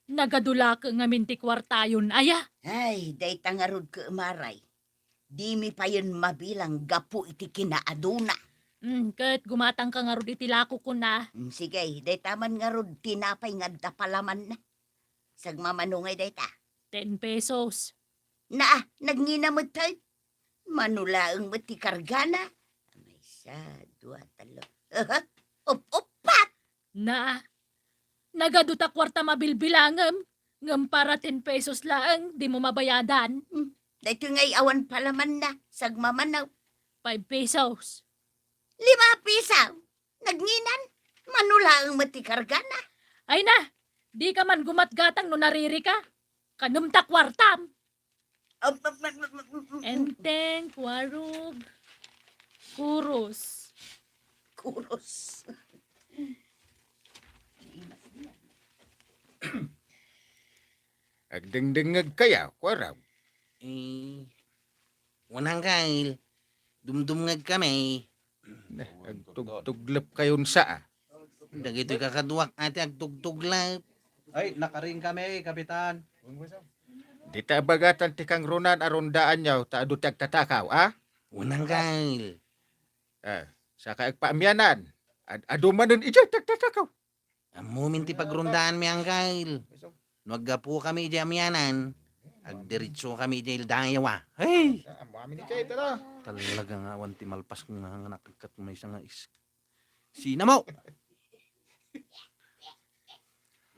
Nagadulak ngamin ti kuartayon, aya. Ay, dayta ngarud ket Mare. Dimi payen mabilang gapu iti kinaaduna. Mm, ket gumatangka ngarud iti lakokon a. Mm, sige, dayta man ngarud tinapay nga adda palamanna. Sagmamano ngay dayta? Ten pesos. Naa, nagnginam met tayo. Mano laeng met ti kargana. Maysa, dua, talo. Aha, up-uppat. Na, nagadu ta kuarta mabilbilangem, ngem para ten pesos laeng, dimo mabayadan. Hmm, daytoy ngay awan palamanna, sagmamanaw. Five pesos. Lima piso. Nagnginan, mano laeng met ti kargana. Ay na, dika man gumatgatang no naririka. Kanem ta kuartam. Enteng, kuarog, kuros. Kuros. Agdengdengngeg kaya, kuarog? Eh, Wen, Angkel. Dumdumngeg kami. Ne, agtugtuglep kayon sa, ah. Dagitoy kakaduak, ati, agtugtuglep. Ay, nakaring kami, Kapitan. Dita abagatan ti kangrunan a rondaanyo, ta adu ti agtatakaw, ah? Wen, Angkel. Ah, saka agpaamianan. Ad-, adu manen idiay ti agtatakaw. Ammomin ti pagrondaanmi, Angkel. No aggapu kami idiay amianan, agdiretso kami idiay dayaw, ah. Hey! Ammo amin idiay, tara. Talaga nga awan ti malpas nga, nga nakagkat maysa nga is-, Sinamo!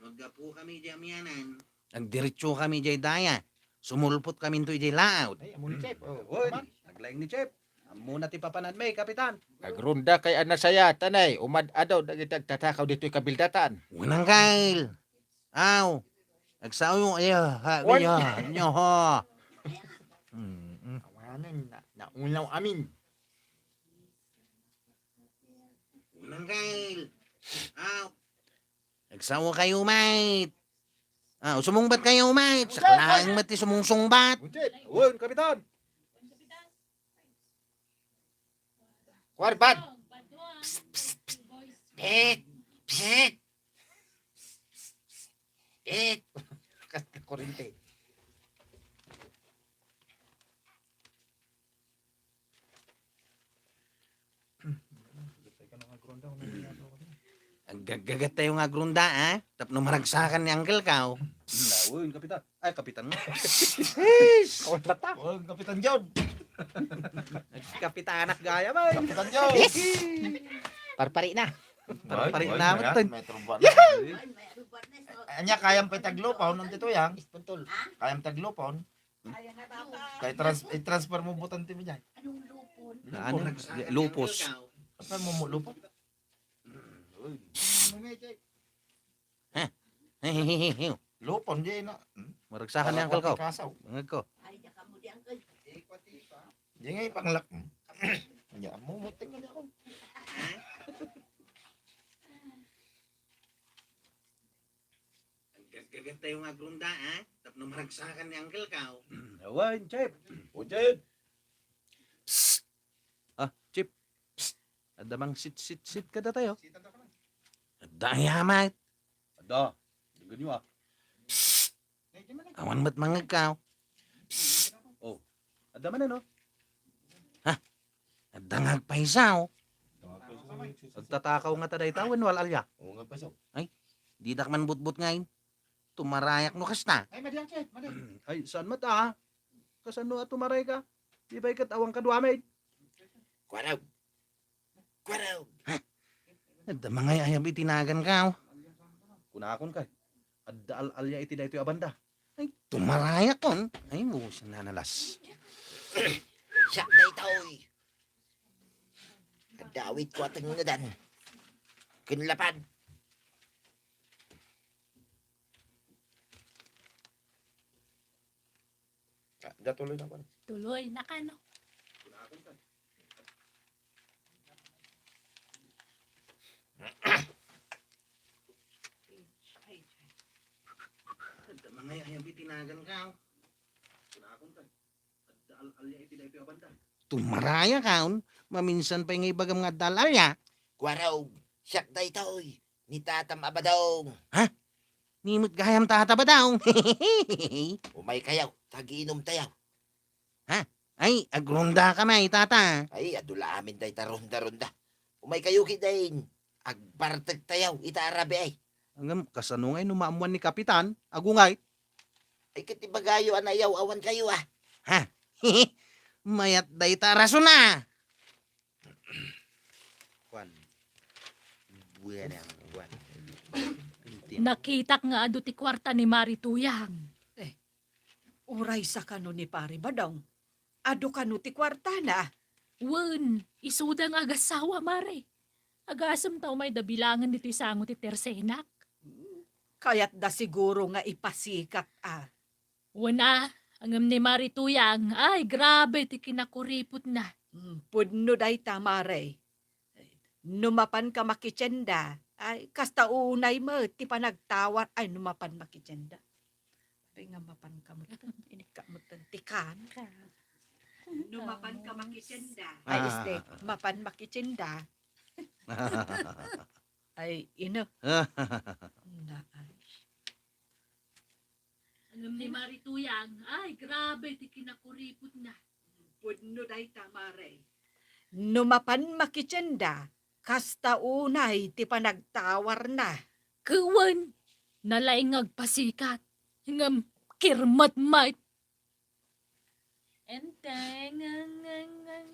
No aggapu kami idiay amianan, agdiretso kami idiay daya. Sumulpot kami into idiay laod. Ay, ammo ni Chef. Oh, wen, aglaing ni Chef. Ammona ti papananmi, Kapitan. Agronda kay a nasayaat, anay, umad-adaw dagiti agtatakaw ditoy kabildatan. Wen, Angkel. Aw. Agsao, ayo, ha, wen, ayo, nyo, ho. Mm, mm. Awanen, na, naunaw amin. Wen, Angkel. Aw. Agsao kayo, mate. Ah, sumungbat kayo, mate. Saklang met ti sumungsungbat. Wen, Kapitan. Kuan, Bad. Psst, psst, psst. Psst, psst. Psst, psst, psst. Kas kurente. Aggagat tayo nga agronda, ah. Tapno maragsakan ni Uncle Kao. Lawen, Kapitan. Ay, Kapitan nga. Sis! Wala ta. Oh, Kapitan John. Kapitanak gaya, bay. Kapitan John. Yes! Parpari na. Parpari na, Metro Buwan. Anya, kayam pay taglupon, nandito yan. Kayam taglupon. Kay trans-, i-transfer mo butante mo dyan. Anong lupon? Ano? Lupos. Transfer mo, mo lupon. Ha? Hehehehe. Lupon, di na. Hmm? Maragsakan ni Uncle Kao. Kasaw. Bangag ko. Ay, diyan ka mo di, Uncle. Di nga ipanglak. Hmm? Anya, mo, muting nga di ako. Aggagat tayo nga agronda, ha? Tapno maragsakan ni Uncle Kao. Awan, Chef. O, Chef. Psst! Ah, Chef. Psst! Adda mangsit-sit-sit kada tayo. Adda ayamat. Adda. Daggan nyo, ah. Psst! Awan met mangagkaw. Psst! Oh, adda man, ano? Ha? Adda nga agpaysaw. Agtatakaw ngata dayta wenno al-alia? Oo nga, paysaw. Ay, didak man butbot ngayon. Tumarayak no kasta. Ay, madi, Uncle, madi. Ay, saan met, ah? Kasano a tumaray ka? Di ba ikat awang kaduamid? Kuwaraw. Kuwaraw. Ha? Adda mangay-ayab iti nagan ka, oh. Kunakon kay, adda al-alia iti daytoy a banda. Ay, tumarayak kon. Ay, busen na nalas. Siak daytoy. Adawit ko a tengngedan. Ken lapad. Ah, da tuloy na pala. Tuloy na kano. Adda mangay-ayab iti nagan ka, oh. Kunakon ka. Adda al-alia iti daytoy a banda. Tumaraya kaon, maminsan pay nga ibagam nga adda al-alia. Kuwaraw, siak daytoy, ni Tatam a Badong. Ha? Ni met gayam Tata Badong. Umay kayo, tagiinom tayo. Ha? Ay, agronda ka may, Tata. Ay, adu la amin dayta ronda-ronda. Umay kayo kidain. Agbartek tayo, ita arabi ay. Ngem, kasano ngay no maammuan ni Kapitan? Agungay. Ay, ket ibagayo a nayaw-awan kayo, ah. Ha? Mayat dayta a rason, ah. Kuan. Buwan ang kuan. Nakitak nga adu ti kuarta ni Mari Tuyang. Eh, uray sa kano ni Pari Badong. Adu kano ti kuartana? Wen, isuda nga agassawa, Mare. Agasem ta umayda bilangen ditoy sango ti tersenak. Kayatda siguro nga ipasikat, a. Wen a, ngem ni Mari Tuyang, ay, grabe ti kinakuripotna. Hmm, pudno dayta, Mare. No mapan ka makitienda, ay, kasta unay met ti panagtawar, ay, no mapan makitienda. Apay nga mapan ka met, inikka met ti kan. No mapan ka makisenda. Ay, este, mapan makisenda. Ay, ino. Na, ay. Ngem ni Mari Tuyang, ay, grabe ti kinakuripotna. Pudno dayta, Mare. No mapan makisenda, kasta unay ti panagtawarna. Ket wen, nalaing nga agpasikat, ngem kirmet met. Enteng, ang, ang, ang.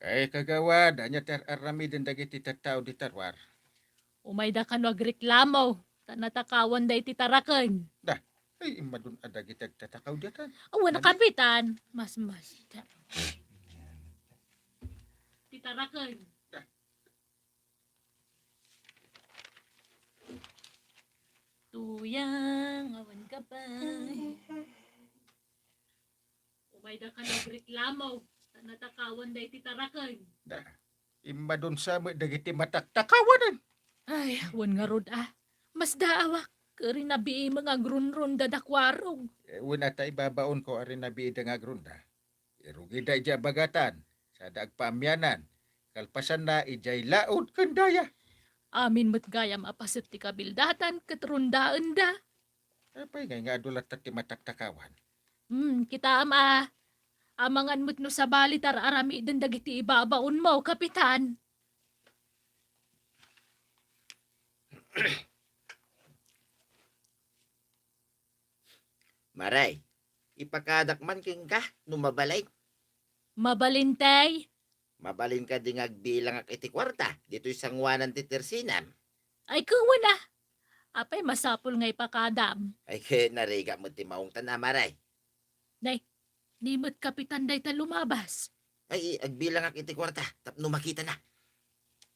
Ay, kagawad, ania ti ar-aramiden dagiti tattao dita ruar? Umayda kano agreklamo, ta natakawanda iti taraken. Da, ay, immadun a dagiti agtatakaw diatan. Awan, kapitan. Mas, mas. Ti taraken. Da. Tuyang, awan ka pa. Umayda kano agreklamo, ta natakawanda iti taraken. Da, immadun sa met dagiti mataktakawanan. Ay, wen ngarud a. Masdaawak, ket rinabiim nga agrunrunda da Kuarog. Eh, wen ata ibabaonko a rinabiida nga agrunda. Irugida idiay abagatan, sada agpaamianan, kalpasanna idiay laod ken daya. Amin met gayam a paset ti kabildatan ket rundaenda. Apay ngay nga adu latta ti mataktakawan? Hmm, kitaem a, amangan met no sabali ti ar-aramiden dagiti ibabaonmo, Kapitan. Maray, ipakadak man kenka no mabalin. Mabalin, tay? Mabalin kadi nga agbilangak iti kuarta, ditoy sangoanan ti tersinam? Ay, kuana. Apay, masapul nga ipakadam. Ay, ket narigat met ti maungtan a, Maray. Nay, ni met kapitan dayta lumabas. Ay, agbilangak iti kuarta, tapno makitana.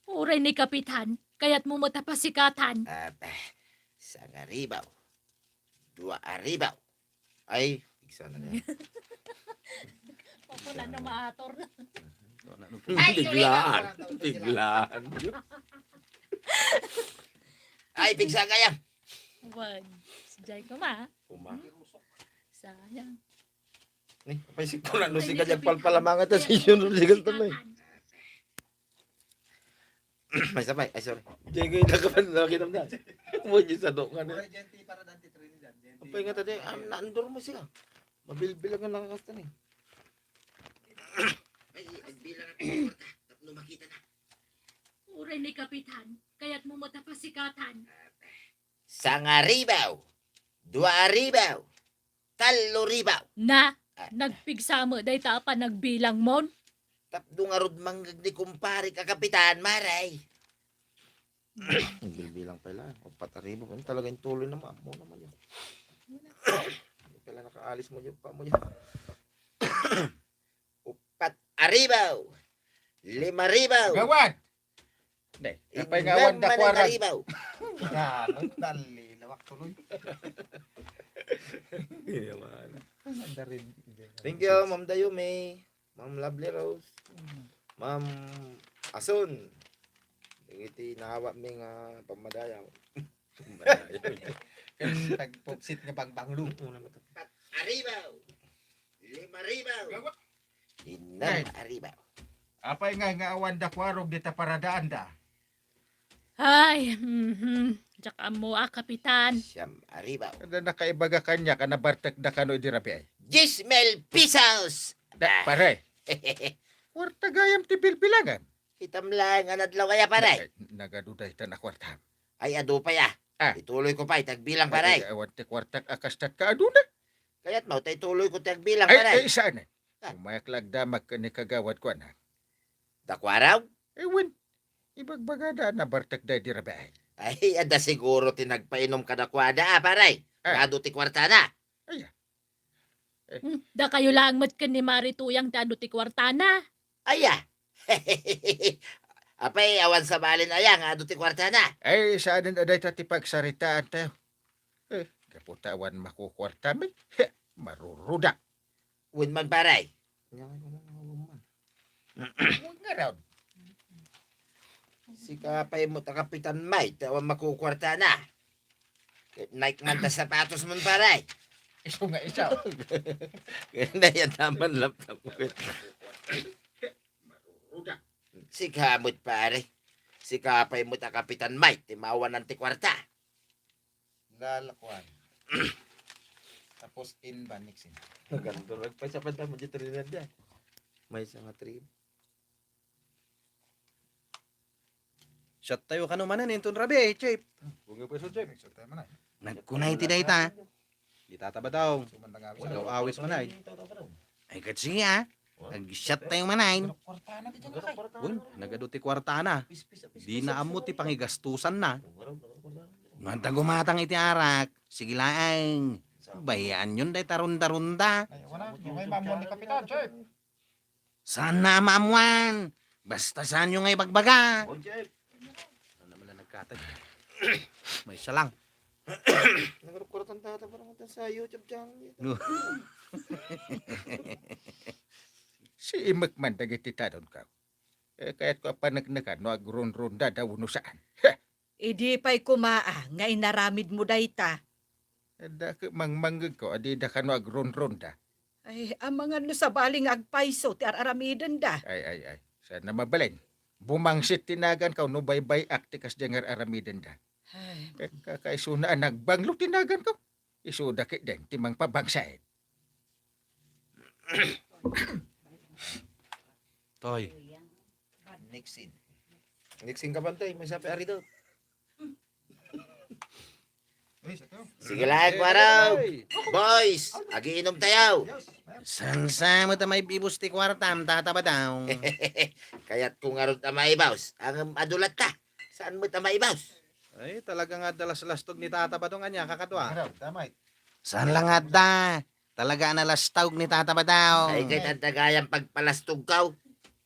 Uray ni kapitan, kayatmo met a pasikatan. Aba, sangaribaw. Dua a ribaw. Ay, pigsana na. Papulan na maator na. Ay, sorry. Biglaan. Biglaan. Ay, pigsa kaya. Wan. Si Jai ko ma. Uma. Sayang. Ni, apay si ko na, no, si kanyang palpalamangan ta si Jun Rodriguez to, eh. Ay, sabay. Ay, sorry. Diego, yung nakapan-, nakita mo na. Mo, yung sa do nga na. Oray, J N T para Dante Trinidad, J N T. Apay nga tadi, ah, naandor mo siya. Mabilbil ang nakakasta ni. Ay, agbilang ang pagkakwarta. Tapno makita na. Uray ni Kapitan, kayatmo met a pasikatan. Sangaribaw, duaribaw, talluribaw. Na, ah, nagpigsa met dayta a panagbilangmon? Tapno ngarud mangngeg ni kumpare ka kapitan, Maray. Bilbilang pala, upat a ribaw. Ano talaga yung tuloy na maamo naman yun? Pala nakaalis mo yung pa mo yun. Upat a ribaw. Lima ribaw. Gawad! Hindi. Apay nga awan da kuarang. Ribaw. Ano, dali, lawak tuloy. Hindi naman. Thank you, Ma'am Dayumi, Ma'am Lovely Rose, Ma'am Asun. Iti naawat mi nga pamadayaw. Pamadayaw. Yung tagpupsit nga bangbanglo. Una mo to. Pat aribaw. Lima ribaw. Innem a ribaw. Apay nga, nga awan da kuarog dita paradaanda? Ay, mhm. Diak ammo a, Kapitan. Siyam a ribaw. Kada nakaibaga kanya, ka nabartek da kano idi rabii. Diez mil pesos. Da, pare. Kuarta gayam ti bilbilangan. Itam laeng a nadlaw aya, pare. Ay, nagadu dayta na kuarta. Ay, adu pay a. Ah. Ituloy ko pay ti agbilang, pare. Ay, awan ti kuartak a kastat ka aduna. Kayat mo, ta ituloy ko ti agbilang, pare. Ay, saan? Ah. Umayak la agdamag ken ni kagawad ko, anak. Da kuarog? Ewan. Ibagbagada, nabartek da idi rabii. Ay, adda siguro ti nagpainom kadakuada, a, pare. Ah. Nga adu ti kuartana. Ay, ah. Eh. Hmm, dakayo laeng met ken ni Mari Tuyang ti adu ti kuartana. Aya. Apay, awan sabalin aya nga adu ti kuartana? Ay, saanen a dayta ti pagsaritaan tayo. Eh, gapu ta awan makukuarta met. He, maruruda. Wen man, pare. Wen nga raw. Sika pay mo ta Kapitan May, ta awan makukuartana. Nike man ta sapatos mo, pare. Isu nga isu. Kaya na yan naman laptop ko. Sika met, pare. Sika pay met a Kapitan Mike, ti mawanan ti kuarta. Lalakuan. Tapos in ba, Nixon? Nagandurag pa sa panta mo di Trinidad ya. May isa nga trip. Shot tayo kano manen inton rabi, Chief. Bunga pa so, Chief. Shot tayo manen. Nagkunay ti dayta. Di tataba daw. Sumanda nga awis. Daw awis man ay. Ay, ket sige, ah. Nag-shot tayo manen. Kwarta na di dyan, kay. Un, nagadu ti kwarta na. Di na ammo ti pangigastusan na. Nganta gumatang iti arak. Sige laeng. Bayaan yon day tarunda-runda. Ay, wala. Yung may mamuan ni Kapitan, Chief. Saan na maamuan? Basta saan nyo nga ibagbaga? Oh, Jeff. Ano naman na nagkatag? May isa lang. Nagrukuratan tata para sa YouTube channel. No. Si Imek man dagiti tanod ka. Eh, kayat ko a paneknekan no agrunrunda daw no saan. Heh! Idi pay koma a nga inaramidmo dayta. Adda ket mangmanggegko a dida kano agrunrunda. Ay, amangan no sabali nga agpayso ti ar-aramidenda. Ay, ay, ay. Saan na mabalin? Bumangsit ti naganko no baybay-ak ti kasdiay nga ar-aramidenda. Ay. Ka-, ka-, kaisuna a nagbanglo ti naganko. Isuda ketdin ti mangpabangsit. Toy. Nixin. Nixin ka, Bantay. May sapi arido. Sige lang, kuwarog. Boys, agiinom tayo. Saan sa met a maibibus ti kuartam, Tata Badong? Kayat ko ngarud a maibus. Ang adulat ta. Saan met a maibus? Ay, talaga nga adda laslastog ni Tata Badong ania, kakadua. Saan lang adda? Talaga a nalastog ni Tata Badong. Ay, ket adda gayam pagpalastog kaw.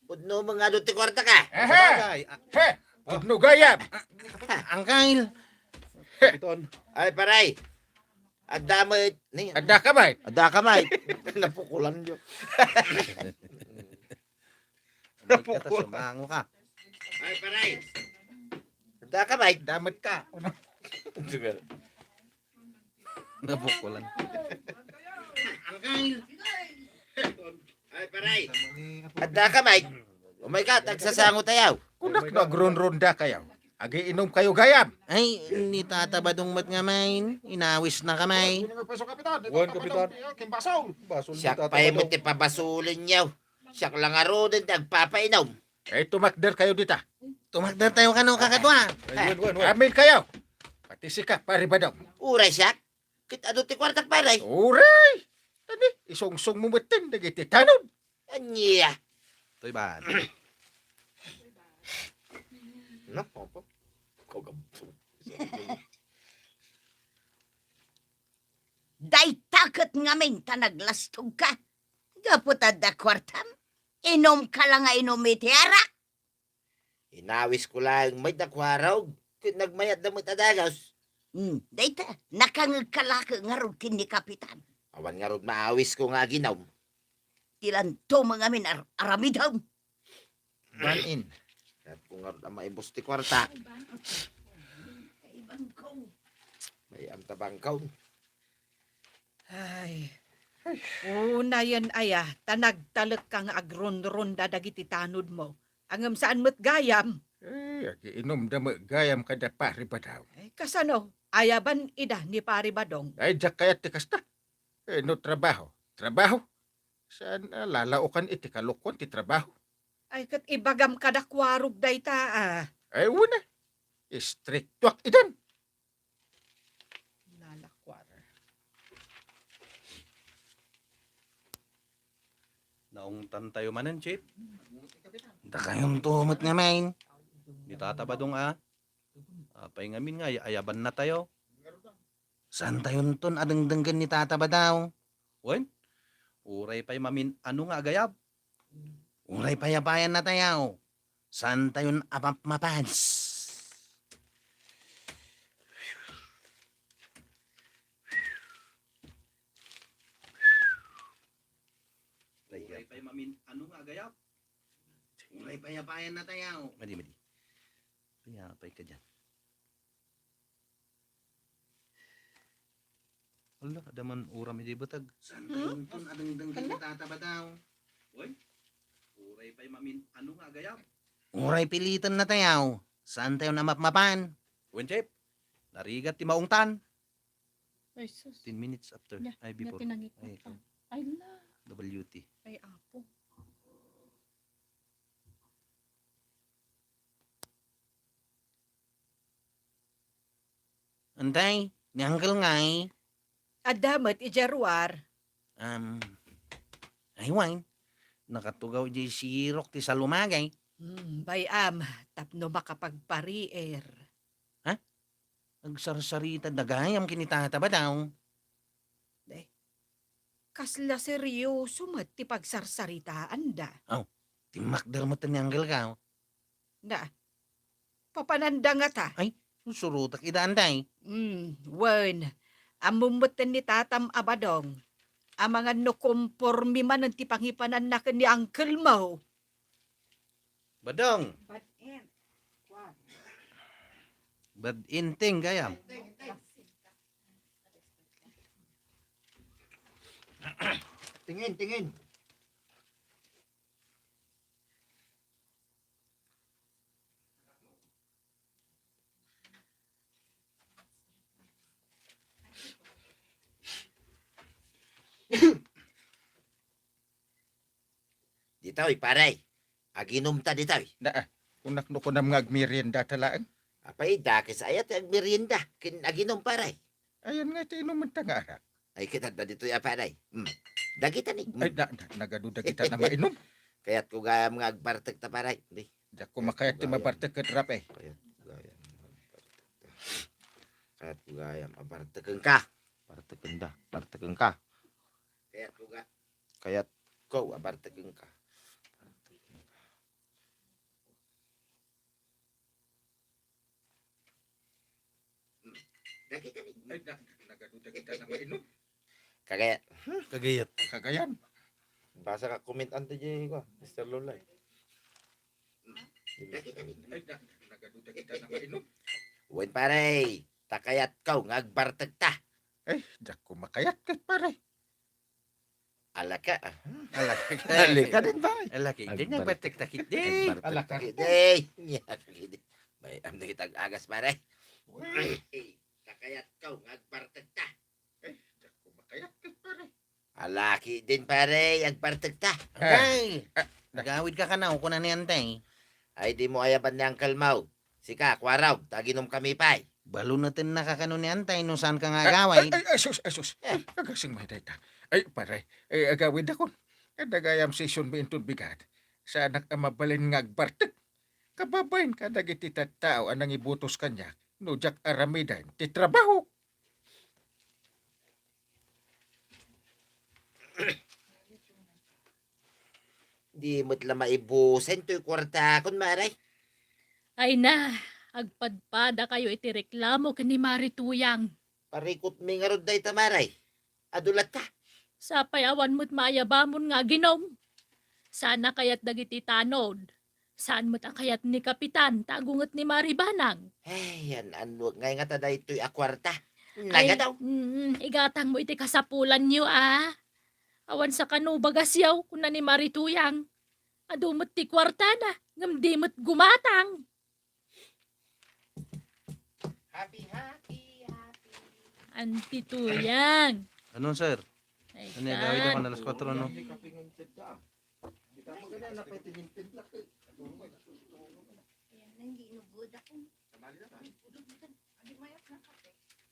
Pudno mo nga ti kuarta ka. Ehe! Sabagay, ah. He! Pudno gayam. Angkel. Kapiton. Ay, paray. Adda met. Ni, adda ka, bay? Adda ka, bay? Napukulan yo. Napukulan. Sumango ka. Ay, paray. Adda ka, bay? Adda met ka. Nabukulan. Angkel. Ay, paray. Adda ka, Mike? Oh my God, agsasango tayo. Kunak no agrunrunda kayo. Agiinom kayo gayam. Ay, ni Tata Badong met nga main. Inawis na kamay. Wan, Kapitan. Basol. Siak pay met ti pabasolin yo. Siak lang aruden ti agpapainom. Eh, tumakder kayo dita. Tumakder tayo kano, kakadua. Ay, wan, wan, wan. Amin kayo. Pati sika, Pari Badong. Uray siak. Ket adu ti kuartak, pare. Uray! Tani, isungsong mo metten dagiti tanod. Ania? Toy ban. Nako po. Dayta ket ngamin ta naglastog ka. Gapu ta adda kuartam, inum ka la nga inum iti arak. Inawis ko laeng met a kuarog, ket nagmayat da met a dagus. Hmm, dayta, nakangeg ka la ket ngarud ken ni Kapitan. Awan ngarud maawis ko nga aginom. Ti lanto mo ngamin ar-, aramidem. Ban-in. Ket ko ngarud a maibus ti kuarta. Ay, ban-, ay, bangko. May amta bangko. Ay. Unayen aya, ta nagtalek ka nga agrunrunda dagiti tanodmo. Ngem saan met gayam. Eh, agiinumda met gayam kada Pari Badong. Ay, kasano? Ayaban ida ni Pari Badong. Ay, diak kayat ti kasta. Eh, no trabaho, trabaho. Saan a lalaokan iti kalokuan ti trabaho? Ay, ket ibagam kada kuarog dayta, ah. Ay, wen a. Istriktuak idan. Lalakuar. Naungtan tayo manen, Chief. Dakayonto met ngamin. Ni Tata Badong, ah. Apay ngamin nga, ay-, ayaban na tayo. Saan tayonton a dengdenggen ni Tata Badong? Wen, uray pay mamin-ano nga agayab. Uray payapayan na tayo. Saan tayon a mapmapas? Uray pay mamin-ano nga agayab. Uray payapayan na tayo. Madi, madi. Payapay ka dyan. Hala, adda man uram idi beteg. Saan tayo Hmm? ton adengdeng Hala? Kita taba daw? Uy, uray pay mamin-, ano nga agayam? Uray piliten na tayo. Saan tayo na mapmapan? Wen, Chef, narigat ti maungtan. Ay, sus. Ten minutes after. Nya, ay, nya before. Tinangik Ay, mo pa. Ay, la. W T. Ay, apo. Antay, ni Uncle ngay. Adda met idiay ruar. Um, ay, wen. Nakatugaw idiay sirok ti salumagay. Hmm, bay-am, tapno makapagpariir. Ha? Agsarsarita dagayam ken ni Tata Badong. Eh, kasla serioso met ti pagsarsaritaanda. Aw, timmakder met ni Uncle ka. Na, papananda ngata? Ay, susurotak ida, Antay. Hmm, wen, ammom met ni Tatam a Badong. Amangan no kompormi manen ti pangipananna ken ni Uncle mo. Badong. Bad-in. Kuan. Bad-in ting gayam. Tingin, tingin. Ditoy, pare. Aginom ta ditoy. Na, ah, kunak no kunam nga agmerienda ta laeng. Apay, dakes aya ti agmerienda ken aginom, pare. Ayan nga ti inumen ta nga arak. Ay, kita da ditoy, a, pare. Hmm. Dagita ni. Ay, na, na, nagadu dagita na mainom. Kayat ko gayam nga agbartek ta, pare. Di. Diak ko makayat ti mabartek ket rape. Kayat ko gayam. Kayat ko gayam. Abarteken ka. Barteken da. Barteken ka. Kayat ko ga-, kayat ko, abarteken ka. Ay, na, nagadu dagita na mainom. Kagayat. Kagayat. Kagayan. Basa ka comment ante di ko, Mister Lolay. Ay, na, nagadu dagita na mainom. Wen, pare, ta kayat ko nga agbartek ta. Ay, diak ko makayat ket, pare. Alaka, ah. Alaka. Alaka din, bay. Alaki, di niya Agbartek. Bartek takit di. Agbartek Alaka. Takit di. Niya takit di. Bay-am na kita agas, pare. Uy. Kakayat ko nga agbartek ta. Eh, diak ko makayat, pare. Alaki din, pare, agbartek ta. Ay. Ah, nagawid ka kanaw, kuna ni Antay. Ay, di mo ayaban ni Uncle Mau. Sika, kuarog, ta aginom kami pay. Balunetennaka kano ni Antay no saan ka nga agaway. Ay, ay, ay, sus, ay, sus. Eh. Ay, agasing may dayta. Ay, pare, ay, agawidakon. Adda gayam session mi inton bigat. Saanak a mabalin nga agbartek. Kababain kadagiti tattao a nangibutos kaniak no diak aramiden ti trabaho. Di met la maibusen toy kuartakon, Mare. Ay na, agpadpadakayo iti reklamo ken ni Mari Tuyang. Parikutmi ngarud dayta, Mare. Adu latta. Sapay awan met maayabamon nga aginom. Saan a kayat dagiti tanod. Saan met a kayat ni Kapitan, ta agunget ni Mari Banang. Ay, yan, anwek ngay ngata daytoy a kuarta. Ay, nagadaw. Mm, igatangmo iti kasapulanyo, a. Awan sa kano bagasyo, kuna ni Mari Tuyang. Adu met ti kuartana, ngem di met gumatang. Happy, happy, happy. Anti Tuyang. Ano, sir? Ay, ano, gawin ako kan. Na alas kwatro, no? Ayan, nang ginugod ako.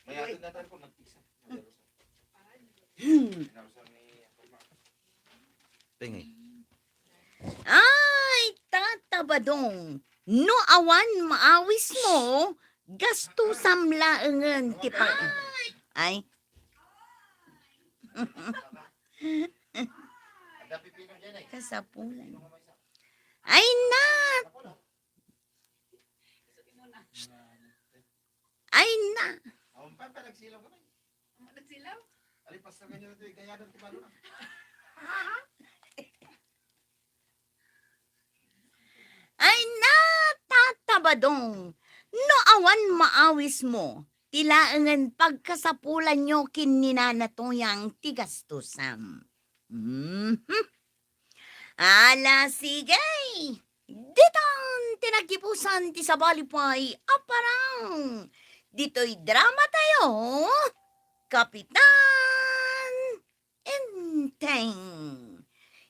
Mayat na tayo kung nagpisa. Tingay. Ay, Tata Badong, no awan maawismo, gastusam laengen ti pang-, ay. Kasapulan. Ay, na! Ay, na! Nagsilaw? Alipasta ka niyo ito, ikayadan ti balo na. Ay, na, Tata Badong, no awan maawismo, ti laengen pagkasapulanyo ken ni Nana Tuyang ti gastusam. Mhm. Ala, sige. Ditan ti naggibusan ti sabali pay a parang. Ditoy drama tayo, Kapitan Enteng.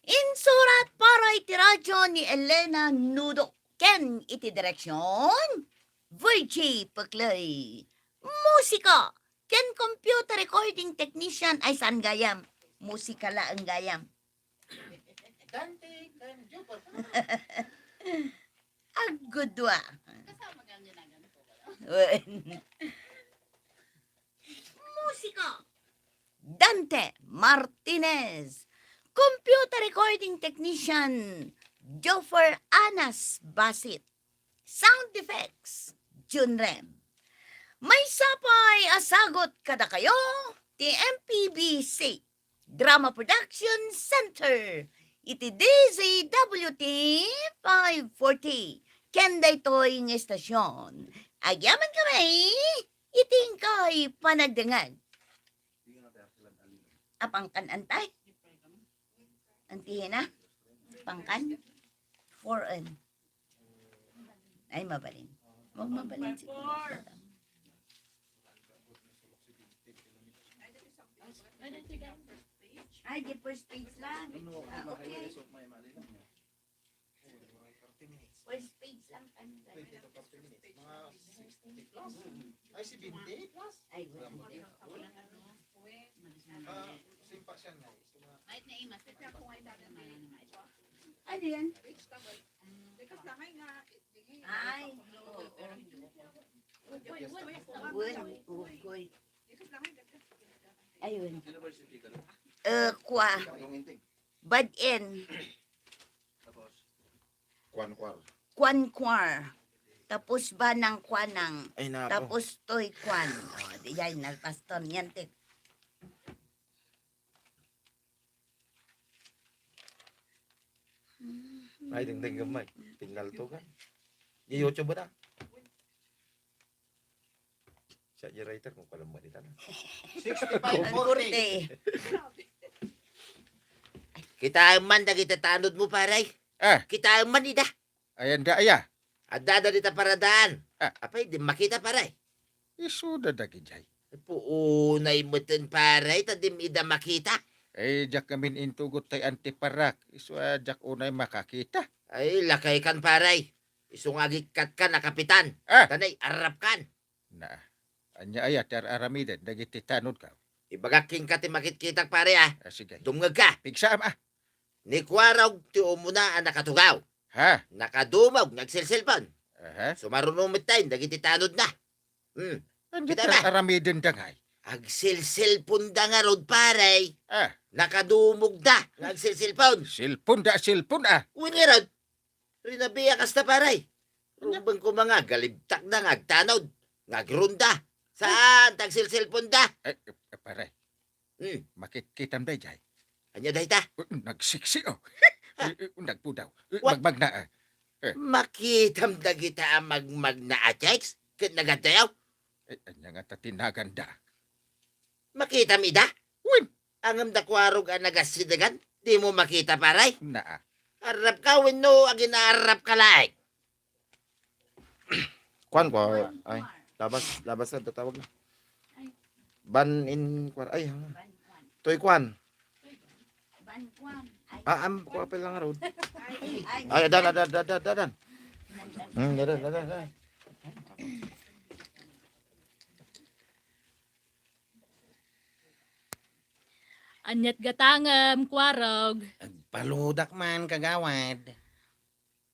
Insurat para iti radyo ni Elena Nudo ken iti direksyon, Virgie Peclay. Musika ken computer recording technician ay saan gayam. Musika laeng gayam. Dante ken Jupiter. Agudua. Kasama nga niya na ganito. Musika, Dante Martinez. Computer recording technician, Joffer Anas Basit. Sound effects, Jun Rem. Maysa pay a sagut kadakayo ti M P B C Drama Production Center iti D Z W T five forty. Ken daytoy nga estasyon, agyamankami iti inkay panagdengngeg. Apangkan antay? Antihina? Pangkan? Four N. Ay, mabalin. Huwag mabalin siguro. Ay, di first page lang. Ah, okay. First page lang kami. Ay, si Binti? Ay, wala. Ah, simpa siya na. Ano yan? Ay, oo. Uy, ugoy. Ayun. Eh, kwa. Bad end. Kuan, kuar. Kuan, kuar. Tapos banang kuanang. Ay, nako. Tapos toy kuan. O, di yan, nagpastor niyan, tik. Ay, dingding gamay. Pinalto ka. I-YouTube mo na. Siya, generator, kung palamban ita na. Sixty-five forty. Forty. Kitaem man dagiti tanod mo, pare. Ah. Kitaem man ida. Ayan da, aya. Adda da dita paradaan. Ah. Apay, di makita, pare. Isu da dagijay. Puunay meten, pare, ta di ida makita. Ay, diak ngamin intugot tay antiparak. Isu a diak unay makakita. Ay, lakay kan, pare. Isu nga agikkat kan a kapitan. Ah. Tanay, arap kan. Na, ania aya ti ar-aramiden dagiti tanodko? Ibagak kenka ti makitkitak, pare, a. Ah, sige. Dumngegka. Pigsaam, a. Ni Kuarog ti umuna a nakatugaw. Ha? Nakadumog nga agselselpon. Aha. Sumaruno metten dagiti tanodna. Hmm. Ania ti ar-aramidenda ngay? Agselselponda ngarud, pare. Ah. Nakadumogda nga agselselpon. Selpon da, selpon, a. Wen ngarud, Rinabiak kasta, pare. Ania? Rumbeng koma nga agalibtakda nga agtanod, nga agronda. Saan ti agselselponda? Eh, eh, pare. Hmm. Makitkitam dayjay. Ania dayta? Eh, nagsiksi, o. Ah. Eh, eh, nagpudaw. Eh, what? Magmagna, a. Eh. Makitam dagita a magmagna a chicks ket nagaddayaw? Eh, ania ngata ti naganda? Makitam ida? Wen. Ngem da Kuarog a nagassidegan, dimo makita, pare? Naa. Arrapka wenno agin-arrapka laeng? Kuan ko, ay, labas, labas na, tatawag na. Ban in, kuan, ay, ha. Toy kuan. Ah, am, kuan pa lang road. Ay, adan, adan, adan, adan, adan. Hmm, adan, adan, adan. Ania't gatangem, Kuarog? Agpaludak man, kagawad.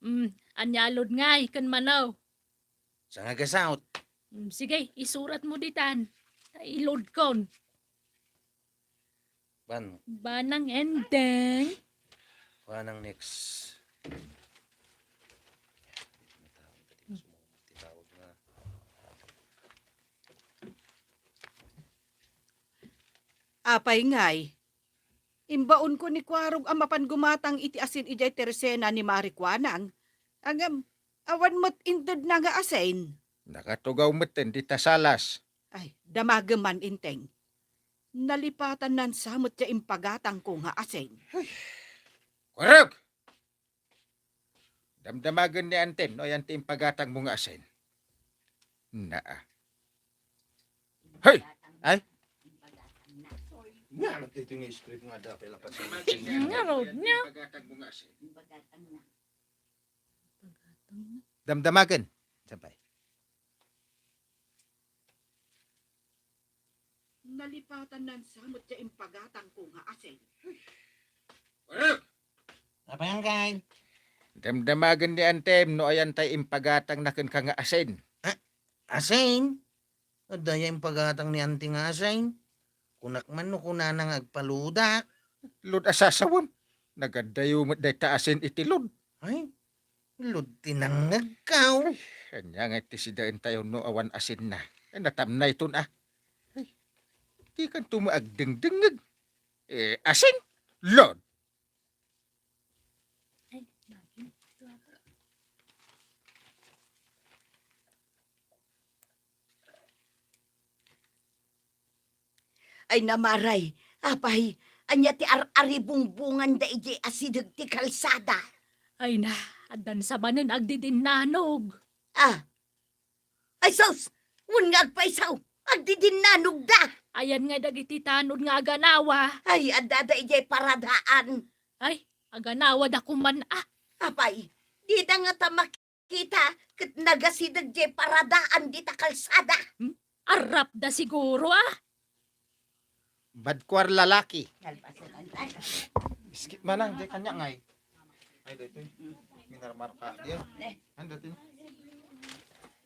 Mm, ania a load ngay ken mano? Sangagasaut. Mm, sige, isurat mo ditan. Ta i-load kon. Ban. Banang Enteng. Kuanang next. Apay ngay, imbaonko ni Kuarog a mapan gumatang iti asin idiay tersena ni Mari Kuanang. Ngem, awan met intedna nga asin. Nakatugaw metten dita salas. Ay, damagem man, Enteng. Nalipatannan sa met ti impagatangko nga asin. Kurog! Damdamagen ni Antem no ayan ti impagatangmo nga asin. Naa. Hey! Ay? Nga, nagtitong script nga dapay lapas. Nga, road niya. Damdamagen. Sabay. Nalipatannan sa met ti impagatangko nga asin. Apay, Angkay? Damdamagen ni Antem no ayan tay impagatangna kenka nga asin. Ah, asin? Adda ya impagatang ni Ante nga asin? Kunak man no kunana nga agpaludak. Lod a sasawem. Nagadayo met dayta asin iti lod. Ay, lod ti nangngegkaw. Ay, ania nga iti sidaentayo no awan asinna? Ay, natamnayton a. Ay, dikanto maagdengdengngeg. Eh, asin? Lod. Ay, namaray, apay, ania ti ar-aribungbunganda idiay asideg ti kalsada? Ay na, addan sa manen agdidinnanog. Ah, ay sus! Wen nga agpayso, agdidinnanogda! Ayan nga dagiti tanod nga aganawa. Ay, addada idiay paradaan. Ay, aganawada koman a. Apay, dida ngata makita ket nagasideg diay paradaan dita kalsada. Hmm? Arrapda siguro a. Badkuar lalaki. Iskit manang, di kanya ngay. Ay, dito. Minarmarka. Di, ano dito?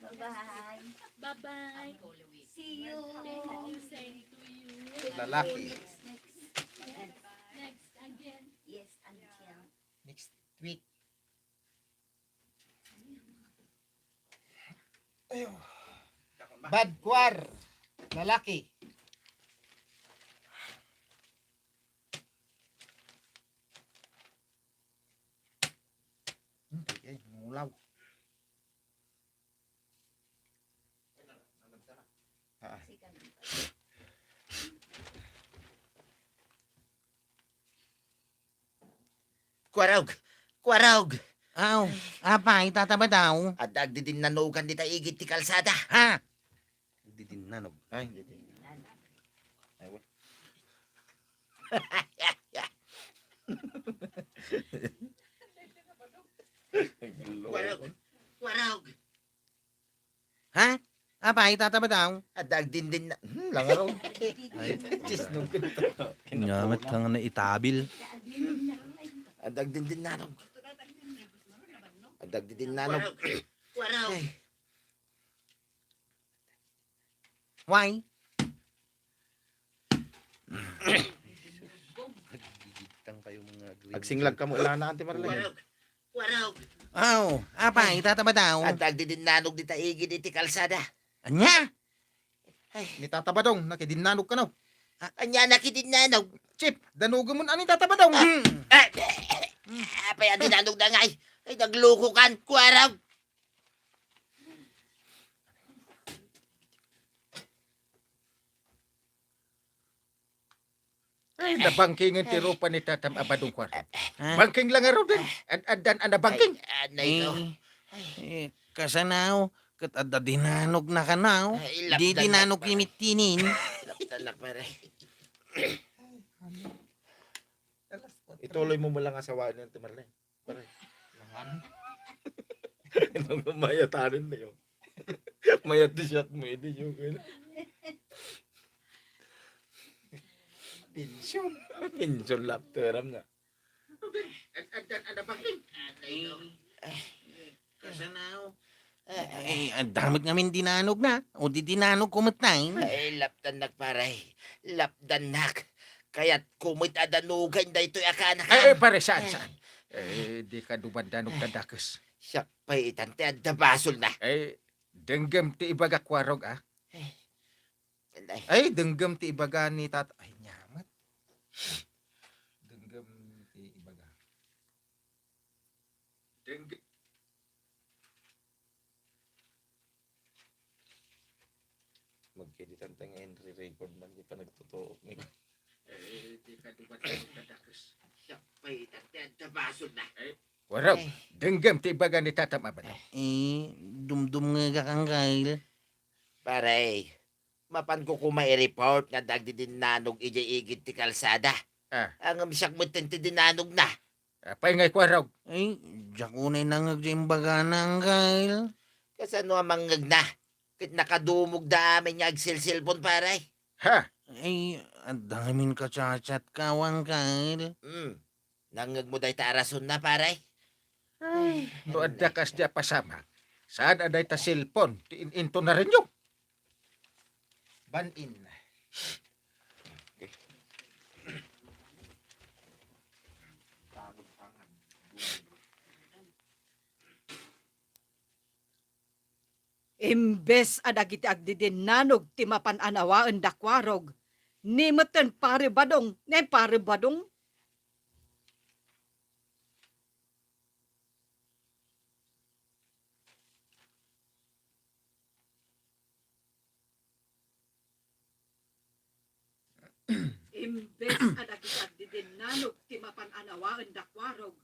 Bye-bye. Bye-bye. See you. Thank you, same to you. Lalaki. Next, next. Next again. Yes, until next week. Ayo. Badkuar. Lalaki. Hmm, ay, ay, mulaw. Ah. Kuarog! Kuarog! Aw, apay, Tata Badaw? Adda agdidinnanogan dita igid ti kalsada. Ha? Agdidinnanog. Ay. Ay, wa-, Kuarog! Kuarog! Ha? Apay, Tata Badaw? Adda agdindin na, hmm, langaro. Ay, Diyos, nung nya met ka nga naitabil. Adda agdindin na, no? Adda agdindin na, no? Ay. Why? Agsinglag kamo, ilana, Ante Marlene. Aw, apay, Tata Badaw? Adda agdidinnanog dita igid iti kalsada. Ania? Ay. Ni Tata Badong, nakidinnanog kano? A-, ania nakidinnanog? Chip, danogem man ni Tata Badong. Hmm. Eh, apay a dinanogda ngay? Ay, naglukokan, kuarog. Ay, nabangkingen ti rupa ni Tatam a Badong Kuarog. Ah. Bangking la ngaruden. Ad-, addan a nabangking. Ay, anay no. Eh, eh, kasanaw, ket adda dinanogna kanaw. Ay, lapdan. Di dinanogmi met tinin. Lapdan na, pare. Ituloy mo mo lang asawaen yan, Ate Marlene. Pare. Langan. Ito nga mayatanin na yun. Mayat di shot mo, hindi yun. Pinsyong. Pinsyong lapteram na. Kasanaw. Ay, adda met ngamin dinanogna. O di dinanogko met na, eh. Ay, lapdannak, pare. Lapdannak. Kayatko met a danogen daytoy a kaanakan. Ay, ay, pare, saan, saan? Eh, di ka dumandanog ta dakes. Siak pay itan ti adda basolna. Eh, denggem ti ibaga, Kuarog, ah. Ay. Ay, denggem ti ibaga ni Tata. Ay, nyamat. Denggem ti ibaga. Denggem. Magkidi Oo. Eh, di ka dumat-dumat kadakes. Siya pay, tagtad ta basol na. Eh. Warog, eh, denggem ti ibaga ni Tatam Abad. Eh, dumdumngegak, Angkel. Pare, mapanko koma i-report nga adda agdidinnanog idiay igid ti kalsada. Ah. Ngem siak metten ti dinanogna. Apay ngay, Warog? Ay, diak unay nangngeg ti imbagana, Angkel. Kasano a mangngegna? Ket nakadumogda amin nga agselselpon, pare. Ha? Ay, adda ngamin ka-chat-chat ka, Angkel. Hmm. Nangngegmo dayta a rasonna, pare? Ay, no adda kasdi a pasamak, saan a dayta cellphone ti in-intonarenyo? Ban-in. Imbes a dagiti agdidinnanog ti mapan a nawaendak, Warog, ni metten, Pare Badong, ne, Pare Badong. Imbes a dagiti agdidinnanog ti mapan a nawaendak, Warog,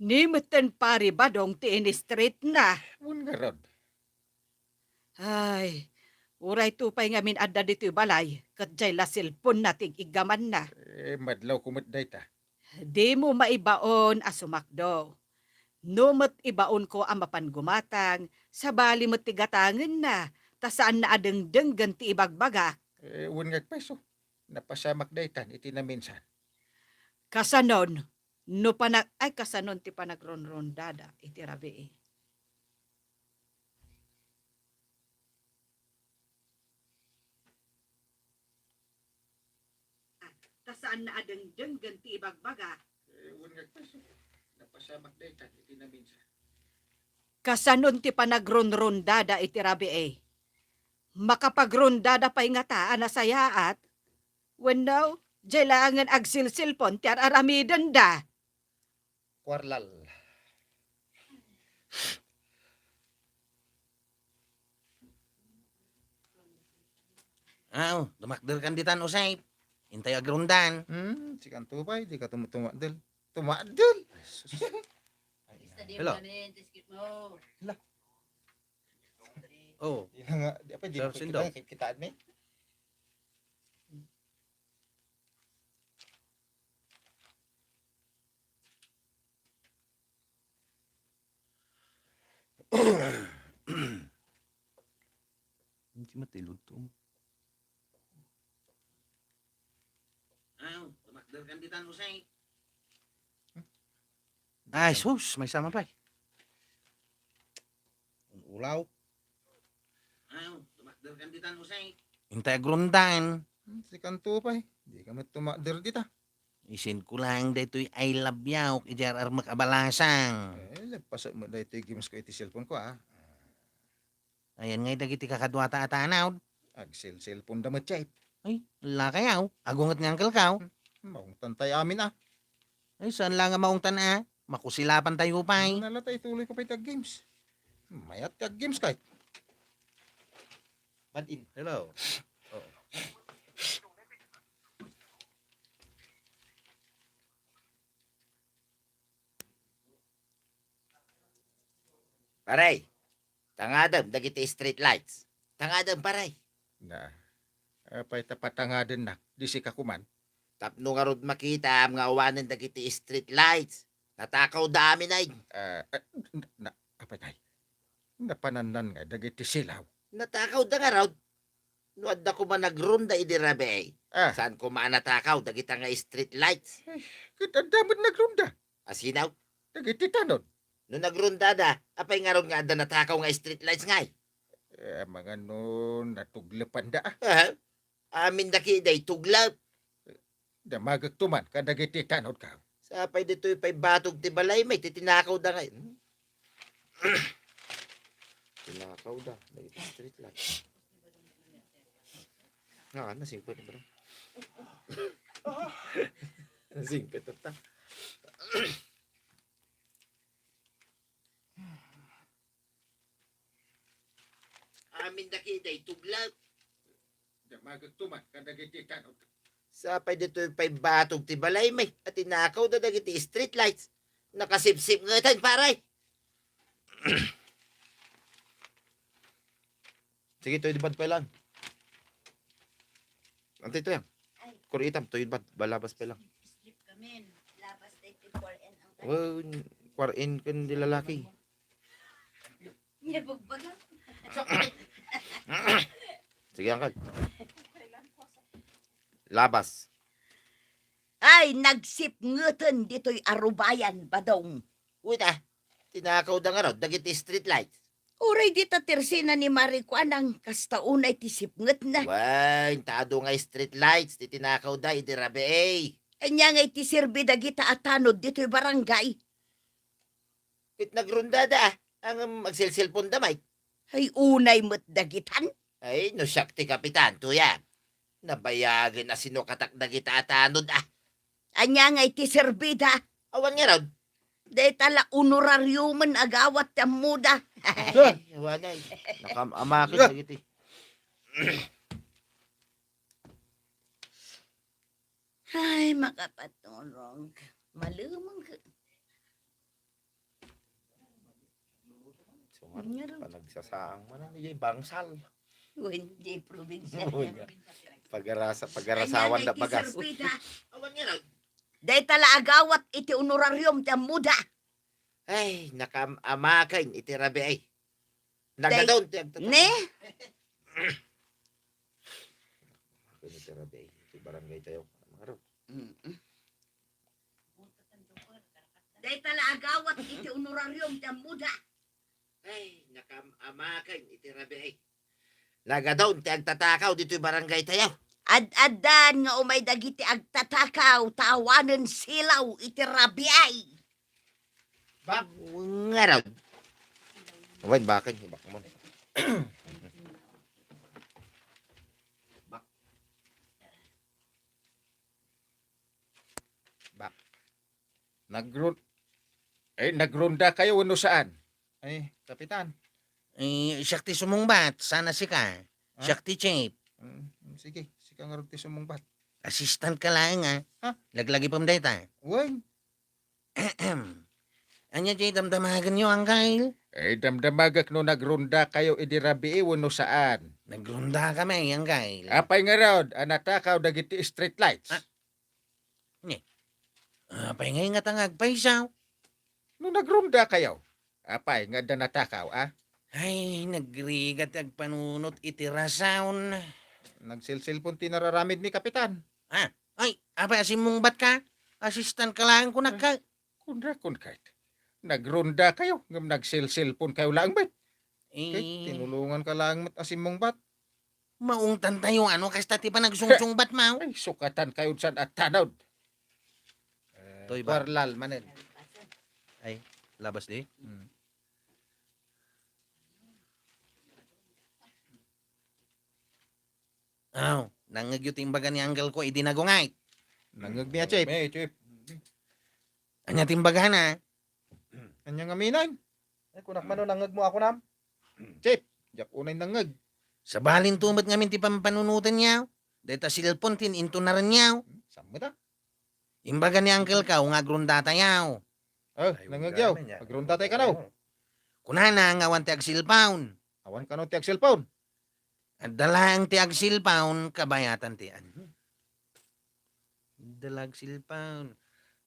ni metten, Pare Badong, ti in-streetna. Wen ngarud. Ay, uray to pay ngamin adda ditoy balay, ket diay la cellphone-na ti ig-iggamanna. Eh, madlawko met dayta. Dimo maibaon a sumakdo. No met ibaonko a mapan gumatang, sabali met ti gatangenna, ta saanna a dengdenggen ti ibagbagak. Eh, wen nga agpayso. Napasamak daytan iti naminsan. Kasanon, no panag-, ay, kasanon ti panagronrondada iti rabii. Ta saanna a dengdenggen ti ibagbagak. Eh, wen nga agpayso. Napasamak daytan iti naminsan. Kasanon ti panagronrondada iti rabii? Makapagrondada pay ngata a nasayaat? Wenno, diay laengen agselselpon ti ar-aramidenda? Kuarlal. Aw, tumakderkan ditan, Usay. Intayo agrondan. Hmm, sikanto pay, dika tumu-, tumakder. Tumakder? Sus. Hello. Hala. Oh. Di na nga, di, apa, di Sir na Sindo. Kita, kitaan mi? Hindi matilod to. Aw, tumakder kan ditan, Usay. Ay, sus, may sama pay. Ulaw. Aw, tumakder kan ditan, Usay. Intay agrondan. Hmm, sikanto pay. Di ka met tumakder dita. I-send ko lang daytoy I love you iti ar-armek a balasang. Eh, lagpaso met daytoy games ko iti cellphone ko, ah. Ayan ngay dagiti kakaduata a tanawd. Agselselpon da met, Chef. Ay, lakayaw. Agunget nga angkelkaw. Hmm, maungtan tay amin, ah. Ay, saan lang nga maungtan, ah? Makusilapan tayo pay. Nala tay tuloy ko pay ti games. Mayat ti games kay. Bad in. Hello. Oh. Pare, tangadem dagiti street lights. Tangadem, pare. Na, apay ta patangadennak, di sika kuman? Tapno ngarud makitam nga awanen dagiti street lights. Natakawda amin ay. Ah, ah, na, na, apay tay? Napanannan nga dagiti silaw. Natakawda ngarud. No adda koma nagronda idi rabii, ah, saan koma a natakaw dagita nga street lights? Ay, ket adda met nagronda. Asinaw? Dagiti tanod. No nagrondada, apay ngarud nga adda natakaw nga street lights ngay? Eh, mangano natuglapanda, ah. Ah, amin daki day tuglap. Damagek to man kadagiti tanodkaw. Sapay ditoy pay batog ti balay, may titinakaw da ngay. Tinakaw da, may street light. Ah, nasingpet na pala. Nasingpet na ta. Amin daki day tuglap. Damagek tuman kadagiti tanod. Sapay ditoy pay batog ti balaymi, a tinakawda dagiti street lights. Nakasipsip ngatan, pare. Sige, tuyod bad pay lang. Ante ito yan. Ay. Kuritam, tuyod bad, balabas pay lang. Sleep kami. Labas tayo ti four N ang Well, four N kun di lalaki. Niya bugbaga. Sige, angkal. Labas. Ay, nagsipngeten ditoy arubayan, Badong. Wait, ah. Tinakawda ngarud dagiti street lights. Uray dita tersena ni Mari Kuanang, kasta unay ti sipngetna. Wen, ta adu nga street lights ti tinakawda idi rabii. Ania nga iti serbi dagita a tanod ditoy barangay? Ket nagrundada, ah. Ngem agselselponda met. Ay, unay met dagitan. Ay, no siak ti kapitan, tuya. Nabayagen a sinukatak dagita a tanod, ah. Ania nga iti serbida? Awan ngarud. Dayta la honorariomen agawat ti ammoda. Ay, awan ay. Nakam-amaken dagiti. Ay, makapatulog. Malemeng ka. So, nga, Nga rin. Panagsasaang man, ano, yung bangsal. Wen, di probinsya. Wen, nga. Pagarasa-, pagarasawan da bagas. Awan nga rin. Dayta la agawat iti honorarium ti ammoda. Ay, nakam-amaken iti rabii. Nagadon ti agtatang. Ne? Amaken iti rabii. Iti barangay tayo. Mga ro. Mm-mm. Dayta la agawat iti honorarium ti ammoda. Ay, nakam-amaken iti rabii. Nagadon ti agtatakaw ditoy barangay tayo. Ad-addan nga umay dagiti agtatakaw ta awanen silaw iti rabii. Bak, ngarud. Awan, bakit? Bak mo. Bak. Bak. Nagru-, eh, nagrunda kayo, no saan? Ay, Kapitan. Eh, siak ti sumungbat, sana sika. Ha? Siak ti chief. Mm, sige, sika ngarud ti sumungbat. Assistant ka laeng, ah. Ha? Laglagipem dayta. Wen. Ania ti damdamagenyo, Angkel? Eh, damdamagek no nagrunda kayo idi rabii wenno saan. Nagrunda kami, Angkel. Apay ngarud a natakaw dagiti street lights? Ah. Ni. Apay nga ingat nga agpaysaw? No nagrunda kayo, apay nga adda natakaw, ah? Ay, nagrigat ti agpanunot iti rason. Nagselselpon ti nararamid mi, Kapitan. Ah, ay, apay a simmungbat ka? Assistant ka laeng kunak ka. Kunra kun kayt. Nagrunda kayo, ngem nagselselpon kayo laeng met. Eh. Kay tinulungan ka laeng met a simmungbat. Maungtan tayo, ano, kasta ti panagsungsungbat, maw? Ay, sukatan kayo saan a tanod. Eh, Toy ba? Barlal, manen. Ay, labas di? Hmm. Aw, nangngegyo ti imbaga ni uncle ko idi nagunget. Nangngeg mi a, Chief. May, Chief. Ania ti imbagana? Ania ngamin? Ay, kunak man no nangngeg mo a kunam. Chief, diak unay nangngeg. Sabalinto met ngamin ti pampanunotenyo. Dayta cellphone ti intunarenyo. Hmm, saan met a? Imbaga ni uncle ko nga agrundatayo. Oh, ay, nangngegyo. Agrundatay kano. Kunana nga awan ti agcellphone. Awan kano ti agcellphone. Adda laeng ti agcellphone, kabayatan ti an-, adda la agcellphone.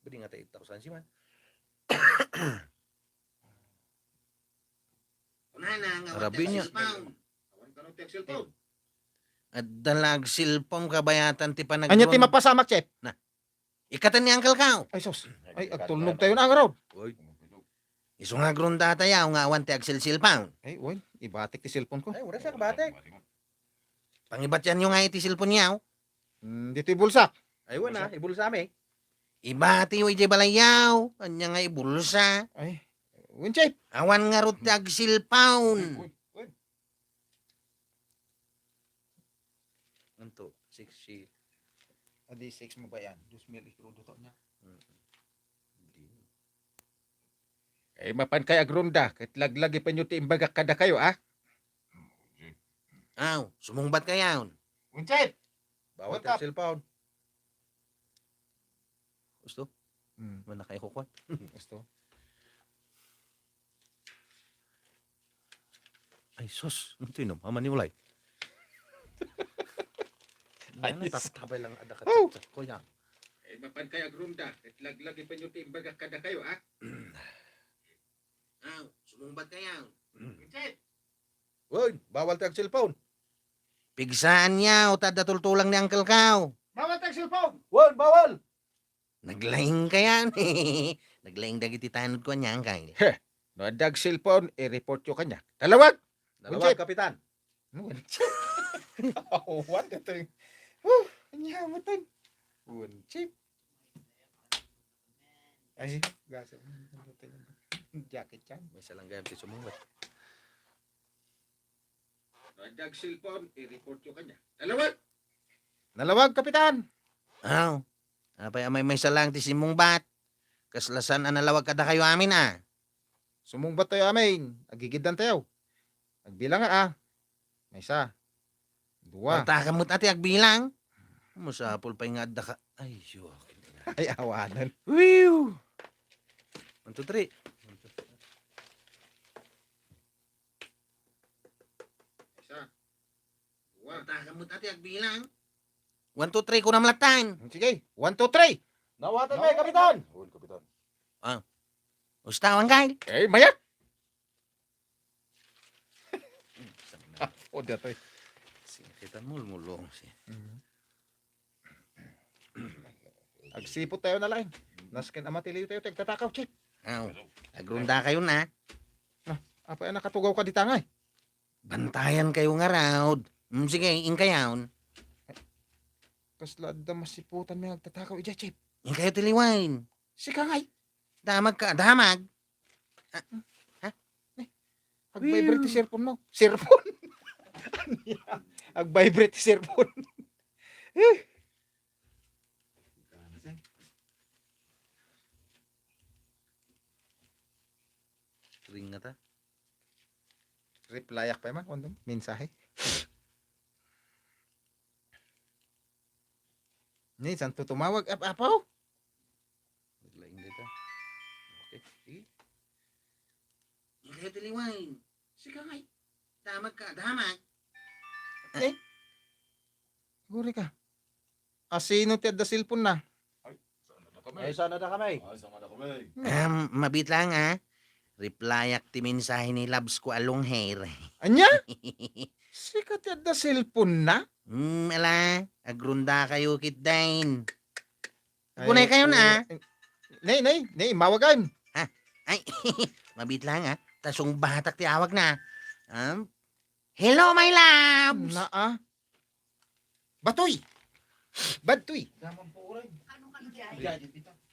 Budi nga tayo, saan si man? Kunana nga awan ti agcellphone. Awan kano ti agcellphone. Adda la agcellphone, kabayatan ti panag-, ania ti mapasamak, Chief? Na. Ikatan ni uncle ko. Ay, sus. Ay, agtulnog tayo na, ngarud. Oy. Isu nga agrundatayo nga awan ti agcellphone. Ay, wen, ibatik ti cellphone ko. Ay, wala siya kabatik. Pangibatianyo nga iti cellphone-yo. Hmm, ditoy bulsak. Ay, wala, ibulsa mi. Ibatiyo iti balayyo. Ania nga ibulsa? Ay, wen, Chief. Awan ngarud ti agcellphone. Uy, uy, uy. Anto, six si. Adi six mo ba yan? Dos mil ikrudo to niya. Mm. Di. Eh, mapan kay agrunda, ket laglagipenyo ti imbagak kadakayo, ah? Aw, sumungbat kayon. Unsay? Bawal Welcome. Ka cellphone. Gusto? Hmm. Manakay ko kwan. Gusto? Ay, sus. Ano to, inom? Ama ni Ulay. Ay, Nana, sus. Tatabay lang ada ka Oh. Chat-chat ko, ya. Eh, mapan kay agrumda. Ket laglagi pa nyo ti imbagak kada kayo, ah? Aw, sumungbat kayo. Uy, bawal ti ag-cellphone. Pigsaan niya, o ta adda tultulang ni Uncle Kao. Bawal ti ag-cellphone. Uy, bawal. Naglaing kayan. Naglaing dagiti tanod ko niya, Uncle. Heh, no adda ag-cellphone, i-report yo kanya. Talawag! Nalawag, Kapitan. Awan ka to. Huh, anya mo tan. Unsay? Ay, gasa. Jacket yan. May salanggam ti sumungbat. Nagdag cellphone, i-report yo kanya. Nalawag! Nalawag, Kapitan! Aw, apay amay may salang ti simmungbat? Kasla saan a nalawag kada kayo amin, a? Sumungbat tayo amin. Agigiddan tayo. Agbilang nga, a. Maysa. Dua. Warta ka met ati agbilang. Masapul pay nga adda ka. Ay, yo. Ay, awanan. Wiw! One, two, three. Isa. Dua. Warta ka met ati agbilang. One, two, three, kunam latan. Sige. One, two, three. Nawatan may, Kapitan. Uy, Kapitan. Ah. Ustawan kay? Eh, mayat. O, datoy. Sige, kita mulmulong siya. Mhm. Agsipot tayo na lang. Nasken ama ti liwtayo, ti agtatakaw, Chief. Aw, agrunda kayo na. Na, apay a nakatugaw ka di tangay? Bantayan kayo nga raod. Mm, sige, inkayaon. Kasla adda masiputan mi agtatakaw ija, Chief. Inkayo ti liwain. Sika ngay. Damag ka, damag. Ah, ha? Eh, ag-vibrate ti cellphone mo. Cellphone. Ania? Ag-vibrate ti cellphone. Eh. Ring nga ta. Replyak pa man, kondom, mensahe. Ni, saan to tumawag? Ap-, apaw? Naglaing dito. Okay, sige. Ikaya ti liwain. Sika ngay. Damag ka, damag. Eh? Guri ka. Asino ti adda cellphone na? Ay, saan na kami? Ay, saan na kami? Ay, saan na kami? Um, mabit lang, ah. Replyak ti mensahe ni Labs ko a long hair. Anya? Sika ti adda cellphone na? Hmm, ala, agrunda kayo kitdin. Ay, kunay kayo na. Nay, nay, nay, mawagan. Ha? Ay, mabit lang, ah. Ta sungbatak ti awag na. Um, hello, my loves! Naa. Batoy! Badtoy!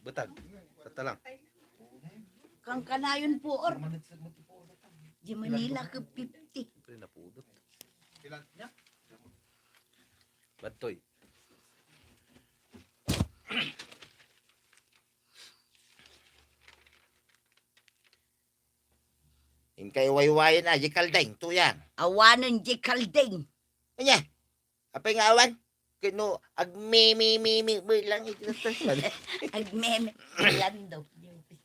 Betag. Tatta lang. Kangkanayon puor. Di Manila ka fifty. Siyempre, napudot. Badtoy. Inkay waywayan a, di kalding, tuyan. Awanen di kalding. Anya? Apay nga awan? Kano agmemememe lang iti. Agmeme. Pilando.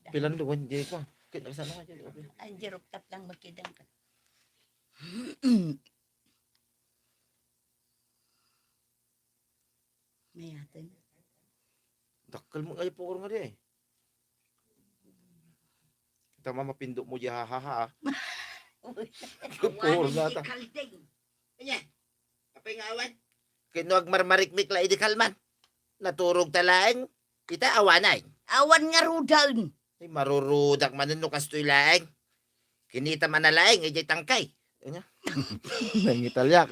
Pilando, wan, di ko. Kano saan nga, di ko. Ang jiruptap lang makidang ka. Mayatan. Dakkel mo nga ipukor nga di eh. Kita ma mapindo mo di hahaha, ah. Uy. Pukor awanan nga di ta. Kalding. Anya? Apay nga awan? Kano agmarmarikmik la idi kalman. Naturog ta laeng. Ita awanay. Awan nga rudan. Ay, marurudak manen no kastoy laeng. Kinita man a laeng, ijay tangkay. Anya? Nangitalyak.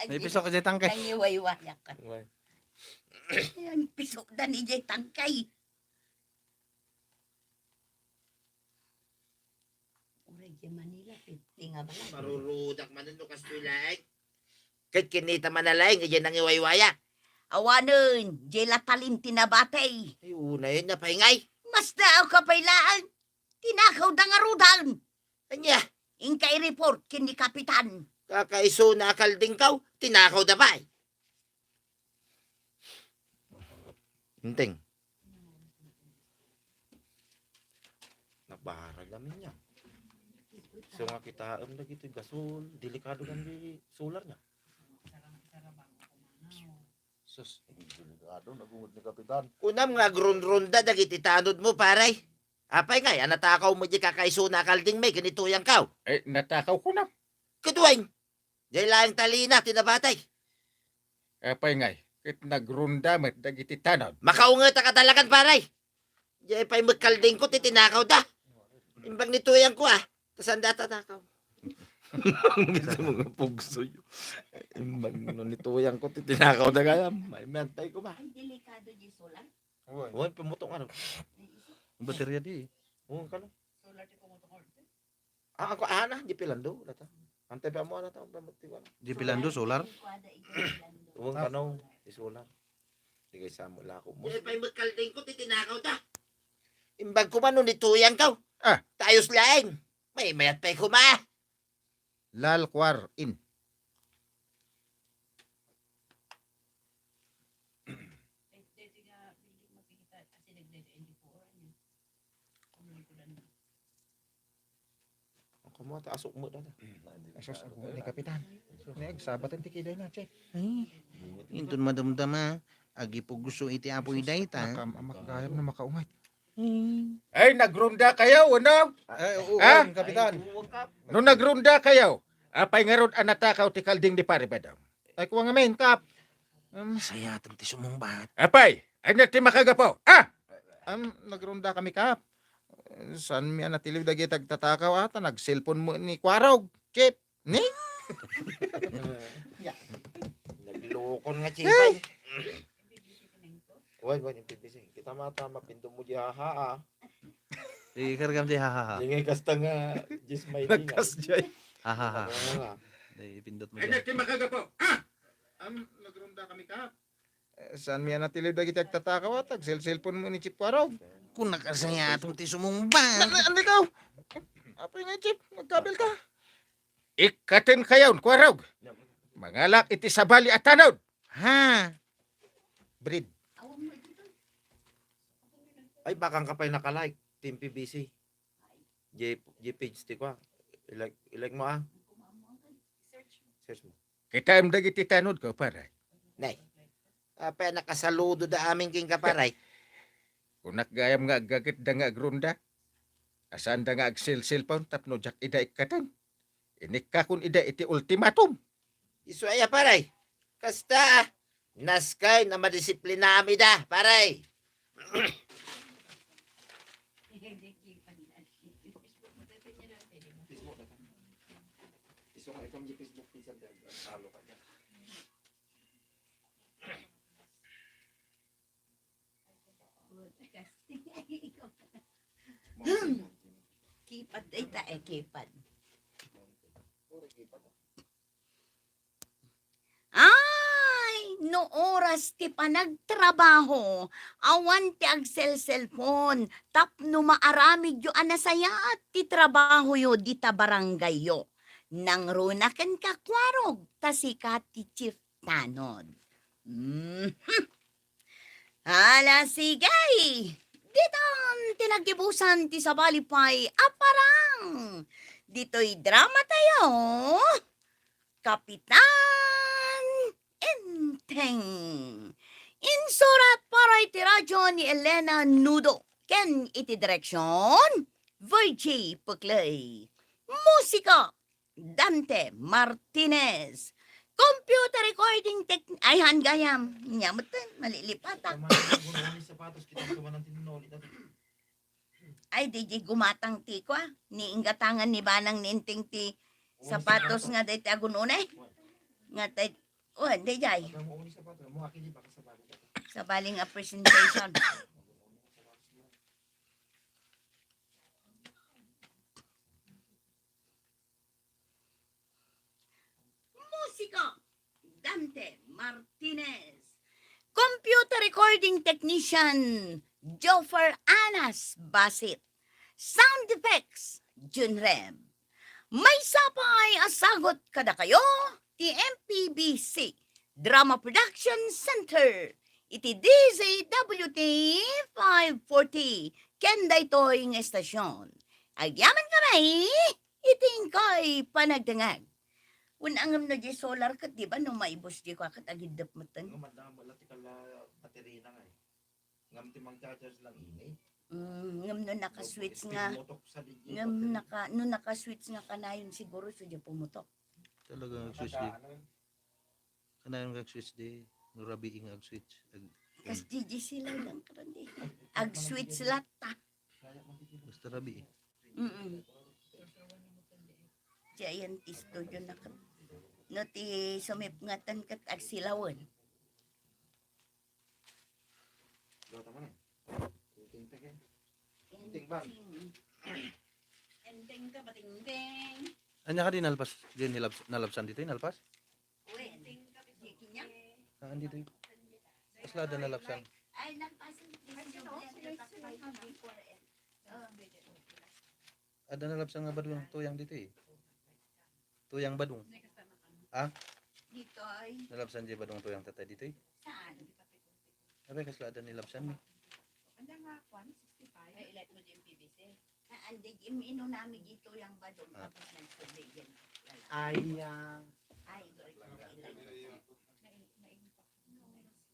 Naipisok ijay tangkay. Nangiwaywayak. Way. Ay, ang piso dan ijay tangkay. Uray, di Manila, fifty nga bala. Marurudak manen no kastoy laeng. Ket kinita man a laeng, ijay nangiwaywaya. Awanen, di la talin ti nabati. Ay, unayen nga paingay. Mas daaw ka pay laeng. Tinakaw da nga rudan. Anya? Inka i-report ken ni Kapitan. Kakaisuna a kaldingkaw, tinakaw da pay. Enteng. Nabara namin niya. So nga kitaem dagiti gasol, delikado kan di solar niya. Sus, delikado, nagungod ni Kapitan. Kunam nga agrunrunda dagiti tanod mo, pare. Apay ngay, a natakaw mo di kakaisuna a kalding may, ganito yan kaw. Eh, natakaw ko na. Kaduain, jay laeng talina, ti nabatay. Apay ngay, ket nagrunda met dagiti tanod. Makaunget a kadalagan, pare. Jay pay met kalding ko, ti tinakaw da. Imbag ni tuyang ko, ah. Ta saan da tatakaw. Gusto mo nga pugsoy. Imbag no ni tuyang ko, ti tinakaw da kaya. May mentay ko ba? Ay, delikado di solar. Uy. Uy, pumutok ano. Baterya di. Oo, kano? Solar ti pumutok. Ah, ako, ah, na, di pilando, lata. Antay pa mo, ano, ta, pa mo, ti, ano? Di pilando, solar? Uwang kano, di solar. Sige, sa mo, lako mo. Di pay magkalding ko, ti tinakaw ta. Imbag ko man, no, ni tuyang kaw. Ah. Tayos laeng. May mayat pay kuma. Lal Kwar in. Ang kumuha ta, asok mo na. Asus, ako ni Kapitan. Ni agsabatan ti kiday na, Che. Ay, inton madamdama, agipugso iti Apo Iday ta. Makam-, makagayam na makaungat. Ay, nagrunda kayo, ano? Ay, oo, Ha? Kapitan. No nagrunda kayo, apay ngarud a natakaw ti kalding ni Pare Badong? Ay, kuwa nga men, Kap. Um, Sayatan ti sumungbat. Apay, ay na ti makagapo, ha? Um, nagrunda kami, Kap. Saan mi a natiliw dagiti agtatakaw, ata nag-cellphone mo ni Kwarog, Chip. Ni? Naglukon nga chipay. Wan, wan, yung P P C. Kita mata, mapindot mo di haha, ah. Ikargam di hahaha. Di nga kasta nga, just may di nga. Nagkas jay. Hahaha. Ano nga? Di, pindot mo Ay, dyan. Nagti makagapo. Ah! Am, nagrunda kami ka. Eh, saan mi a natiliw dagiti agtatakaw, ata? Cell-, cellphone mo ni Chip Kwarog. Kung nakasaya atong ti sumungbat. Na, na, ano ikaw? Apoy nga, Chip. Nagkabil ka. Ikkaten kayon, Kwarog. Mangalak iti sabali a tanod. Ha? Bread. Ay, bakang ka pa'y nakalike, Team P B C. J, J page ti kwa. Ilike, ilike mo, ah. Search mo. Kitaem dagiti tanod ko, pare. Nay. Apay nakasaludo da amin king ka, pare. Kunak gayam nga aggaget da nga agrunda. Asanda nga agsil-cellphone tapno diak ida ikkaten. Inikkakon ida iti ultimatum. Isu aya, pare. Kasta, ah. Naskay na madisiplinami da, pare. Keypad dayta, eh, keypad. Ay, no oras ti panagtrabaho, awan ti agselselpon tapno maaramidyo a nasayaat ti trabahoyo dita barangayyo. Nangruna kenka, Kwarog, ta sika ti chief tanod. Mhm. Ala, sige. Ditan ti naggibusan ti sabali pay a parang. Ditoy drama tayo, Kapitan Enteng. Insurat para iti radyo ni Elena Nudo ken iti direksyon, Virgie Puclay. Musika, Dante Martinez. Computer recording tech-, ay, han gayam. Nya, meten, malilipata. Ay, di, di gumatang ti kwa. Ni inggatangan ni Banang Ninting ti sapatos nga dayta agun-una, eh. Nga tay-, oh, di jay. Sabali nga presentation. Musika, Dante Martinez. Computer recording technician, Joffer Anas Basit. Sound effects, Junrem. Maysa pay a sagut kadakayo ti M P B C Drama Production Center iti D Z W T five forty, ken daytoy nga estasyon. Agyaman kami iti inkay panagdengngeg. Wen, ngem no di solar ket, di ba, no maibus di kua ket agiddep metten. Ngem adda nga bala ti kala baterina nga eh. Ngem ti mag-charge lang ini. Mm, ngem no naka-switch nga, ngem naka-, no naka-switch nga kanayon siguro, so di pumutok. Talaga nga switch di. Kanayon nga switch di, no rabii nga ag-switch. Ag-, kas G G C lang lang karon di. Ag-switch latta. Basta rabii. Mm-mm. Giant studio na ket. No ti sumipngetan ket agsilawen. Dota man eh. Ting, ting, ting. Ting, bang. Ting. Ting, ting, ting. Ania kadi nalpas, di nilabs-, nalabsan ditoy, nalpas? Wen. Di kaniak. Ah, anditoy. Kasla adda nalabsan. Ay, nagpasok. Adda nalabsan nga badong tuyang ditoy. Tuyang badong. Ha? Ditoy. Nalabsan di badong tuyang tatay ditoy. Saan? Abay, kasla adda nilabsan mi. Anda nga, kwan, sixty-five? Ay, ilat mo di P V C. Ah, andi, im-, inunami dito yung badong, ah, tapos nagsabi yan. Ay, ah. Ay, ito, ito, ito.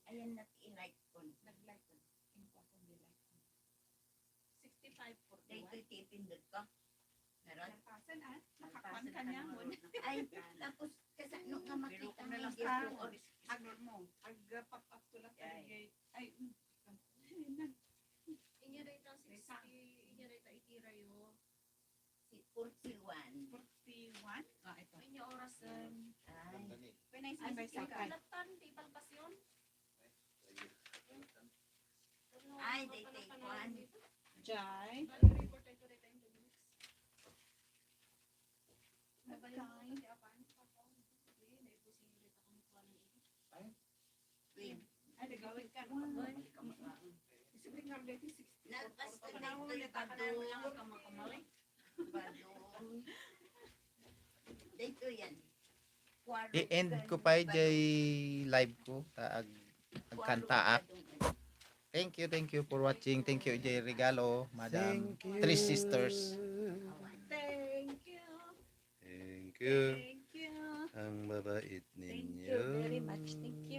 Ayan na, i-like ko. Nag-like ko. Sixty-five forty-one. Dito, tipindot ko. Meron? Nalpasan, ah. Nakakuan ka niya, ano, ngun. Ay, tapos, kasano nga makita nga lang dito, sa or scroll mo. Ag-, pop up to lang. Ay. Ay, mm. Inya dayta sixty, inya dayta itirayo. Si forty-one. Forty-one? Ah, ito. Inya orasan. Ay. When I say, ay, sixty, kalatan, di palpasyon. Ay, dayta ikuan. Jai. Ay, nagawid ka. Nagpas ka dito, Badong. Badong. Dito yan. I-end ko pa jay live ko, ta ag-, agkantaak. Thank you, thank you for watching. Thank you, jay regalo, Madam. Thank you. Three Sisters. Thank you. Thank you. Thank you. Ang babait ninyo. Thank you very much. Thank you.